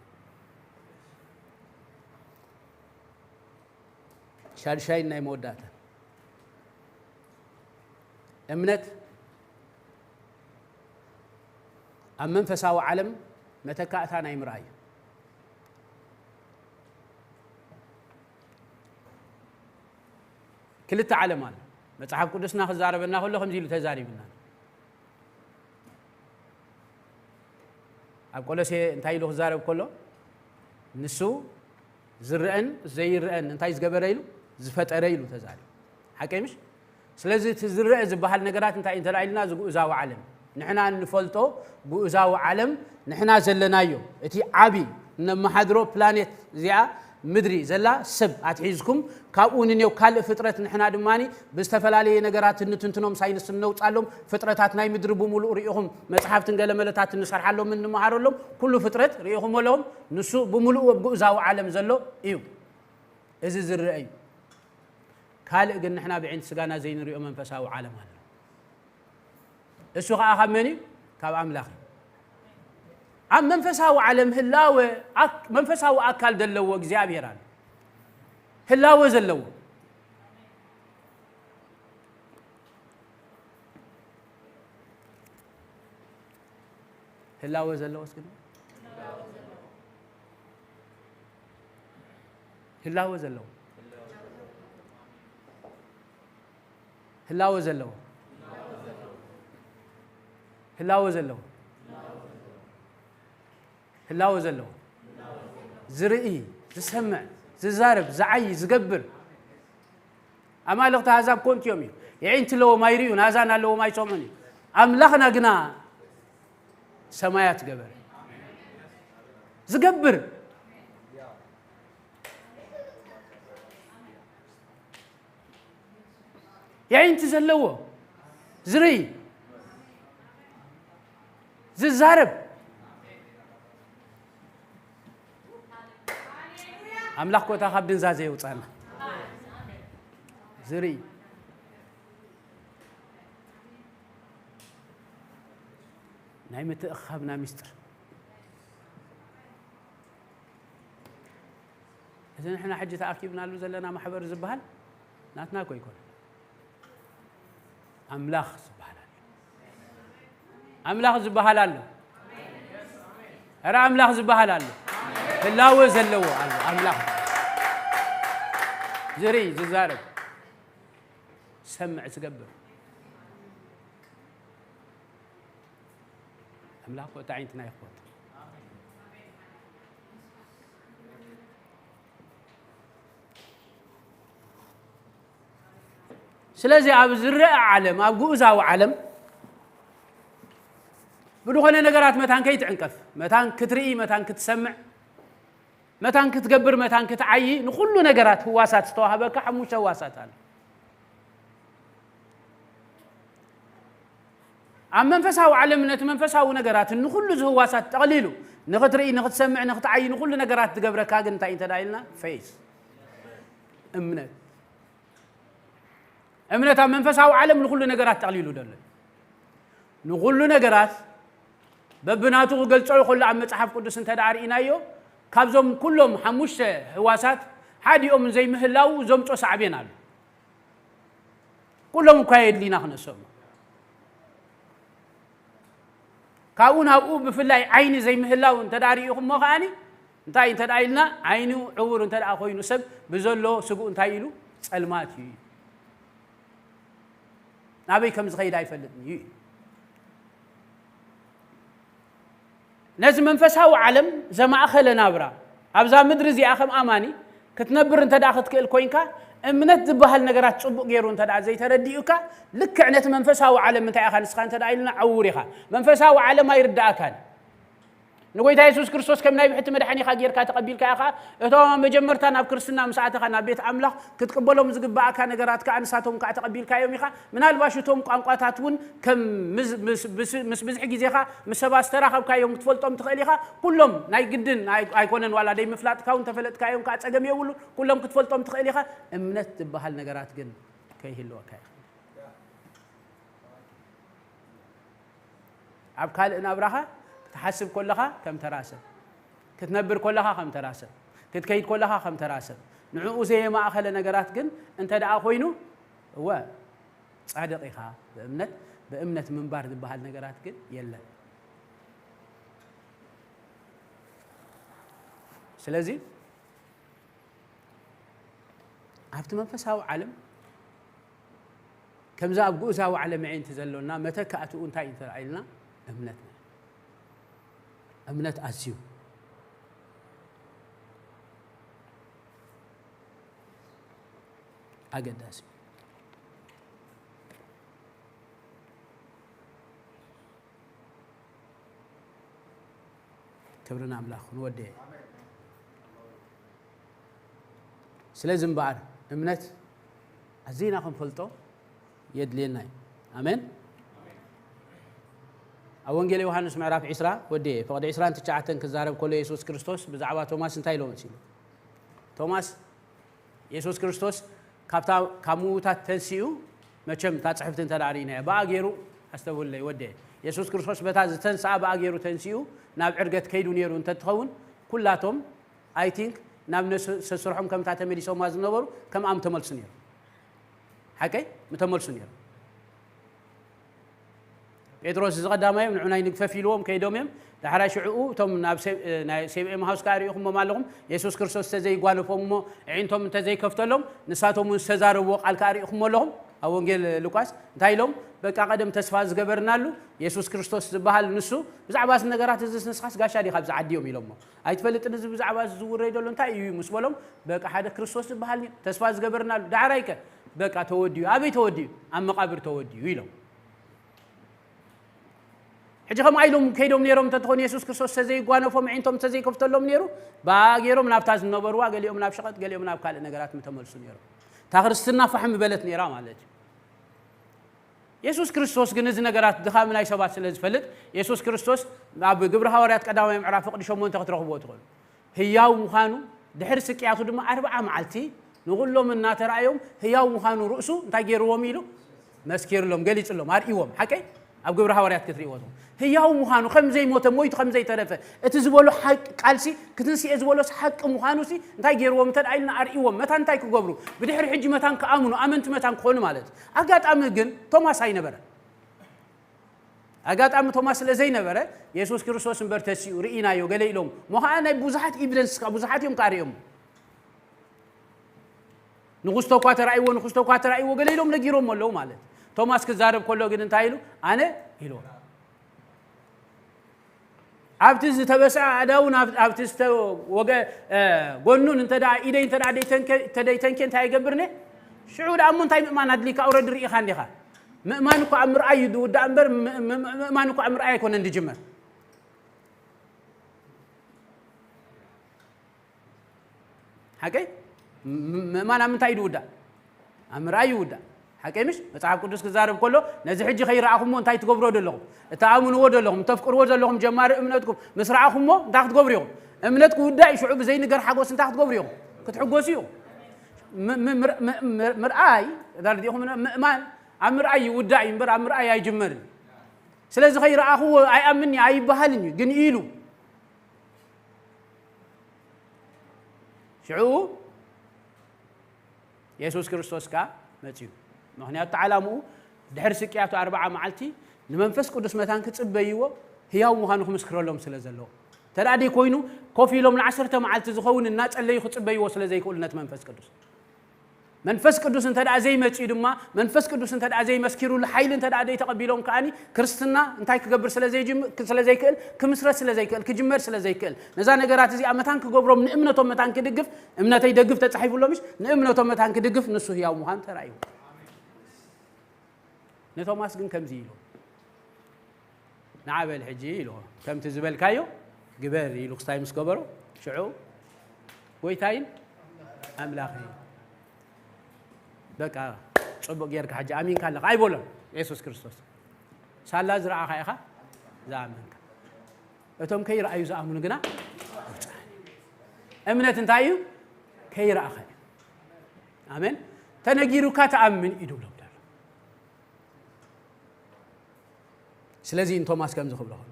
ሻድሻይን ናይ መወዳእታ እምነት ኣብ መንፈሳዊ ዓለም መተካእታ ናይ ምርኣይ እዩ። ክልተ ዓለም ኣሎ። መጽሓፍ ቅዱስና ክዛረበና ከሎ ከምዚ ኢሉ ተዛሪብና። ኣብ ቆሎሴ እንታይ ኢሉ ክዛረብ ከሎ፣ ንሱ ዝረአን ዘይረአን እንታይ ዝገበረ ኢሉ፣ ዝፈጠረ ኢሉ ተዛሪቡ። ሓቀይ ምሽ? ስለዚ እቲ ዝረአ ዝበሃል ነገራት እንታይ እንተ ኢልና፣ እዚ ግኡዛዊ ዓለም፣ ንሕና እንፈልጦ ግኡዛዊ ዓለም፣ ንሕና ዘለናዮ፣ እቲ ዓቢ እነመሓድሮ ፕላኔት እዚኣ ምድሪ ዘላ ሰብ ኣትሒዝኩም፣ ካብኡ ንኔው ካልእ ፍጥረት፣ ንሕና ድማ ብዝተፈላለየ ነገራት እንትንትኖም፣ ሳይንስ እነውጻሎም ፍጥረታት ናይ ምድሪ ብምሉእ ርኢኹም፣ መጽሓፍትን ገለመለታት እንሰርሓሎም፣ እንመሃረሎም፣ ኩሉ ፍጥረት ርኢኹም ኣለዎም። ንሱ ብምሉኡ ኣብ ግኡዛዊ ዓለም ዘሎ እዩ። እዚ ዝረአ እዩ። ካልእ ግን ንሕና ብዒንቲ ስጋና ዘይንሪኦ መንፈሳዊ ዓለም ኣሎ። እሱ ኸኣ ካብ መን እዩ? ካብ ኣምላኽ እዩ። ኣብ መንፈሳዊ ዓለም ህላወ ኣክ-፣ መንፈሳዊ ኣካል ዘለዎ እግዚኣብሔር ኣሎ። ህላወ ዘለዎ። ህላወ ዘለዎ እስኪ ንበል። ህላወ ዘለዎ። ህላወ ዘለዎ። ህላወ ዘለዎ። ህላወ ዘለዎ። ዝርኢ፣ ዝሰምዕ፣ ዝዛረብ፣ ዝዓዪ፣ ዝገብር። ኣማልኽቲ ኣሕዛብ ኮንቱ እዮም እዩ። የዒንቲ ኣለዎም ኣይርእዩን፣ ኣእዛን ኣለዎም ኣይሰምዑን እዩ። ኣምላኽና ግና ሰማያት ገበረ። ዝገብር። የዒንቲ ዘለዎ፣ ዝርኢ፣ ዝዛረብ ኣምላኽ ኮታ ካብ ድንዛዘ የውጻና። ዝርኢ ናይ ምትእኻብና ሚስጥር። እዚ ንሕና ሕጂ ተኣኪብናሉ ዘለና ማሕበር ዝበሃል ናትና እኮ ኣይኮነን። ኣምላኽ ዝበሃል ኣሎ። ኣምላኽ ዝበሃል ኣሎ። ኧረ ኣምላኽ ዝበሃል ኣሎ። ህላወ ዘለዎ ኣሎ። ኣምላኽ ዝርኢ፣ ዝዛረብ፣ ዝሰምዕ፣ ዝገብር። ኣምላኽ እኮ እቲ ዓይነትና ይኽፈት። ስለዚ ኣብ ዝረአ ዓለም፣ ኣብ ግኡዛዊ ዓለም ብድኾነ ነገራት መታን ከይትዕንቀፍ፣ መታን ክትርኢ፣ መታን ክትሰምዕ፣ መታን ክትገብር፣ መታን ክትዓዪ፣ ንኹሉ ነገራት ህዋሳት ዝተዋህበካ ሓሙሽተ ህዋሳት ኣሎ። ኣብ መንፈሳዊ ዓለም ነቲ መንፈሳዊ ነገራት ንኹሉ ዝህዋሳት ጠቕሊሉ ንኽትርኢ፣ ንኽትሰምዕ፣ ንኽትዓዪ፣ ንኹሉ ነገራት ዝገብረካ ግን እንታይ እንተ ደኣ ኢልና፣ ፌዝ፣ እምነት። እምነት ኣብ መንፈሳዊ ዓለም ንኹሉ ነገራት ጠቕሊሉ ዘሎ እዩ። ንኹሉ ነገራት በብናቱ ክገልጾ ከሎ ኣብ መጽሓፍ ቅዱስ እንተ ደኣ ርኢናዮ፣ ካብዞም ኩሎም ሓሙሽተ ህዋሳት ሓዲኦም ዘይምህላው ዘምጾ ሳዕቤን ኣሎ። ኩሎም እኳ የድልዩና ክነሶም። ካብኡ ናብኡ ብፍላይ ዓይኒ ዘይምህላው እንተ ደኣ ርኢኹሞ ከኣኒ፣ እንታይ እንተ ደኣ ኢልና፣ ዓይኑ ዕውር እንተ ደኣ ኮይኑ ሰብ ብዘሎ ስግኡ እንታይ ኢሉ? ጸልማት እዩ። ናበይ ከም ዝኸይድ ኣይፈልጥን እዩ። ነዚ መንፈሳዊ ዓለም ዘማእኸለ ናብራ ኣብዛ ምድሪ እዚኣ ከም ኣማኒ ክትነብር እንተ ደኣ ክትክእል ኮይንካ፣ እምነት ዝበሃል ነገራት ጽቡቕ ገይሩ እንተ ደኣ ዘይተረዲኡካ፣ ልክዕ ነቲ መንፈሳዊ ዓለም እንታይ ኢኻ ንስኻ እንተ ደኣ ኢልና ዕዉር ኢኻ። መንፈሳዊ ዓለም ኣይርድኣካን። ንጎይታ የሱስ ክርስቶስ ከም ናይ ብሕቲ መድሓኒኻ ጌርካ ተቐቢልካዮ ኸኣ፣ እቶም መጀመርታ ናብ ክርስትና ምስ ኣተኻ ናብ ቤት ኣምላኽ ክትቅበሎም ዝግብኣካ ነገራት ከኣ ንሳቶም ከኣ ተቐቢልካዮም ኢኻ። ምናልባሽ እቶም ቋንቋታት እውን ከም ምስ፣ ምስ፣ ምስ፣ ምስ ብዝሒ ግዜኻ ምስ ሰባት ዝተራኸብካዮም ክትፈልጦም ትኽእል ኢኻ። ኩሎም ናይ ግድን ኣይ-፣ ኣይኮነን፣ ዋላ ደይ ምፍላጥካ እውን ተፈለጥካዮም ከኣ ጸገም የብሉ። ኩሎም ክትፈልጦም ትኽእል ኢኻ። እምነት ዝበሃል ነገራት ግን ከይህልወካ ይኽእል። ኣብ ካልእ ናብራኻ ክትሓስብ ከለኻ ከም ተራ ሰብ፣ ክትነብር ከለኻ ከም ተራ ሰብ፣ ክትከይድ ከለኻ ከም ተራ ሰብ፣ ንዕኡ ዘየማእኸለ ነገራት ግን እንተ ደኣ ኮይኑ፣ እወ፣ ጻድቕ ኢኻ። ብእምነት፣ ብእምነት ምንባር ዝበሃል ነገራት ግን የለን። ስለዚ ኣብቲ መንፈሳዊ ዓለም ከምዚ ኣብ ግኡዛዊ ዓለም ኣዒንቲ ዘሎና መተካእትኡ እንታይ እዩ እንተ ኢልና፣ እምነት። እምነት ኣዝዩ ኣገዳሲ እዩ። ክብሪ ንኣምላኽ ይኹን ወደየ። ስለዚ እምበኣር እምነት ኣዚና ክንፈልጦ የድልየና እዩ። ኣሜን። ኣብ ወንጌል ዮሃንስ ምዕራፍ ዕስራ ወደየ፣ ፍቕዲ ዕስራን ትሽዓተን ክዛረብ ከሎ የሱስ ክርስቶስ ብዛዕባ ቶማስ እንታይ ኢሎ መሲሉ? ቶማስ የሱስ ክርስቶስ ካብታ፣ ካብ ምዉታት ተንሲኡ፣ መቸም እታ ጽሕፍቲ እንተ ደኣ ርኢናዮ፣ ብኣ ገይሩ፣ ኣስተውህለይ ወደየ፣ የሱስ ክርስቶስ በታ ዝተንስኣ ብኣ ገይሩ ተንሲኡ ናብ ዕርገት ከይዱ ነይሩ እንተትኸውን፣ ኩላቶም፣ I think፣ ናብ ነስ-፣ ሰስርሖም ከምታ ተመሊሶማ ዝነበሩ ከምኣ ምተመልሱ ነይሩ። ሓቀይ? ምተመልሱ ነይሩ። ጴጥሮስ እዚ ቀዳማዮም ንዑ ናይ ንግፈፍ ኢልዎም ከይዶም እዮም። ዳሕራይ ሽዕኡ እቶም ናብ ሴ-፣ ናይ ሴብ ኤምሃውስ ከኣ ርኢኹሞም ኣለኹም። የሱስ ክርስቶስ እንተዘይጓነፎም እሞ፣ ኣዒንቶም እንተዘይከፍተሎም፣ ንሳቶም እውን ዝተዛረብዎ ቃል ከኣ ርኢኹሞ ኣለኹም። ኣብ ወንጌል ሉቃስ እንታይ ኢሎም? በቃ ቀደም ተስፋ ዝገበርናሉ የሱስ ክርስቶስ ዝበሃል ንሱ፣ ብዛዕባ እዚ ነገራት እዚስ ንስኻስ ጋሻ ዲኻ ኣብዚ ዓዲ እዮም ኢሎሞ። ኣይትፈልጥን እዚ ብዛዕባ እዚ ዝውረይ ዘሎ እንታይ እዩ ምስ በሎም፣ በቃ ሓደ ክርስቶስ ዝበሃል ተስፋ ዝገበርናሉ። ዳሕራይ ከ? በቃ ተወዲኡ። ኣበይ ተወዲኡ? ኣብ መቓብር ተወዲኡ ኢሎም። ሕጂ ከምኣ ኢሎም ከይዶም ነይሮም እንተትኾኑ፣ የሱስ ክርስቶስ እንተዘይጓነፎም፣ ኣዒንቶም እንተዘይከፍተሎም ነይሩ፣ ብኣ ገይሮም ናብታ ዝነበርዋ፣ ገሊኦም ናብ ሸቐጥ፣ ገሊኦም ናብ ካልእ ነገራት ምተመልሱ ነይሮም። እታ ክርስትና ፋሕ ምበለት ነይራ ማለት እዩ። የሱስ ክርስቶስ ግን እዚ ነገራት ድኻም ናይ ሰባት ስለ ዝፈልጥ፣ የሱስ ክርስቶስ ኣብ ግብሪ ሃዋርያት ቀዳማይ ምዕራፍ ፍቕዲ ሸሞንተ ክትረኽብዎ ትኽእሉ። ህያው ምዃኑ፣ ድሕሪ ስቅያቱ ድማ ኣርብዓ መዓልቲ ንኹሎም እናተራእዮም፣ ህያው ምዃኑ ርእሱ እንታይ ገይርዎም ኢሉ? መስኪርሎም፣ ገሊጽሎም፣ ኣርእይዎም። ሓቀይ? ኣብ ግብሪ ሃዋርያት ክትርእይዎ ትኽእሉ። ህያው ምዃኑ፣ ከም ዘይሞተ፣ ሞይቱ ከም ዘይተረፈ፣ እቲ ዝበሎ ሓቂ፣ ቃልሲ፣ ክትንስኤ ዝበሎስ ሓቂ ምዃኑሲ እንታይ ገይርዎም እንተ ደኣ ኢልና ኣርእይዎም። መታን እንታይ ክገብሩ? ብድሕሪ ሕጂ መታን ክኣምኑ፣ ኣመንቲ መታን ክኾኑ ማለት እዩ። ኣጋጣሚ ግን ቶማስ ኣይነበረን። ኣጋጣሚ ቶማስ ስለ ዘይነበረ፣ የሱስ ክርስቶስ እምበር ተሲኡ ርኢናዮ ገለ ኢሎም። እሞ ኸዓ ናይ ብዙሓት ኤቪደንስ፣ ብዙሓት እዮም ከኣ ርእዮም። ንጉስቶ እኳ ተራእይዎ፣ ንጉስቶ እኳ ተራእይዎ ገለ ኢሎም ነጊሮም ኣለዉ ማለት። ቶማስ ክዛረብ ከሎ ግን እንታይ ኢሉ? ኣነ ኢሉ። ኣብቲ ዝተበስዐ ኣእዳዉ፣ ናብ-፣ ኣብቲ ዝተወገ-፣ እ፣ ጎኑን እንተ ደኣ ኢደይ እንተ ደኣ ደይተንከ-፣ እንተ ደይተንኬ እንታይ ይገብር እየ? ሽዑ ደኣ እሞ እንታይ ምእማን ኣድሊካ? ኣውረድ ርኢኻ እንዲኻ። ምእማን እኮ ኣብ ምርኣይ እዩ ዝውዳእ እምበር፣ ም-፣ ም-፣ ምእማን እኮ ኣብ ምርኣይ ኣይኮነን ዝጅመር። ሓቀይ? ም-፣ ምእማን ኣብ ምንታይ እዩ ዝውዳእ? ኣብ ምርኣይ ይውዳእ። ሓቀይ ምሽ? መጽሓፍ ቅዱስ ክዛረብ ከሎ፣ ነዚ ሕጂ ከይረኣኹሞ እንታይ ትገብርዎ ዘለኹም? እትኣምንዎ ዘለኹም፣ እተፍቅርዎ ዘለኹም ጀማሪ እምነትኩም ምስ ረኣኹሞ እንታይ ክትገብሩ ኢኹም? እምነት ክውዳእ እዩ። ሽዑ ብዘይንገር ሓጎስ እንታይ ክትገብሩ ኢኹም? ክትሕጎሱ ኢኹም። ም-፣ ም-፣ ምር-፣ ም-፣ ም-፣ ምርኣይ፣ እዛ ርዲኹም ምእማን ኣብ ምርኣይ ይውዳእ እዩ እምበር ኣብ ምርኣይ ኣይጅመርን። ስለዚ ከይረኣኹዎ ኣይኣምን እየ ኣይበሃልን እዩ፣ ግን ኢሉ ሽዑ የሱስ ክርስቶስ ከኣ መጺኡ። ምኽንያቱ፣ እቲ ዓላምኡ ድሕሪ ስቅያቱ ኣርብዓ መዓልቲ ንመንፈስ ቅዱስ መታን ክጽበይዎ፣ ህያው ምዃኑ ክምስክረሎም ስለ ዘለዎ። እንተ ደኣ ደይኮይኑ፣ ኮፍ ኢሎም ንዓሰርተ መዓልቲ ዝኸውን እናጸለዩ ክጽበይዎ ስለ ዘይክእሉ ነቲ መንፈስ ቅዱስ። መንፈስ ቅዱስ እንተ ደኣ ዘይመጽኡ ድማ፣ መንፈስ ቅዱስ እንተ ደኣ ዘይመስኪሩሉ፣ ሓይሊ እንተ ደኣ ዘይተቐቢሎም ከኣኒ፣ ክርስትና እንታይ ክገብር ስለ ዘይጅም-፣ ስለ ዘይክእል፣ ክምስረት ስለ ዘይክእል፣ ክጅመር ስለ ዘይክእል፣ ነዛ ነገራት እዚኣ መታን ክገብሮም፣ ንእምነቶም መታን ክድግፍ፣ እምነተይ ደግፍ ተጻሒፉ ኣሎ ምሽ? ንእምነቶም መታን ክድግፍ፣ ንሱ ህያው ምዃኑ ተራእዩ። ንቶማስ ግን ከምዚ ኢሉ፣ "ንዓ በል ሕጂ" ኢሉ፣ "ከምቲ ዝበልካዮ ግበር" ኢሉ ክስታይ ምስ ገበሮ፣ ሽዑ "ጎይታይን ኣምላኸይን"፣ በቃ፣ ጽቡቕ ጌርካ ሕጂ ኣሚንካ ኣለኻ ኣይበሎን። የሱስ ክርስቶስ፣ "ሳላ ዝረኣኻ ኢኻ ዝኣመንካ፣ እቶም ከይረኣዩ ዝኣምኑ ግና ብፁዓን እዮም።" እምነት እንታይ እዩ? ከይረኣኻ እዩ። ኣሜን። ተነጊሩካ ተኣምን እዩ ድብሎም ዘሎ። ስለዚ ንቶማስ ከምዚ ክብሎ ከሎ፣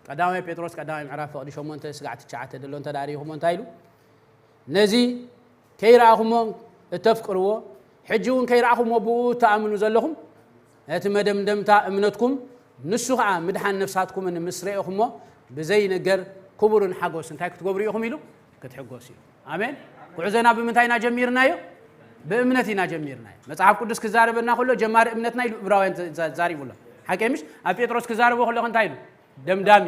ቀዳማይ ጴጥሮስ ቀዳማይ ምዕራፍ ፍቕዲ ሸሞንተ ስጋዕ ትሽዓተ ደሎ እንተ ዳሪኹሞ እንታይ ኢሉ? "ነዚ ከይረኣኹሞ እተፍቅርዎ፣ ሕጂ እውን ከይረኣኹሞ ብኡ እትኣምኑ ዘለኹም፣ ነቲ መደምደምታ እምነትኩም፣ ንሱ ኸዓ ምድሓን ነፍሳትኩምን ምስ ረኤኹሞ፣ ብዘይንገር ክቡርን ሓጎስ እንታይ ክትገብሩ ኢኹም?" ኢሉ፣ "ክትሕጎስ እዩ።" ኣሜን። ጉዕዞና ብምንታይ ኢና ጀሚርናዮ? ብእምነት ኢና ጀሚርናዮ። መጽሓፍ ቅዱስ ክዛረበና ከሎ ጀማሪ እምነትና ኢሉ ዕብራውያን ዘ-፣ ዘ-፣ ዛሪቡ ኣሎ። ሓቂ ምሽ? ኣብ ጴጥሮስ ክዛረቦ ከለኹ እንታይ ኢሉ? ደምዳሚ።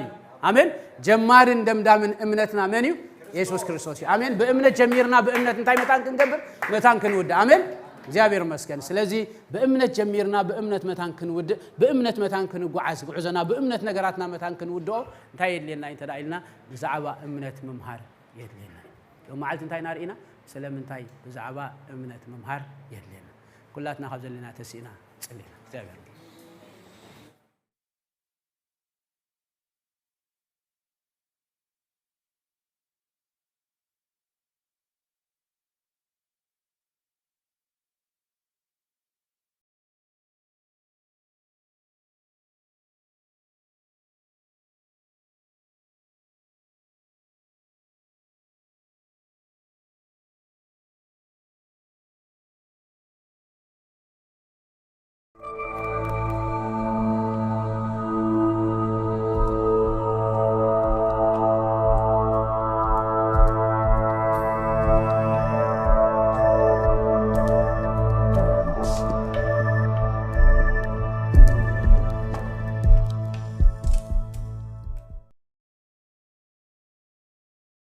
ኣሜን። ጀማርን ደምዳምን እምነትና መን እዩ? የሱስ ክርስቶስ እዩ። ኣሜን። ብእምነት ጀሚርና ብእምነት እንታይ መታን ክንገብር? መታን ክንውድእ። ኣሜን። እግዚኣብሔር ይመስገን። ስለዚ ብእምነት ጀሚርና ብእምነት መታን ክንውድእ፣ ብእምነት መታን ክንጓዓዝ፣ ጉዕዞና ብእምነት ነገራትና መታን ክንውድኦ እንታይ የድልየና እዩ እንተ ደኣ ኢልና ብዛዕባ እምነት ምምሃር የድልየና እዩ። ሎም መዓልቲ እንታይ ኢና ርኢና? ስለምንታይ ብዛዕባ እምነት ምምሃር የድልየና? ኩላትና ካብ ዘለና ተሲእና ጸሊና። እግዚኣብሔር